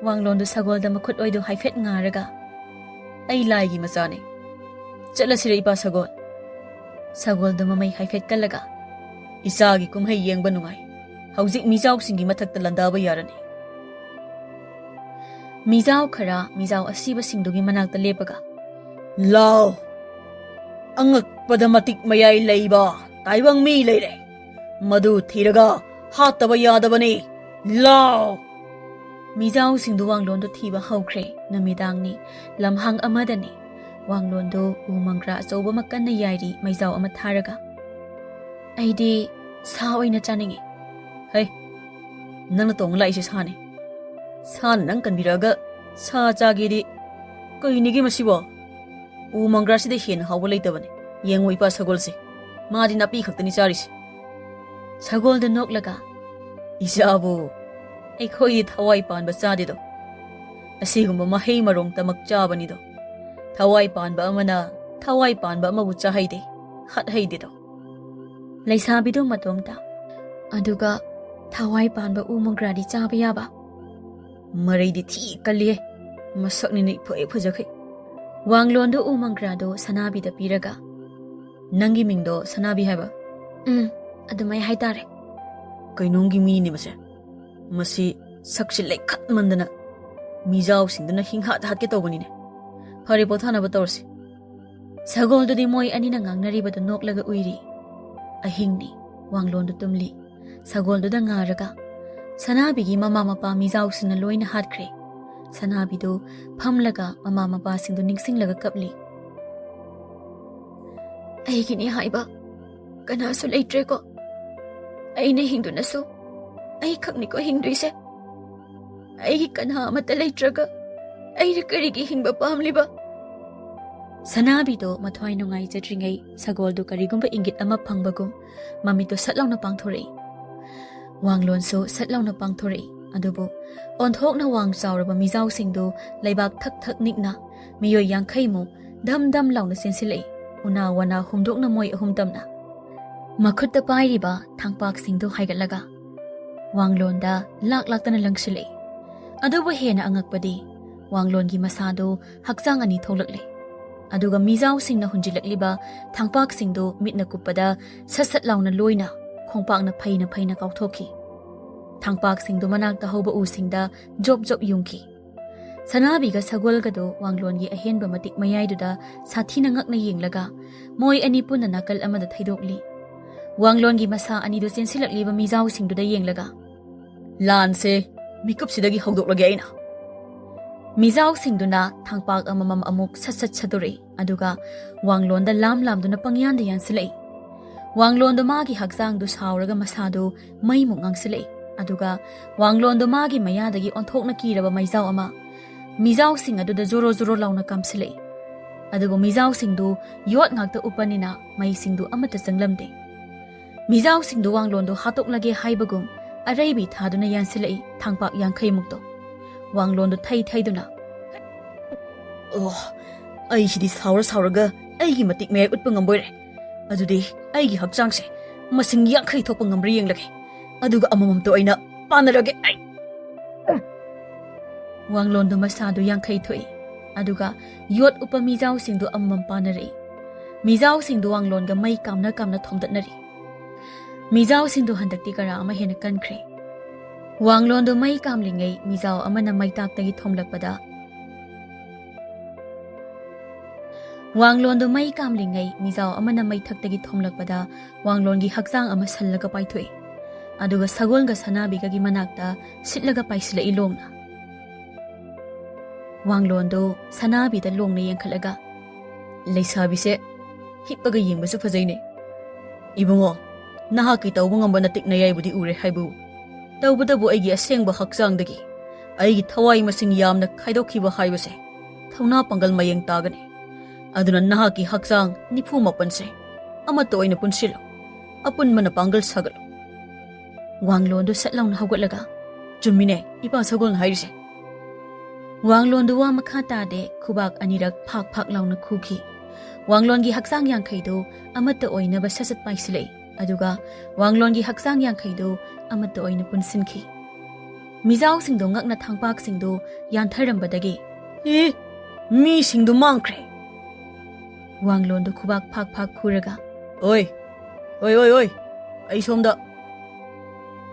ꯋꯥꯡꯂꯣꯟꯗꯨ ꯁꯒꯣꯜꯗ ꯃꯈꯨꯠ ꯑꯣꯏꯗꯨ ꯍꯥꯏꯐꯦꯠ ꯉꯥꯔꯒ, "ꯑꯩ ꯂꯥꯏꯒꯤ ꯃꯆꯥꯅꯤ꯫ ꯆꯠꯂꯁꯤꯔ, ꯏꯄꯥ ꯁꯒꯣꯜ?" ꯁꯒꯣꯜꯗꯨ ꯃꯃꯩ ꯍꯥꯏꯐꯦꯠ ꯀꯜꯂꯒ, "ꯏꯆꯥꯒꯤ ꯀꯨꯝꯍꯩ ꯌꯦꯡꯕ ꯅꯨꯡꯉꯥꯏ꯫ ꯍꯧꯖꯤꯛ ꯃꯤꯖꯥꯎꯁꯤꯡꯒꯤ ꯃꯊꯛꯇ ꯂꯥꯟꯗꯥꯕ ꯌꯥꯔꯅꯤ꯫" ꯃꯤꯖꯥꯎ ꯈꯔ ꯃꯤꯖꯥꯎ ꯑꯁꯤꯕꯁꯤꯡꯗꯨꯒꯤ ꯃꯅꯥꯛꯇ ꯂꯦꯞꯄꯒ, "ꯂꯥꯎ! ꯑꯉꯛꯄꯗ ꯃꯇꯤꯛ ꯃꯌꯥꯏ ꯂꯩꯕ ꯇꯥꯏꯕꯪ ꯃꯤ ꯂꯩꯔꯦ꯫ ꯃꯗꯨ ꯊꯤꯔꯒ ꯍꯥꯠꯇꯕ ꯌꯥꯗꯕꯅꯤ꯫ ꯂꯥꯎ!" ꯃꯤꯖꯥꯎꯁꯤꯡꯗꯨ ꯋꯥꯡꯂꯣꯟꯗꯨ ꯊꯤꯕ ꯍꯧꯈ꯭ꯔꯦ꯫ ꯅꯨꯃꯤꯗꯥꯡꯅꯤ, ꯂꯝꯍꯥꯡ ꯑꯃꯗꯅꯤ꯫ ꯋꯥꯡꯂꯣꯟꯗꯨ ꯎ ꯃꯪꯒ꯭ꯔꯥ ꯑꯆꯧꯕ ꯑꯃ ꯀꯟꯅ ꯌꯥꯏꯔꯤ, ꯃꯩꯖꯥꯎ ꯑꯃ ꯊꯥꯔꯒ꯫ "ꯑꯩꯗꯤ ꯁꯥ ꯑꯣꯏꯅ ꯆꯥꯅꯤꯡꯏ꯫" ꯍꯩ, ꯅꯪꯅ ꯇꯣꯡ ꯂꯥꯛꯏꯁꯦ ꯁꯥꯅꯤ꯫ ꯁꯥꯅ ꯅꯪ ꯀꯟꯕꯤꯔꯛꯑꯒ ꯁꯥ ꯆꯥꯒꯦꯗꯤ ꯀꯩꯅꯤꯒꯦ ꯃꯁꯤꯕꯣ? ꯎ ꯃꯪꯒ꯭ꯔꯥꯁꯤꯗ ꯍꯦꯟꯅ ꯍꯥꯎꯕ ꯂꯩꯇꯕꯅꯤ꯫ ꯌꯦꯡꯉꯨ ꯏꯄꯥ ꯁꯒꯣꯜꯁꯦ, ꯃꯥꯗꯤ ꯅꯥꯄꯤ ꯈꯛꯇꯅꯤ ꯆꯥꯔꯤꯁꯦ꯫ ꯁꯒꯣꯜꯗ ꯅꯣꯛꯂꯒ, "ꯏꯆꯥꯕꯨ, ꯑꯩꯈꯣꯏꯗꯤ ꯊꯋꯥꯏ ꯄꯥꯟꯕ ꯆꯥꯗꯦꯗꯣ꯫ ꯑꯁꯤꯒꯨꯝꯕ ꯃꯍꯩ ꯃꯔꯣꯡ ꯇꯃꯛ ꯆꯥꯕꯅꯤꯗꯣ꯫ ꯊꯋꯥꯏ ꯄꯥꯟꯕ ꯑꯃꯅ ꯊꯋꯥꯏ ꯄꯥꯟꯕ ꯑꯃꯕꯨ ꯆꯥꯍꯩꯗꯦ, ꯍꯥꯠꯍꯩꯗꯦꯗꯣ꯫" ꯂꯩꯁꯥꯕꯤꯗꯨ ꯃꯇꯣꯝꯇ, "ꯑꯗꯨꯒ ꯊꯋꯥꯏ ꯄꯥꯟꯕ ꯎ ꯃꯪꯒ꯭ꯔꯥꯗꯤ ꯆꯥꯕ ꯌꯥꯕ?" "ꯃꯔꯩꯗꯤ ꯊꯤ ꯀꯜꯂꯤꯍꯦ, ꯃꯁꯛꯅꯤꯅ ꯏꯐ ꯍꯦꯛ ꯐꯖꯈꯩ꯫" ꯋꯥꯡꯂꯣꯟꯗꯨ ꯎ ꯃꯪꯒ꯭ꯔꯥꯗꯨ ꯁꯅꯥꯕꯤꯗ ꯄꯤꯔꯒ, "ꯅꯪꯒꯤ ꯃꯤꯡꯗꯣ ꯁꯅꯥꯕꯤ ꯍꯥꯏꯕ?" "ꯎꯝ, ꯑꯗꯨꯃꯥꯏ ꯍꯥꯏꯇꯥꯔꯦ꯫" "ꯀꯩꯅꯣꯝꯒꯤ ꯃꯤꯅꯦ ꯃꯁꯦ꯫ ꯃꯁꯤ ꯁꯛꯁꯤ ꯂꯩꯈꯠꯃꯟꯗꯅ ꯃꯤꯖꯥꯎꯁꯤꯡꯗꯨꯅ ꯍꯤꯡꯍꯥꯠ ꯍꯥꯠꯀꯦ ꯇꯧꯕꯅꯤꯅꯦ꯫ ꯐꯔꯦ, ꯄꯣꯊꯥꯅꯕ ꯇꯧꯔꯁꯤ꯫" ꯁꯒꯣꯜꯗꯨꯗꯤ ꯃꯣꯏ ꯑꯅꯤꯅ ꯉꯥꯡꯅꯔꯤꯕꯗꯨ ꯅꯣꯛꯂꯒ ꯎꯏꯔꯤ꯫ ꯑꯍꯤꯡꯅꯤ꯫ ꯋꯥꯡꯂꯣꯟꯗꯨ ꯇꯨꯝꯂꯤ꯫ ꯁꯒꯣꯜꯗꯨꯗ ꯉꯥꯔꯒ ꯁꯅꯥꯕꯤꯒꯤ ꯃꯃꯥ ꯃꯄꯥ ꯃꯤꯖꯥꯎꯁꯤꯡꯅ ꯂꯣꯏꯅ ꯍꯥꯠꯈ꯭ꯔꯦ꯫ ꯁꯅꯥꯕꯤꯗꯨ ꯐꯝꯂꯒ ꯃꯃꯥ ꯃꯄꯥꯁꯤꯡꯗꯨ ꯅꯤꯡꯁꯤꯡꯂꯒ ꯀꯞꯂꯤ꯫ "ꯑꯩꯒꯤꯅꯤ ꯍꯥꯏꯕ ꯀꯅꯥꯁꯨ ꯂꯩꯇ꯭ꯔꯦꯀꯣ꯫ ꯑꯩꯅ ꯍꯤꯡꯗꯨꯅꯁꯨ ꯑꯩꯈꯛꯅꯤꯀꯣ ꯍꯤꯡꯗꯣꯏꯁꯦ꯫ ꯑꯩꯒꯤ ꯀꯅꯥ ꯑꯃꯠꯇ ꯂꯩꯇ꯭ꯔꯒ ꯑꯩꯅ ꯀꯔꯤꯒꯤ ꯍꯤꯡꯕ ꯄꯥꯝꯂꯤꯕ?" ꯁꯅꯥꯕꯤꯗꯣ ꯃꯊ꯭ꯋꯥꯏ ꯅꯨꯡꯉꯥꯏꯖꯗ꯭ꯔꯤꯉꯩ ꯁꯒꯣꯜꯗꯨ ꯀꯔꯤꯒꯨꯝꯕ ꯏꯪꯒꯤꯠ ꯑꯃ ꯐꯪꯕꯒꯨꯝ ꯃꯃꯤꯠꯇꯨ ꯁꯠ ꯂꯥꯎꯅ ꯄꯥꯡꯊꯣꯔꯛꯏ꯫ ꯋꯥꯡꯂꯣꯟꯁꯨ ꯁꯠ ꯂꯥꯎꯅ ꯄꯥꯡꯊꯣꯔꯛꯏ꯫ ꯑꯗꯨꯕꯨ ꯑꯣꯟꯊꯣꯛꯅ ꯋꯥꯡ ꯆꯥꯎꯔꯕ ꯃꯤꯖꯥꯎꯁꯤꯡꯗꯨ ꯂꯩꯕꯥꯛ ꯊꯛ ꯊꯛ ꯅꯤꯛꯅ ꯃꯤꯑꯣꯏ ꯌꯥꯡꯈꯩꯃꯨꯛ ꯙꯝ ꯙꯝ ꯂꯥꯎꯅ ꯆꯦꯟꯁꯤꯜꯂꯛꯏ꯫ ꯎꯅꯥ ꯋꯥꯅꯥ ꯍꯨꯝꯗꯣꯛꯅ ꯃꯣꯏ ꯑꯍꯨꯝ ꯇꯝꯅ ꯃꯈꯨꯠꯇ ꯄꯥꯏꯔꯤꯕ ꯊꯥꯡꯄꯥꯛꯁꯤꯡꯗꯨ ꯍꯥꯏꯒꯠꯂꯒ ꯋꯥꯡꯂꯣꯟꯗ ꯂꯥꯛ ꯂꯥꯛꯇꯅ ꯂꯪꯁꯤꯜꯂꯛꯏ꯫ ꯑꯗꯨꯕꯨ ꯍꯦꯟꯅ ꯑꯉꯛꯄꯗꯤ ꯋꯥꯡꯂꯣꯟꯒꯤ ꯃꯁꯥꯗꯨ ꯍꯛꯆꯥꯡ ꯑꯅꯤ ꯊꯣꯛꯂꯛꯂꯦ꯫ ꯑꯗꯨꯒ ꯃꯤꯖꯥꯎꯁꯤꯡꯅ ꯍꯨꯟꯖꯤꯜꯂꯛꯂꯤꯕ ꯊꯥꯡꯄꯥꯛꯁꯤꯡꯗꯨ ꯃꯤꯠꯅ ꯀꯨꯞꯄꯗ ꯁꯠ ꯁꯠ ꯂꯥꯎꯅ ꯂꯣꯏꯅ ꯈꯣꯡꯄꯥꯛꯅ ꯐꯩꯅ ꯐꯩꯅ ꯀꯥꯎꯊꯣꯛꯈꯤ꯫ ꯊꯥꯡꯄꯥꯛꯁꯤꯡꯗꯨ ꯃꯅꯥꯛꯇ ꯍꯧꯕ ꯎꯁꯤꯡꯗ ꯖꯣꯞ ꯖꯣꯞ ꯌꯨꯡꯈꯤ꯫ ꯁꯅꯥꯕꯤꯒ ꯁꯒꯣꯜꯒꯗꯨ ꯋꯥꯡꯂꯣꯟꯒꯤ ꯑꯍꯦꯟꯕ ꯃꯇꯤꯛ ꯃꯌꯥꯏꯗꯨꯗ ꯁꯥꯊꯤꯅ ꯉꯛꯅ ꯌꯦꯡꯂꯒ ꯃꯣꯏ ꯑꯅꯤ ꯄꯨꯟꯅ ꯅꯥꯀꯜ ꯑꯃꯗ ꯊꯩꯗꯣꯛꯂꯤ꯫ ꯋꯥꯡꯂꯣꯟꯒꯤ ꯃꯁꯥ ꯑꯅꯤꯗꯨ ꯆꯦꯟꯁꯤꯜꯂꯛꯂꯤꯕ ꯃꯤꯖꯥꯎꯁꯤꯡꯗꯨꯗ ꯌꯦꯡꯂꯒ, "ꯂꯥꯟꯁꯦ ꯃꯤꯀꯨꯞꯁꯤꯗꯒꯤ ꯍꯧꯗꯣꯛꯂꯒꯦ ꯑꯩꯅ꯫" ꯃꯤꯖꯥꯎꯁꯤꯡꯗꯨꯅ ꯊꯥꯡꯄꯥꯛ ꯑꯃꯃꯝ ꯑꯃꯨꯛ ꯁꯠ ꯁꯠ ꯁꯠꯇꯣꯔꯛꯏ, ꯑꯗꯨꯒ ꯋꯥꯡꯂꯣꯟꯗ ꯂꯥꯝ ꯂꯥꯝꯗꯨꯅ ꯄꯪꯌꯥꯟꯗ ꯌꯥꯟꯁꯤꯜꯂꯛꯏ꯫ ꯋꯥꯡꯂꯣꯟꯗꯣ ꯃꯥꯒꯤ ꯍꯛꯆꯥꯡꯗꯨ ꯁꯥꯎꯔꯒ ꯃꯁꯥꯗꯨ ꯃꯩꯃꯨꯛ ꯉꯥꯡꯁꯤꯜꯂꯛꯏ꯫ ꯑꯗꯨꯒ ꯋꯥꯡꯂꯣꯟꯗꯣ ꯃꯥꯒꯤ ꯃꯌꯥꯗꯒꯤ ꯑꯣꯟꯊꯣꯛꯅ ꯀꯤꯔꯕ ꯃꯩꯖꯥꯎ ꯑꯃ ꯃꯤꯖꯥꯎꯁꯤꯡ ꯑꯗꯨꯗ ꯖꯣꯔꯣ ꯖꯣꯔꯣ ꯂꯥꯎꯅ ꯀꯥꯝꯁꯤꯜꯂꯛꯏ꯫ ꯑꯗꯨꯕꯨ ꯃꯤꯖꯥꯎꯁꯤꯡꯗꯨ ꯌꯣꯠ ꯉꯥꯛꯇ ꯎꯞꯄꯅꯤꯅ ꯃꯩꯁꯤꯡꯗꯨ ꯑꯃꯠꯇ ꯆꯪꯂꯝꯗꯦ꯫ ꯃꯤꯖꯥꯎꯁꯤꯡꯗꯨ ꯋꯥꯡꯂꯣꯟꯗꯣ ꯍꯥꯠꯇꯣꯛꯂꯒꯦ ꯍꯥꯏꯕꯒꯨꯝ ꯑꯔꯩꯕꯤ ꯊꯥꯗꯨꯅ ꯌꯥꯟꯁꯤꯜꯂꯛꯏ ꯊꯥꯡꯄꯥꯛ ꯌꯥꯡꯈꯩꯃꯨꯛꯇꯣ꯫ ꯋꯥꯡꯂꯣꯟꯗꯣ ꯊꯩ ꯊꯩꯗꯨꯅ, "ꯑꯣ, ꯑꯩꯁꯤꯗꯤ ꯁꯥꯎꯔ ꯁꯥꯎꯔꯒ ꯑꯩꯒꯤ ꯃꯇꯤꯛ ꯃꯌꯥꯏ ꯎꯠꯄ ꯉꯝꯕꯣꯏꯔꯦ꯫ ꯑꯗꯨꯗꯤ ꯑꯩꯒꯤ ꯍꯛꯆꯥꯡꯁꯦ ꯃꯁꯤꯡ ꯌꯥꯡꯈꯩ ꯊꯣꯛꯄ ꯉꯝꯕ꯭ꯔꯥ ꯌꯦꯡꯂꯒꯦ꯫ ꯑꯗꯨꯒ ꯑꯃꯃꯝꯇ ꯑꯣꯏꯅ ꯄꯥꯟꯅꯔꯒꯦ꯫ ꯑꯩ!" ꯋꯥꯡꯂꯣꯟꯗꯣ ꯃꯁꯥꯗꯨ ꯌꯥꯡꯈꯩ ꯊꯣꯛꯏ꯫ ꯑꯗꯨꯒ ꯌꯣꯠ ꯎꯞꯄ ꯃꯤꯖꯥꯎꯁꯤꯡꯗꯨ ꯑꯃꯃꯝ ꯄꯥꯟꯅꯔꯛꯏ꯫ ꯃꯤꯖꯥꯎꯁꯤꯡꯗꯨ ꯋꯥꯡꯂꯣꯟꯒ ꯃꯩ ꯀꯥꯝꯅ ꯀꯥꯝꯅ ꯊꯣꯝꯗꯠꯅꯔꯤ꯫ ꯃꯤꯖꯥꯎꯁꯤꯡꯗꯨ ꯍꯟꯗꯛꯇꯤ ꯀꯔꯥ ꯑꯃ ꯍꯦꯟꯅ ꯀꯟꯈ꯭ꯔꯦ꯫ ꯋꯥꯡꯂꯣꯟꯗꯨ ꯃꯩ ꯀꯥꯝꯂꯤꯉꯩ ꯃꯤꯖꯥꯎ ꯑꯃꯅ ꯃꯩꯇꯥꯛꯇꯒꯤ ꯊꯣꯝꯂꯛꯄꯗ, ꯋꯥꯡꯂꯣꯟꯗꯨ ꯃꯩ ꯀꯥꯝꯂꯤꯉꯩ ꯃꯤꯖꯥꯎ ꯑꯃꯅ ꯃꯩꯊꯛꯇꯒꯤ ꯊꯣꯝꯂꯛꯄꯗ ꯋꯥꯡꯂꯣꯟꯒꯤ ꯍꯛꯆꯥꯡ ꯑꯃ ꯁꯜꯂꯒ ꯄꯥꯏꯊꯣꯛꯏ꯫ ꯑꯗꯨꯒ ꯁꯒꯣꯜꯒ ꯁꯅꯥꯕꯤꯒꯒꯤ ꯃꯅꯥꯛꯇ ꯁꯤꯠꯂꯒ ꯄꯥꯏꯁꯤꯜꯂꯛꯏ ꯂꯣꯡꯅ꯫ ꯋꯥꯡꯂꯣꯟꯗꯨ ꯁꯅꯥꯕꯤꯗ ꯂꯣꯡꯅ ꯌꯦꯡꯈꯠꯂꯒ, "ꯂꯩꯁꯥꯕꯤꯁꯦ ꯍꯤꯞꯄꯒ ꯌꯦꯡꯕꯁꯨ ꯐꯖꯩꯅꯦ꯫ ꯏꯕꯨꯡꯉꯣ, ꯅꯍꯥꯛꯀꯤ ꯇꯧꯕ ꯉꯝꯕ ꯅꯇꯤꯛ ꯅꯌꯥꯏꯕꯨꯗꯤ ꯎꯔꯦ ꯍꯥꯏꯕꯨ꯫ ꯇꯧꯕꯇꯕꯨ ꯑꯩꯒꯤ ꯑꯁꯦꯡꯕ ꯍꯛꯆꯥꯡꯗꯒꯤ ꯑꯩꯒꯤ ꯊꯋꯥꯏ ꯃꯁꯤꯡ ꯌꯥꯝꯅ ꯈꯥꯏꯗꯣꯛꯈꯤꯕ ꯍꯥꯏꯕꯁꯦ ꯊꯧꯅꯥ ꯄꯥꯡꯒꯜ ꯃꯌꯦꯡ ꯇꯥꯒꯅꯤ꯫ ꯑꯗꯨꯅ ꯅꯍꯥꯛꯀꯤ ꯍꯛꯆꯥꯡ ꯅꯤꯐꯨ ꯃꯥꯄꯟꯁꯦ ꯑꯃꯠꯇ ꯑꯣꯏꯅ ꯄꯨꯟꯁꯤꯜꯂꯨ꯫ ꯑꯄꯨꯟꯕꯅ ꯄꯥꯡꯒꯜ ꯁꯥꯒꯠꯂꯨ꯫" ꯋꯥꯡꯂꯣꯟꯗꯨ ꯁꯠ ꯂꯥꯎꯅ ꯍꯧꯒꯠꯂꯒ, "ꯆꯨꯝꯃꯤꯅꯦ, ꯏꯄꯥ ꯁꯒꯣꯜꯅ ꯍꯥꯏꯔꯤꯁꯦ꯫" ꯋꯥꯡꯂꯣꯟꯗꯨ ꯋꯥ ꯃꯈꯥ ꯇꯥꯗꯦ, ꯈꯨꯕꯥꯛ ꯑꯅꯤꯔꯛ ꯐꯥꯛ ꯐꯥꯛ ꯂꯥꯎꯅ ꯈꯨꯈꯤ꯫ ꯋꯥꯡꯂꯣꯟꯒꯤ ꯍꯛꯆꯥꯡ ꯌꯥꯡꯈꯩꯗꯨ ꯑꯃꯠꯇ ꯑꯣꯏꯅꯕ ꯁꯠ ꯁꯠ ꯄꯥꯏꯁꯤꯜꯂꯛꯏ, ꯑꯗꯨꯒ ꯋꯥꯡꯂꯣꯟꯒꯤ ꯍꯛꯆꯥꯡ ꯌꯥꯡꯈꯩꯗꯨ ꯑꯃꯠꯇ ꯑꯣꯏꯅ ꯄꯨꯟꯁꯤꯟꯈꯤ꯫ ꯃꯤꯖꯥꯎꯁꯤꯡꯗꯨ ꯉꯛꯅ ꯊꯥꯡꯄꯥꯛꯁꯤꯡꯗꯨ ꯌꯥꯟꯊꯔꯝꯕꯗꯒꯤ, "ꯑꯦ, ꯃꯤꯁꯤꯡꯗꯨ ꯃꯥꯡꯈ꯭ꯔꯦ!" ꯋꯥꯡꯂꯣꯟꯗꯨ ꯈꯨꯕꯥꯛ ꯐꯥꯛ ꯐꯥꯛ ꯈꯨꯔꯒ, "ꯑꯣꯏ, ꯑꯣꯏ, ꯑꯣꯏ, ꯑꯣꯏ, ꯑꯩ ꯁꯣꯝꯗ!"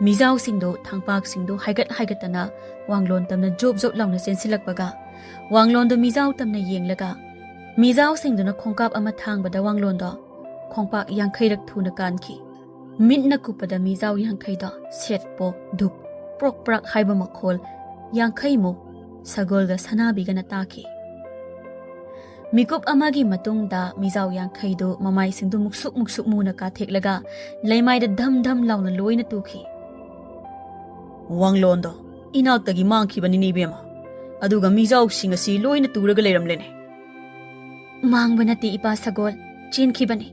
ꯃꯤꯖꯥꯎꯁꯤꯡꯗꯨ ꯊꯥꯡꯄꯥꯛꯁꯤꯡꯗꯨ ꯍꯥꯏꯒꯠ ꯍꯥꯏꯒꯠꯇꯅ ꯋꯥꯡꯂꯣꯟ ꯇꯝꯅ ꯖꯣꯞ ꯖꯣꯞ ꯂꯥꯎꯅ ꯆꯦꯟꯁꯤꯜꯂꯛꯄꯒ, ꯋꯥꯡꯂꯣꯟꯗꯨ ꯃꯤꯖꯥꯎ ꯇꯝꯅ ꯌꯦꯡꯂꯒ, ꯃꯤꯖꯥꯎꯁꯤꯡꯗꯨꯅ ꯈꯣꯡꯀꯥꯞ ꯑꯃ ꯊꯥꯡꯕꯗ ꯋꯥꯡꯂꯣꯟꯗꯣ ꯈꯣꯡꯄꯥꯛ ꯌꯥꯡꯈꯩꯔꯛ ꯊꯨꯅ ꯀꯥꯟꯈꯤ꯫ ꯃꯤꯠꯅ ꯀꯨꯞꯄꯗ ꯃꯤꯖꯥꯎ ꯌꯥꯡꯈꯩꯗꯣ ꯁꯦꯠ ꯄꯣꯞ ꯙꯨꯞ ꯄ꯭ꯔꯣꯛ ꯄ꯭ꯔꯥꯛ ꯍꯥꯏꯕ ꯃꯈꯣꯜ ꯌꯥꯡꯈꯩꯃꯨꯛ ꯁꯒꯣꯜꯒ ꯁꯅꯥꯕꯤꯒꯅ ꯇꯥꯈꯤ꯫ ꯃꯤꯀꯨꯞ ꯑꯃꯒꯤ ꯃꯇꯨꯡꯗ ꯃꯤꯖꯥꯎ ꯌꯥꯡꯈꯩꯗꯨ ꯃꯃꯥꯏꯁꯤꯡꯗꯨ ꯃꯨꯛꯁꯨꯛ ꯃꯨꯛꯁꯨꯛ ꯃꯨꯅ ꯀꯥꯊꯦꯛꯂꯒ ꯂꯩꯃꯥꯏꯗ ꯙꯝ ꯙꯝ ꯂꯥꯎꯅ ꯂꯣꯏꯅ ꯇꯨꯈꯤ꯫ "ꯋꯥꯡꯂꯣꯟꯗꯣ, ꯏꯅꯥꯛꯇꯒꯤ ꯃꯥꯡꯈꯤꯕꯅꯤꯅꯦ ꯏꯕꯦꯝꯃ꯫ ꯑꯗꯨꯒ ꯃꯤꯖꯥꯎꯁꯤꯡ ꯑꯁꯤ ꯂꯣꯏꯅ ꯇꯨꯔꯒ ꯂꯩꯔꯝꯂꯦꯅꯦ꯫" "ꯃꯥꯡꯕ ꯅꯠꯇꯦ ꯏꯄꯥ ꯁꯒꯣꯜ, ꯆꯦꯟꯈꯤꯕꯅꯤ꯫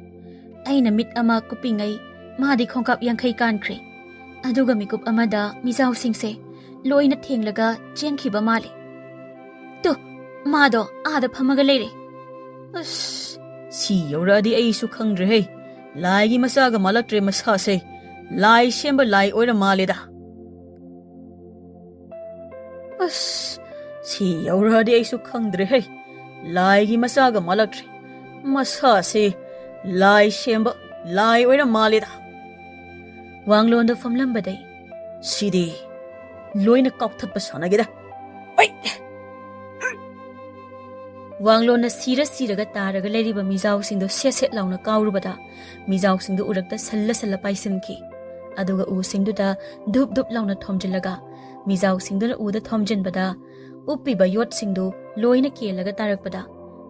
ꯑꯩꯅ ꯃꯤꯠ ꯑꯃ ꯀꯨꯞꯄꯤꯉꯩ ꯃꯥꯗꯤ ꯈꯣꯡꯀꯥꯞ ꯌꯥꯡꯈꯩ ꯀꯥꯟꯈ꯭ꯔꯦ꯫ ꯑꯗꯨꯒ ꯃꯤꯀꯨꯞ ꯑꯃꯗ ꯃꯤꯖꯥꯎꯁꯤꯡꯁꯦ ꯂꯣꯏꯅ ꯊꯦꯡꯂꯒ ꯆꯦꯟꯈꯤꯕ ꯃꯥꯜꯂꯦ꯫ ꯇꯨ, ꯃꯥꯗꯣ ꯑꯥꯗ ꯐꯝꯃꯒ ꯂꯩꯔꯦ꯫" "ꯑꯁ, ꯁꯤ ꯌꯧꯔꯛꯑꯗꯤ ꯑꯩꯁꯨ ꯈꯪꯗ꯭ꯔꯦꯍꯦ꯫ ꯂꯥꯏꯒꯤ ꯃꯆꯥꯒ ꯃꯥꯜꯂꯛꯇ꯭ꯔꯦ ꯃꯁꯥꯁꯦ꯫ ꯂꯥꯏ ꯁꯦꯝꯕ ꯂꯥꯏ ꯑꯣꯏꯔ ꯃꯥꯜꯂꯦꯗ꯫ ꯑꯁ, ꯁꯤ ꯌꯧꯔꯛꯑꯗꯤ ꯑꯩꯁꯨ ꯈꯪꯗ꯭ꯔꯦꯍꯦ꯫ ꯂꯥꯏꯒꯤ ꯃꯆꯥꯒ ꯃꯥꯜꯂꯛꯇ꯭ꯔꯦ꯫ ꯃꯁꯥꯁꯦ ꯂꯥꯏ ꯁꯦꯝꯕ ꯂꯥꯏ ꯑꯣꯏꯔ ꯃꯥꯜꯂꯦꯗ꯫" ꯋꯥꯡꯂꯣꯟꯗ ꯐꯝꯂꯝꯕꯗꯩ, "ꯁꯤꯗꯤ ꯂꯣꯏꯅ ꯀꯥꯎꯊꯠꯄ ꯁꯥꯟꯅꯒꯦꯗ꯫ ꯑꯩ!" ꯋꯥꯡꯂꯣꯟꯅ ꯁꯤꯔ ꯁꯤꯔꯒ ꯇꯥꯔꯒ ꯂꯩꯔꯤꯕ ꯃꯤꯖꯥꯎꯁꯤꯡꯗꯣ ꯁꯦꯠ ꯁꯦꯠ ꯂꯥꯎꯅ ꯀꯥꯎꯔꯨꯕꯗ, ꯃꯤꯖꯥꯎꯁꯤꯡꯗꯨ ꯎꯔꯛꯇ ꯁꯜꯂ ꯁꯜꯂ ꯄꯥꯏꯁꯤꯟꯈꯤ꯫ ꯑꯗꯨꯒ ꯎꯁꯤꯡꯗꯨꯗ ꯙꯨꯞ ꯙꯨꯞ ꯂꯥꯎꯅ ꯊꯣꯝꯖꯤꯜꯂꯒ, ꯃꯤꯖꯥꯎꯁꯤꯡꯗꯨꯅ ꯎꯗ ꯊꯣꯝꯖꯤꯟꯕꯗ, ꯎꯞꯄꯤꯕ ꯌꯣꯠꯁꯤꯡꯗꯨ ꯂꯣꯏꯅ ꯀꯦꯜꯂꯒ ꯇꯥꯔꯛꯄꯗ,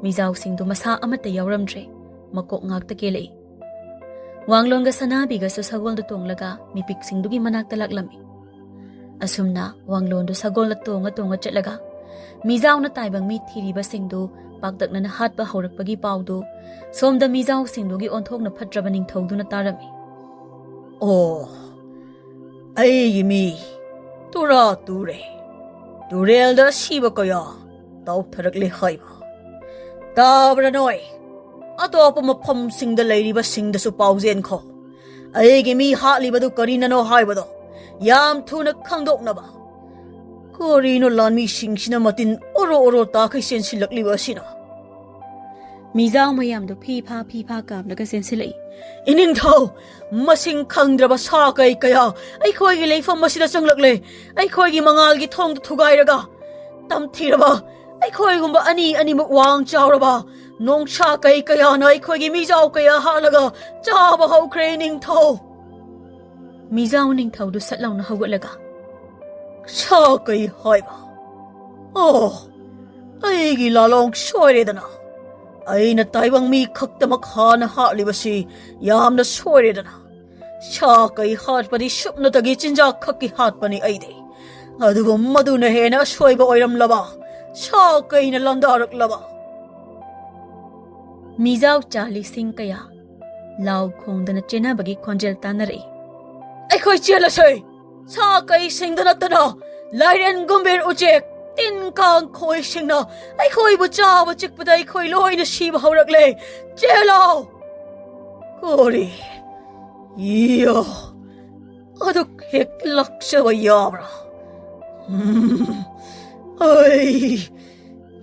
ꯃꯤꯖꯥꯎꯁꯤꯡꯗꯨ ꯃꯁꯥ ꯑꯃꯠꯇ ꯌꯥꯎꯔꯝꯗ꯭ꯔꯦ꯫ ꯃꯀꯣꯛ ꯉꯥꯛꯇ ꯀꯦꯜꯂꯛꯏ꯫ ꯋꯥꯡꯂꯣꯟꯒ ꯁꯅꯥꯕꯤꯒꯁꯨ ꯁꯒꯣꯜꯗ ꯇꯣꯡꯂꯒ ꯃꯤꯄꯤꯛꯁꯤꯡꯗꯨꯒꯤ ꯃꯅꯥꯛꯇ ꯂꯥꯛꯂꯝꯃꯤ꯫ ꯑꯁꯨꯝꯅ ꯋꯥꯡꯂꯣꯟꯗꯨ ꯁꯒꯣꯜꯗ ꯇꯣꯡꯉ ꯇꯣꯡꯉ ꯆꯠꯂꯒ, ꯃꯤꯖꯥꯎꯅ ꯇꯥꯏꯕꯪ ꯃꯤ ꯊꯤꯔꯤꯕꯁꯤꯡꯗꯨ ꯄꯥꯛꯇꯛꯅꯅ ꯍꯥꯠꯄ ꯍꯧꯔꯛꯄꯒꯤ ꯄꯥꯎꯗꯨ ꯁꯣꯝꯗ ꯃꯤꯖꯥꯎꯁꯤꯡꯗꯨꯒꯤ ꯑꯣꯟꯊꯣꯛꯅ ꯐꯠꯇ꯭ꯔꯕ ꯅꯤꯡꯊꯧꯗꯨꯅ ꯇꯥꯔꯝꯃꯤ꯫ "ꯑꯣ, ꯑꯩꯒꯤ ꯃꯤ ꯇꯨꯔꯥ ꯇꯨꯔꯦ, ꯇꯨꯔꯦꯜꯗ ꯑꯁꯤꯕ ꯀꯌꯥ ꯇꯥꯎꯊꯔꯛꯂꯦ ꯍꯥꯏꯕ ꯇꯥꯕ꯭ꯔꯥ ꯅꯣꯏ? ꯑꯇꯣꯞꯄ ꯃꯐꯝꯁꯤꯡꯗ ꯂꯩꯔꯤꯕꯁꯤꯡꯗꯁꯨ ꯄꯥꯎꯖꯦꯟꯈꯣ꯫ ꯑꯩꯒꯤ ꯃꯤ ꯍꯥꯠꯂꯤꯕꯗꯨ ꯀꯔꯤꯅꯅꯣ ꯍꯥꯏꯕꯗꯣ ꯌꯥꯝ ꯊꯨꯅ ꯈꯪꯗꯣꯛꯅꯕ꯫ ꯀꯔꯤꯅꯣ ꯂꯥꯟꯃꯤꯁꯤꯡꯁꯤꯅ ꯃꯇꯤꯟ ꯑꯣꯔꯣ ꯑꯣꯔꯣ ꯇꯥꯈꯩ ꯆꯦꯟꯁꯤꯜꯂꯛꯂꯤꯕ ꯑꯁꯤꯅ?" ꯃꯤꯖꯥꯎ ꯃꯌꯥꯝꯗꯣ ꯐꯤ ꯐꯥ ꯐꯤ ꯐꯥ ꯀꯥꯝꯂꯒ ꯆꯦꯟꯁꯤꯜꯂꯛꯏ꯫ "ꯏꯅꯤꯡꯊꯧ, ꯃꯁꯤꯡ ꯈꯪꯗ꯭ꯔꯕ ꯁꯥ ꯀꯩ ꯀꯌꯥ ꯑꯩꯈꯣꯏꯒꯤ ꯂꯩꯐꯝ ꯑꯁꯤꯗ ꯆꯪꯂꯛꯂꯦ꯫ ꯑꯩꯈꯣꯏꯒꯤ ꯃꯉꯥꯜꯒꯤ ꯊꯣꯡꯗ ꯊꯨꯒꯥꯏꯔꯒ ꯇꯝꯊꯤꯔꯕ ꯑꯩꯈꯣꯏꯒꯨꯝꯕ ꯑꯅꯤ ꯑꯅꯤꯃꯨꯛ ꯋꯥꯡ ꯆꯥꯎꯔꯕ ꯅꯣꯡꯁꯥ ꯀꯩ ꯀꯌꯥꯅ ꯑꯩꯈꯣꯏꯒꯤ ꯃꯤꯖꯥꯎ ꯀꯌꯥ ꯍꯥꯠꯂꯒ ꯆꯥꯕ ꯍꯧꯈ꯭ꯔꯦ, ꯏꯅꯤꯡꯊꯧ꯫" ꯃꯤꯖꯥꯎ ꯅꯤꯡꯊꯧꯗꯨ ꯁꯠ ꯂꯥꯎꯅ ꯍꯧꯒꯠꯂꯒ, "ꯁꯥ ꯀꯩ ꯍꯥꯏꯕ? ꯑꯣ, ꯑꯩꯒꯤ ꯂꯥꯂꯣꯡ ꯁꯣꯏꯔꯦꯗꯅ꯫ ꯑꯩꯅ ꯇꯥꯏꯕꯪ ꯃꯤ ꯈꯛꯇꯃꯛ ꯍꯥꯟꯅ ꯍꯥꯠꯂꯤꯕꯁꯤ ꯌꯥꯝꯅ ꯁꯣꯏꯔꯦꯗꯅ꯫ ꯁꯥ ꯀꯩ ꯍꯥꯠꯄꯗꯤ ꯁꯨꯞꯅꯇꯒꯤ ꯆꯤꯟꯖꯥꯛ ꯈꯛꯀꯤ ꯍꯥꯠꯄꯅꯤ ꯑꯩꯗꯤ꯫ ꯑꯗꯨꯕꯨ ꯃꯗꯨꯅ ꯍꯦꯟꯅ ꯑꯁꯣꯏꯕ ꯑꯣꯏꯔꯝꯂꯕ? ꯁꯥ ꯀꯩꯅ ꯂꯥꯟꯗꯥꯔꯛꯂꯕ? ꯃꯤꯖꯥꯎ ꯆꯥ ꯂꯤꯁꯤꯡ ꯀꯌꯥ ꯂꯥꯎ ꯈꯣꯡꯗꯅ ꯆꯦꯟꯅꯕꯒꯤ ꯈꯣꯟꯖꯦꯜ ꯇꯥꯟꯅꯔꯛꯏ꯫ ꯑꯩꯈꯣꯏ ꯆꯦꯜꯂꯁꯦ! ꯁꯥ ꯀꯩꯁꯤꯡꯗ ꯅꯠꯇꯅ ꯂꯥꯏꯔꯦꯟ, ꯒꯨꯝꯕꯤꯔ, ꯎꯆꯦꯛ, ꯇꯤꯟ ꯀꯥꯡ ꯈꯣꯏꯁꯤꯡꯅ ꯑꯩꯈꯣꯏꯕꯨ ꯆꯥꯕ ꯆꯤꯛꯄꯗ ꯑꯩꯈꯣꯏ ꯂꯣꯏꯅ ꯁꯤꯕ ꯍꯧꯔꯛꯂꯦ꯫ ꯆꯦꯜꯂꯣ! ꯀꯔꯤ? ꯏꯌꯥ! ꯑꯗꯨꯛ ꯍꯦꯛ ꯂꯥꯛꯆꯕ ꯌꯥꯕ꯭ꯔꯥ? ꯎꯝ, ꯑꯩ,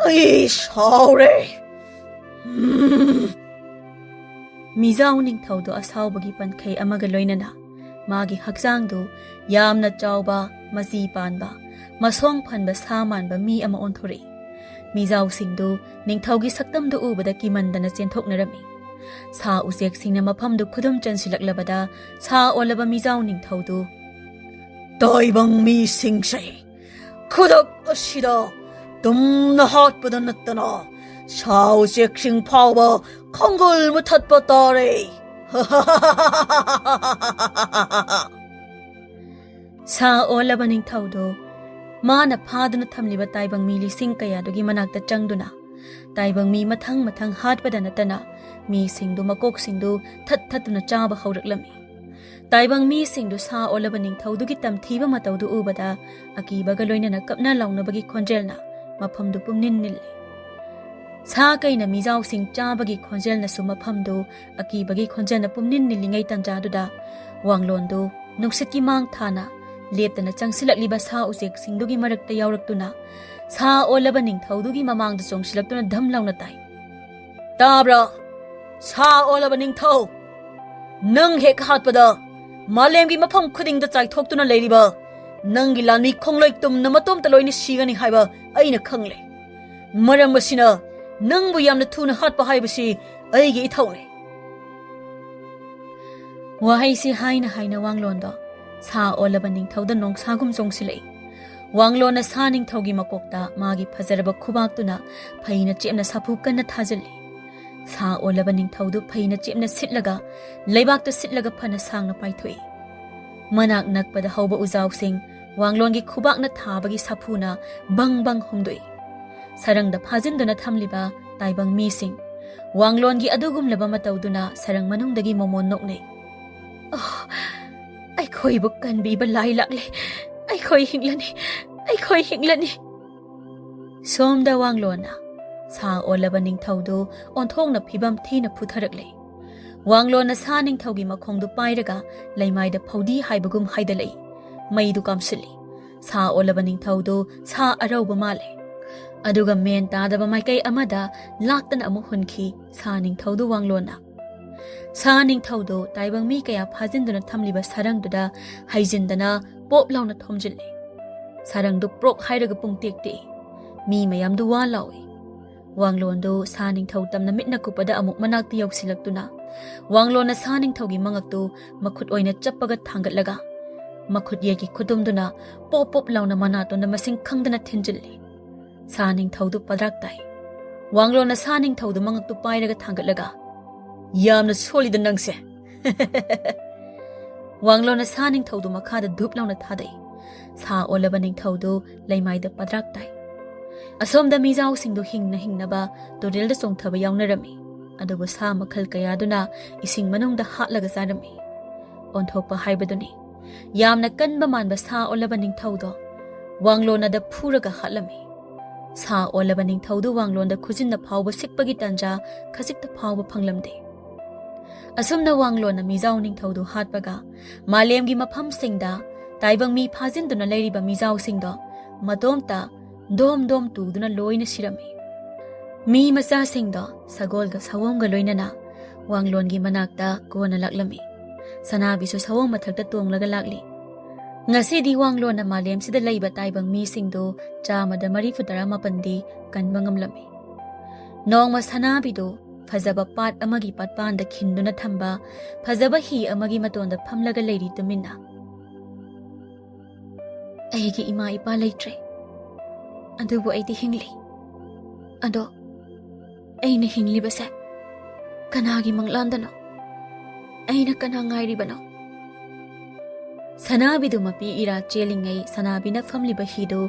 ꯑꯩ ꯁꯥꯎꯔꯦ꯫ ꯎꯝ꯫ ꯃꯤꯖꯥꯎ ꯅꯤꯡꯊꯧꯗꯨ ꯑꯁꯥꯎꯕꯒꯤ ꯄꯟꯈꯩ ꯑꯃꯒ ꯂꯣꯏꯅꯅ ꯃꯥꯒꯤ ꯍꯛꯆꯥꯡꯗꯨ ꯌꯥꯝꯅ ꯆꯥꯎꯕ, ꯃꯆꯤ ꯄꯥꯟꯕ, ꯃꯁꯣꯡ ꯐꯟꯕ ꯁꯥ ꯃꯥꯟꯕ ꯃꯤ ꯑꯃ ꯑꯣꯟꯊꯣꯔꯛꯏ꯫ ꯃꯤꯖꯥꯎꯁꯤꯡꯗꯨ ꯅꯤꯡꯊꯧꯒꯤ ꯁꯛꯇꯝꯗꯨ ꯎꯕꯗ ꯀꯤꯃꯟꯗꯅ ꯆꯦꯟꯊꯣꯛꯅꯔꯝꯃꯤ꯫ ꯁꯥ ꯎꯆꯦꯛꯁꯤꯡꯅ ꯃꯐꯝꯗꯨ ꯈꯨꯗꯨꯝ ꯆꯟꯁꯤꯜꯂꯛꯂꯕꯗ ꯁꯥ ꯑꯣꯜꯂꯕ ꯃꯤꯖꯥꯎ ꯅꯤꯡꯊꯧꯗꯨ, "ꯇꯥꯏꯕꯪ ꯃꯤꯁꯤꯡꯁꯦ ꯈꯨꯗꯛ ꯑꯁꯤꯗ ꯇꯨꯝꯅ ꯍꯥꯠꯄꯗ ꯅꯠꯇꯅ ꯁꯥ ꯎꯆꯦꯛꯁꯤꯡ ꯐꯥꯎꯕ ꯈꯣꯡꯒꯨꯜ ꯃꯨꯊꯠꯄ ꯇꯥꯔꯦ!" ꯁꯥ ꯑꯣꯜꯂꯕ ꯅꯤꯡꯊꯧꯗꯨ ꯃꯥꯅ ꯐꯥꯗꯨꯅ ꯊꯝꯂꯤꯕ ꯇꯥꯏꯕꯪ ꯃꯤ ꯂꯤꯁꯤꯡ ꯀꯌꯥꯗꯨꯒꯤ ꯃꯅꯥꯛꯇ ꯆꯪꯗꯨꯅ ꯇꯥꯏꯕꯪ ꯃꯤ ꯃꯊꯪ ꯃꯊꯪ ꯍꯥꯠꯄꯗ ꯅꯠꯇꯅ ꯃꯤꯁꯤꯡꯗꯨ ꯃꯀꯣꯛꯁꯤꯡꯗꯨ ꯊꯠ ꯊꯠꯇꯨꯅ ꯆꯥꯕ ꯍꯧꯔꯛꯂꯝꯃꯤ꯫ ꯇꯥꯏꯕꯪ ꯃꯤꯁꯤꯡꯗꯨ ꯁꯥ ꯑꯣꯜꯂꯕ ꯅꯤꯡꯊꯧꯗꯨꯒꯤ ꯇꯝꯊꯤꯕ ꯃꯇꯧꯗꯨ ꯎꯕꯗ ꯑꯀꯤꯕꯒ ꯂꯣꯏꯅꯅ ꯀꯞꯅ ꯂꯥꯎꯅꯕꯒꯤ ꯈꯣꯟꯖꯦꯜꯅ ꯃꯐꯝꯗꯨ ꯄꯨꯝꯅꯤꯟ ꯅꯤꯜꯂꯤ꯫ ꯁꯥ ꯀꯩꯅ ꯃꯤꯖꯥꯎꯁꯤꯡ ꯆꯥꯕꯒꯤ ꯈꯣꯟꯖꯦꯜꯅꯁꯨ ꯃꯐꯝꯗꯨ ꯑꯀꯤꯕꯒꯤ ꯈꯣꯟꯖꯦꯜꯅ ꯄꯨꯝꯅꯤꯟ ꯅꯤꯜꯂꯤꯉꯩ ꯇꯟꯖꯥꯗꯨꯗ ꯋꯥꯡꯂꯣꯟꯗꯨ ꯅꯨꯡꯁꯤꯠꯀꯤ ꯃꯥꯡ ꯊꯥꯅ ꯂꯦꯞꯇꯅ ꯆꯪꯁꯤꯜꯂꯛꯂꯤꯕ ꯁꯥ ꯎꯆꯦꯛꯁꯤꯡꯗꯨꯒꯤ ꯃꯔꯛꯇ ꯌꯥꯎꯔꯛꯇꯨꯅ ꯁꯥ ꯑꯣꯜꯂꯕ ꯅꯤꯡꯊꯧꯗꯨꯒꯤ ꯃꯃꯥꯡꯗ ꯆꯣꯡꯁꯤꯜꯂꯛꯇꯨꯅ ꯙꯝ ꯂꯥꯎꯅ ꯇꯥꯏ꯫ "ꯇꯥꯕ꯭ꯔꯥ? ꯁꯥ ꯑꯣꯜꯂꯕ ꯅꯤꯡꯊꯧ, ꯅꯪ ꯍꯦꯛ ꯍꯥꯠꯄꯗ ꯃꯥꯂꯦꯝꯒꯤ ꯃꯐꯝ ꯈꯨꯗꯤꯡꯗ ꯆꯥꯏꯊꯣꯛꯇꯨꯅ ꯂꯩꯔꯤꯕ ꯅꯪꯒꯤ ꯂꯥꯟꯃꯤ ꯈꯣꯡꯂꯣꯏ ꯇꯨꯝꯅ ꯃꯇꯣꯝꯇ ꯂꯣꯏꯅ ꯁꯤꯒꯅꯤ ꯍꯥꯏꯕ ꯑꯩꯅ ꯈꯪꯂꯦ꯫ ꯃꯔꯝ ꯑꯁꯤꯅ ꯅꯪꯕꯨ ꯌꯥꯝꯅ ꯊꯨꯅ ꯍꯥꯠꯄ ꯍꯥꯏꯕꯁꯤ ꯑꯩꯒꯤ ꯏꯊꯧꯅꯤ꯫" ꯋꯥꯍꯩꯁꯤ ꯍꯥꯏꯅ ꯍꯥꯏꯅ ꯋꯥꯡꯂꯣꯟꯗꯣ ꯁꯥ ꯑꯣꯜꯂꯕ ꯅꯤꯡꯊꯧꯗ ꯅꯣꯡꯁꯥꯒꯨꯝ ꯆꯣꯡꯁꯤꯜꯂꯛꯏ꯫ ꯋꯥꯡꯂꯣꯟꯅ ꯁꯥ ꯅꯤꯡꯊꯧꯒꯤ ꯃꯀꯣꯛꯇ ꯃꯥꯒꯤ ꯐꯖꯔꯕ ꯈꯨꯕꯥꯛꯇꯨꯅ ꯐꯩꯅ ꯆꯦꯞꯅ ꯁꯥꯐꯨ ꯀꯟꯅ ꯊꯥꯖꯤꯜꯂꯤ꯫ ꯁꯥ ꯑꯣꯜꯂꯕ ꯅꯤꯡꯊꯧꯗꯨ ꯐꯩꯅ ꯆꯦꯞꯅ ꯁꯤꯠꯂꯒ, ꯂꯩꯕꯥꯛꯇ ꯁꯤꯠꯂꯒ ꯐꯅ ꯁꯥꯡꯅ ꯄꯥꯏꯊꯣꯛꯏ꯫ ꯃꯅꯥꯛ ꯅꯛꯄꯗ ꯍꯧꯕ ꯎꯖꯥꯎꯁꯤꯡ ꯋꯥꯡꯂꯣꯟꯒꯤ ꯈꯨꯕꯥꯛꯅ ꯊꯥꯕꯒꯤ ꯁꯥꯐꯨꯅ ꯕꯪ ꯕꯪ ꯍꯨꯝꯗꯣꯛꯏ꯫ ꯁꯔꯪꯗ ꯐꯥꯖꯤꯟꯗꯨꯅ ꯊꯝꯂꯤꯕ ꯇꯥꯏꯕꯪ ꯃꯤꯁꯤꯡ ꯋꯥꯡꯂꯣꯟꯒꯤ ꯑꯗꯨꯒꯨꯝꯂꯕ ꯃꯇꯧꯗꯨꯅ ꯁꯔꯪ ꯃꯅꯨꯡꯗꯒꯤ ꯃꯣꯃꯣꯟ ꯅꯣꯛꯅꯩ꯫ "ꯑꯣ, ꯑꯩꯈꯣꯏꯕꯨ ꯀꯟꯕꯤꯕ ꯂꯥꯏ ꯂꯥꯛꯂꯦ꯫ ꯑꯩꯈꯣꯏ ꯍꯤꯡꯂꯅꯤ, ꯑꯩꯈꯣꯏ ꯍꯤꯡꯂꯅꯤ!" ꯁꯣꯝꯗ ꯋꯥꯡꯂꯣꯟꯅ ꯁꯥ ꯑꯣꯜꯂꯕ ꯅꯤꯡꯊꯧꯗꯨ ꯑꯣꯟꯊꯣꯛꯅ ꯐꯤꯕꯝ ꯊꯤꯅ ꯐꯨꯊꯔꯛꯂꯦ꯫ ꯋꯥꯡꯂꯣꯟꯅ ꯁꯥ ꯅꯤꯡꯊꯧꯒꯤ ꯃꯈꯣꯡꯗꯨ ꯄꯥꯏꯔꯒ ꯂꯩꯃꯥꯏꯗ ꯐꯧꯗꯤ ꯍꯥꯏꯕꯒꯨꯝ ꯍꯥꯏꯗꯠꯂꯛꯏ꯫ ꯃꯩꯗꯨ ꯀꯥꯝꯁꯤꯜꯂꯤ꯫ ꯁꯥ ꯑꯣꯜꯂꯕ ꯅꯤꯡꯊꯧꯗꯨ ꯁꯥ ꯑꯔꯧꯕ ꯃꯥꯜꯂꯦ꯫ ꯑꯗꯨꯒ ꯃꯦꯟ ꯇꯥꯗꯕ ꯃꯥꯏꯀꯩ ꯑꯃꯗ ꯂꯥꯛꯇꯅ ꯑꯃꯨꯛ ꯍꯨꯟꯈꯤ ꯁꯥ ꯅꯤꯡꯊꯧꯗꯨ ꯋꯥꯡꯂꯣꯟꯅ꯫ ꯁꯥ ꯅꯤꯡꯊꯧꯗꯨ ꯇꯥꯏꯕꯪ ꯃꯤ ꯀꯌꯥ ꯐꯥꯖꯤꯟꯗꯨꯅ ꯊꯝꯂꯤꯕ ꯁꯔꯪꯗꯨꯗ ꯍꯩꯖꯤꯟꯗꯅ ꯄꯣꯞ ꯂꯥꯎꯅ ꯊꯣꯝꯖꯤꯜꯂꯤ꯫ ꯁꯔꯪꯗꯨ ꯄ꯭ꯔꯣꯛ ꯍꯥꯏꯔꯒ ꯄꯨꯡꯇꯦꯛ ꯇꯦꯛꯏ꯫ ꯃꯤ ꯃꯌꯥꯝꯗꯨ ꯋꯥ ꯂꯥꯎꯏ꯫ ꯋꯥꯡꯂꯣꯟꯗꯨ ꯁꯥ ꯅꯤꯡꯊꯧ ꯇꯝꯅ ꯃꯤꯠꯅ ꯀꯨꯞꯄꯗ ꯑꯃꯨꯛ ꯃꯅꯥꯛꯇ ꯌꯧꯁꯤꯜꯂꯛꯇꯨꯅ ꯋꯥꯡꯂꯣꯟꯅ ꯁꯥ ꯅꯤꯡꯊꯧꯒꯤ ꯃꯉꯛꯇꯨ ꯃꯈꯨꯠ ꯑꯣꯏꯅ ꯆꯞꯄꯒ ꯊꯥꯡꯒꯠꯂꯒ ꯃꯈꯨꯠ ꯌꯦꯠꯀꯤ ꯈꯨꯇꯨꯝꯗꯨꯅ ꯄꯣꯞ ꯄꯣꯞ ꯂꯥꯎꯅ ꯃꯅꯥꯇꯣꯟꯗ ꯃꯁꯤꯡ ꯈꯪꯗꯅ ꯊꯤꯟꯖꯤꯜꯂꯤ꯫ ꯁꯥ ꯅꯤꯡꯊꯧꯗꯨ ꯄꯗ꯭ꯔꯥꯛ ꯇꯥꯏ꯫ ꯋꯥꯡꯂꯣꯟꯅ ꯁꯥ ꯅꯤꯡꯊꯧꯗꯨ ꯃꯉꯛꯇꯨ ꯄꯥꯏꯔꯒ ꯊꯥꯡꯒꯠꯂꯒ, "ꯌꯥꯝꯅ ꯁꯣꯜꯂꯤꯗ ꯅꯪꯁꯦ!" ꯋꯥꯡꯂꯣꯟꯅ ꯁꯥ ꯅꯤꯡꯊꯧꯗꯨ ꯃꯈꯥꯗ ꯙꯨꯞ ꯂꯥꯎꯅ ꯊꯥꯗꯩ꯫ ꯁꯥ ꯑꯣꯜꯂꯕ ꯅꯤꯡꯊꯧꯗꯨ ꯂꯩꯃꯥꯏꯗ ꯄꯗ꯭ꯔꯥꯛ ꯇꯥꯏ꯫ ꯑꯁꯣꯝꯗ ꯃꯤꯖꯥꯎꯁꯤꯡꯗꯨ ꯍꯤꯡꯅ ꯍꯤꯡꯅꯕ ꯇꯨꯔꯦꯜꯗ ꯆꯣꯡꯊꯕ ꯌꯥꯎꯅꯔꯝꯃꯤ꯫ ꯑꯗꯨꯕꯨ ꯁꯥ ꯃꯈꯜ ꯀꯌꯥꯗꯨꯅ ꯏꯁꯤꯡ ꯃꯅꯨꯡꯗ ꯍꯥꯠꯂꯒ ꯆꯥꯔꯝꯃꯤ꯫ ꯑꯣꯟꯊꯣꯛꯄ ꯍꯥꯏꯕꯗꯨꯅꯤ꯫ ꯌꯥꯝꯅ ꯀꯟꯕ ꯃꯥꯟꯕ ꯁꯥ ꯑꯣꯜꯂꯕ ꯅꯤꯡꯊꯧꯗꯣ ꯋꯥꯡꯂꯣꯟꯅꯗ ꯐꯨꯔꯒ ꯍꯥꯠꯂꯝꯃꯤ꯫ ꯁꯥ ꯑꯣꯜꯂꯕ ꯅꯤꯡꯊꯧꯗꯨ ꯋꯥꯡꯂꯣꯟꯗ ꯈꯨꯖꯤꯟꯅ ꯐꯥꯎꯕ ꯁꯤꯛꯄꯒꯤ ꯇꯥꯟꯖꯥ ꯈꯖꯤꯛꯇ ꯐꯥꯎꯕ ꯐꯪꯂꯝꯗꯦ꯫ ꯑꯁꯨꯝꯅ ꯋꯥꯡꯂꯣꯟꯅ ꯃꯤꯖꯥꯎ ꯅꯤꯡꯊꯧꯗꯨ ꯍꯥꯠꯄꯒ ꯃꯥꯂꯦꯝꯒꯤ ꯃꯐꯝꯁꯤꯡꯗ ꯇꯥꯏꯕꯪ ꯃꯤ ꯐꯥꯖꯤꯟꯗꯨꯅ ꯂꯩꯔꯤꯕ ꯃꯤꯖꯥꯎꯁꯤꯡꯗꯣ ꯃꯇꯣꯝꯇ ꯗꯣꯝ ꯗꯣꯝ ꯇꯨꯗꯨꯅ ꯂꯣꯏꯅ ꯁꯤꯔꯝꯃꯤ꯫ ꯃꯤ ꯃꯆꯥꯁꯤꯡꯗꯣ ꯁꯒꯣꯜꯒ ꯁꯑꯣꯝꯒ ꯂꯣꯏꯅꯅ ꯋꯥꯡꯂꯣꯟꯒꯤ ꯃꯅꯥꯛꯇ ꯀꯣꯟꯅ ꯂꯥꯛꯂꯝꯃꯤ꯫ ꯁꯅꯥꯕꯤꯁꯨ ꯁꯑꯣꯝ ꯃꯊꯛꯇ ꯇꯣꯡꯂꯒ ꯂꯥꯛꯂꯤ꯫ ꯉꯁꯤꯗꯤ ꯋꯥꯡꯂꯣꯟꯅ ꯃꯥꯂꯦꯝꯁꯤꯗ ꯂꯩꯕ ꯇꯥꯏꯕꯪ ꯃꯤꯁꯤꯡꯗꯨ ꯆꯥꯝꯃꯗ ꯃꯔꯤꯐꯨ ꯇꯔꯥ ꯃꯥꯄꯟꯗꯤ ꯀꯟꯕ ꯉꯝꯂꯝꯃꯤ꯫ ꯅꯣꯡꯃ ꯁꯅꯥꯕꯤꯗꯨ ꯐꯖꯕ ꯄꯥꯠ ꯑꯃꯒꯤ ꯄꯥꯠꯄꯥꯟꯗ ꯈꯤꯟꯗꯨꯅ ꯊꯝꯕ ꯐꯖꯕ ꯍꯤ ꯑꯃꯒꯤ ꯃꯇꯣꯟꯗ ꯐꯝꯂꯒ ꯂꯩꯔꯤ ꯇꯨꯃꯤꯟꯅ꯫ "ꯑꯩꯒꯤ ꯏꯃꯥ ꯏꯄꯥ ꯂꯩꯇ꯭ꯔꯦ, ꯑꯗꯨꯕꯨ ꯑꯩꯗꯤ ꯍꯤꯡꯂꯤ꯫ ꯑꯗꯣ ꯑꯩꯅ ꯍꯤꯡꯂꯤꯕꯁꯦ ꯀꯅꯥꯒꯤ ꯃꯪꯂꯥꯟꯗꯅꯣ? ꯑꯩꯅ ꯀꯅꯥ ꯉꯥꯏꯔꯤꯕꯅꯣ? ꯁꯅꯥꯕꯤꯗꯨ ꯃꯄꯤ ꯏꯔꯥ ꯆꯦꯜꯂꯤꯉꯩ ꯁꯅꯥꯕꯤꯅ ꯐꯝꯂꯤꯕ ꯍꯤꯗꯨ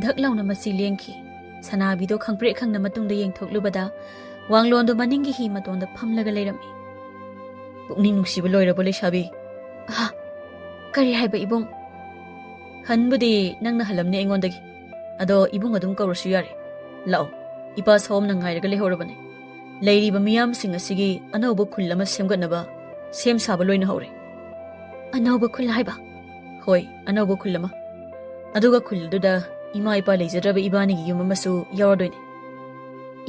ꯙꯛ ꯂꯥꯎꯅ ꯃꯆꯤ ꯂꯦꯡꯈꯤ꯫ ꯁꯅꯥꯕꯤꯗꯣ ꯈꯪꯄ꯭ꯔꯦꯛ ꯈꯪꯅ ꯃꯇꯨꯡꯗ ꯌꯦꯡꯊꯣꯛꯂꯨꯕꯗ ꯋꯥꯡꯂꯣꯟꯗꯣ ꯃꯅꯤꯡꯒꯤ ꯍꯤ ꯃꯇꯣꯟꯗ ꯐꯝꯂꯒ ꯂꯩꯔꯝꯃꯤ꯫ "ꯄꯨꯛꯅꯤꯡ ꯅꯨꯡꯁꯤꯕ ꯂꯣꯏꯔꯕꯣ, ꯂꯩꯁꯥꯕꯤ?" "ꯑꯍ, ꯀꯔꯤ ꯍꯥꯏꯕ, ꯏꯕꯨꯡ?" "ꯍꯟꯕꯨꯗꯤ ꯅꯪꯅ ꯍꯜꯂꯝꯅꯤ ꯑꯩꯉꯣꯟꯗꯒꯤ꯫ ꯑꯗꯣ ꯏꯕꯨꯡ ꯑꯗꯨꯝ ꯀꯧꯔꯁꯨ ꯌꯥꯔꯦ꯫ ꯂꯥꯛꯑꯣ, ꯏꯄꯥ ꯁꯣꯝꯅ ꯉꯥꯏꯔꯒ ꯂꯩꯍꯧꯔꯕꯅꯦ꯫ ꯂꯩꯔꯤꯕ ꯃꯤꯌꯥꯝꯁꯤꯡ ꯑꯁꯤꯒꯤ ꯑꯅꯧꯕ ꯈꯨꯜ ꯑꯃ ꯁꯦꯝꯒꯠꯅꯕ ꯁꯦꯝ ꯁꯥꯕ ꯂꯣꯏꯅ ꯍꯧꯔꯦ꯫" "ꯑꯅꯧꯕ ꯈꯨꯜ ꯍꯥꯏꯕ?" "ꯍꯣꯏ, ꯑꯅꯧꯕ ꯈꯨꯜ ꯑꯃ꯫ ꯑꯗꯨꯒ ꯈꯨꯜ ꯑꯗꯨꯗ ꯏꯃꯥ ꯏꯄꯥ ꯂꯩꯖꯗ꯭ꯔꯕ ꯏꯕꯥꯅꯤꯒꯤ ꯌꯨꯝ ꯑꯃꯁꯨ ꯌꯥꯎꯔꯗꯣꯏꯅꯦ꯫"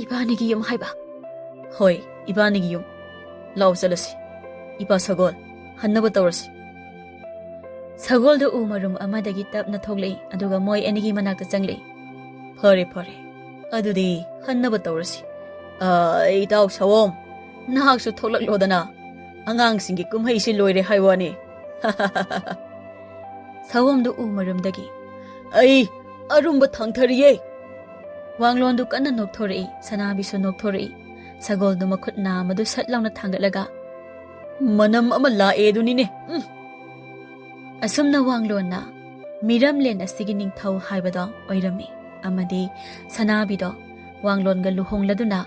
"ꯏꯕꯥꯅꯤꯒꯤ ꯌꯨꯝ ꯍꯥꯏꯕ?" "ꯍꯣꯏ, ꯏꯕꯥꯅꯤꯒꯤ ꯌꯨꯝ꯫ ꯂꯥꯛꯑꯣ ꯆꯠꯂꯁꯤ꯫ ꯏꯄꯥ ꯁꯒꯣꯜ, ꯍꯟꯅꯕ ꯇꯧꯔꯁꯤ꯫" ꯁꯒꯣꯜꯗꯨ ꯎ ꯃꯔꯨꯝ ꯑꯃꯗꯒꯤ ꯇꯞꯅ ꯊꯣꯛꯂꯛꯏ, ꯑꯗꯨꯒ ꯃꯣꯏ ꯑꯅꯤꯒꯤ ꯃꯅꯥꯛꯇ ꯆꯪꯂꯛꯏ꯫ "ꯐꯔꯦ, ꯐꯔꯦ꯫ ꯑꯗꯨꯗꯤ ꯍꯟꯅꯕ ꯇꯧꯔꯁꯤ꯫ ꯑ, ꯏꯇꯥꯎ ꯁꯑꯣꯝ, ꯅꯍꯥꯛꯁꯨ ꯊꯣꯛꯂꯛꯂꯣꯗꯅ꯫ ꯑꯉꯥꯡꯁꯤꯡꯒꯤ ꯀꯨꯝꯍꯩꯁꯤ ꯂꯣꯏꯔꯦ ꯍꯥꯏ ꯋꯥꯅꯤ꯫" ꯁꯑꯣꯝꯗꯨ ꯎ ꯃꯔꯨꯝꯗꯒꯤ, "ꯑꯩ ꯑꯔꯨꯝꯕ ꯊꯥꯡꯊꯔꯤꯌꯦ꯫" ꯋꯥꯡꯂꯣꯟꯗꯨ ꯀꯟꯅ ꯅꯣꯛꯊꯣꯔꯛꯏ, ꯁꯅꯥꯕꯤꯁꯨ ꯅꯣꯛꯊꯣꯔꯛꯏ꯫ ꯁꯒꯣꯜꯗꯨ ꯃꯈꯨꯠ ꯅꯥꯝꯃꯗꯨ ꯁꯠ ꯂꯥꯎꯅ ꯊꯥꯡꯒꯠꯂꯒ, "ꯃꯅꯝ ꯑꯃ ꯂꯥꯛꯑꯦ ꯑꯗꯨꯅꯤꯅꯦ꯫ ꯎꯝ꯫" ꯑꯁꯨꯝꯅ ꯋꯥꯡꯂꯣꯟꯅ ꯃꯤꯔꯝꯂꯦꯟ ꯑꯁꯤꯒꯤ ꯅꯤꯡꯊꯧ ꯍꯥꯏꯕꯗꯣ ꯑꯣꯏꯔꯝꯃꯤ, ꯑꯃꯗꯤ ꯁꯅꯥꯕꯤꯗꯣ ꯋꯥꯡꯂꯣꯟꯒ ꯂꯨꯍꯣꯡꯂꯗꯨꯅ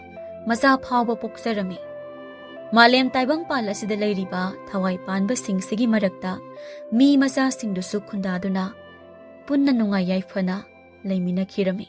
ꯃꯆꯥ ꯐꯥꯎꯕ ꯄꯣꯛꯆꯔꯝꯃꯤ꯫ ꯃꯥꯂꯦꯝ ꯇꯥꯏꯕꯪꯄꯥꯜ ꯑꯁꯤꯗ ꯂꯩꯔꯤꯕ ꯊꯋꯥꯏ ꯄꯥꯟꯕꯁꯤꯡꯁꯤꯒꯤ ꯃꯔꯛꯇ ꯃꯤ ꯃꯆꯥꯁꯤꯡꯗꯨꯁꯨ ꯈꯨꯟꯗꯥꯗꯨꯅ ꯄꯨꯟꯅ ꯅꯨꯡꯉꯥꯏ ꯌꯥꯏꯐꯅ ꯂꯩꯃꯤꯟꯅꯈꯤꯔꯝꯃꯤ꯫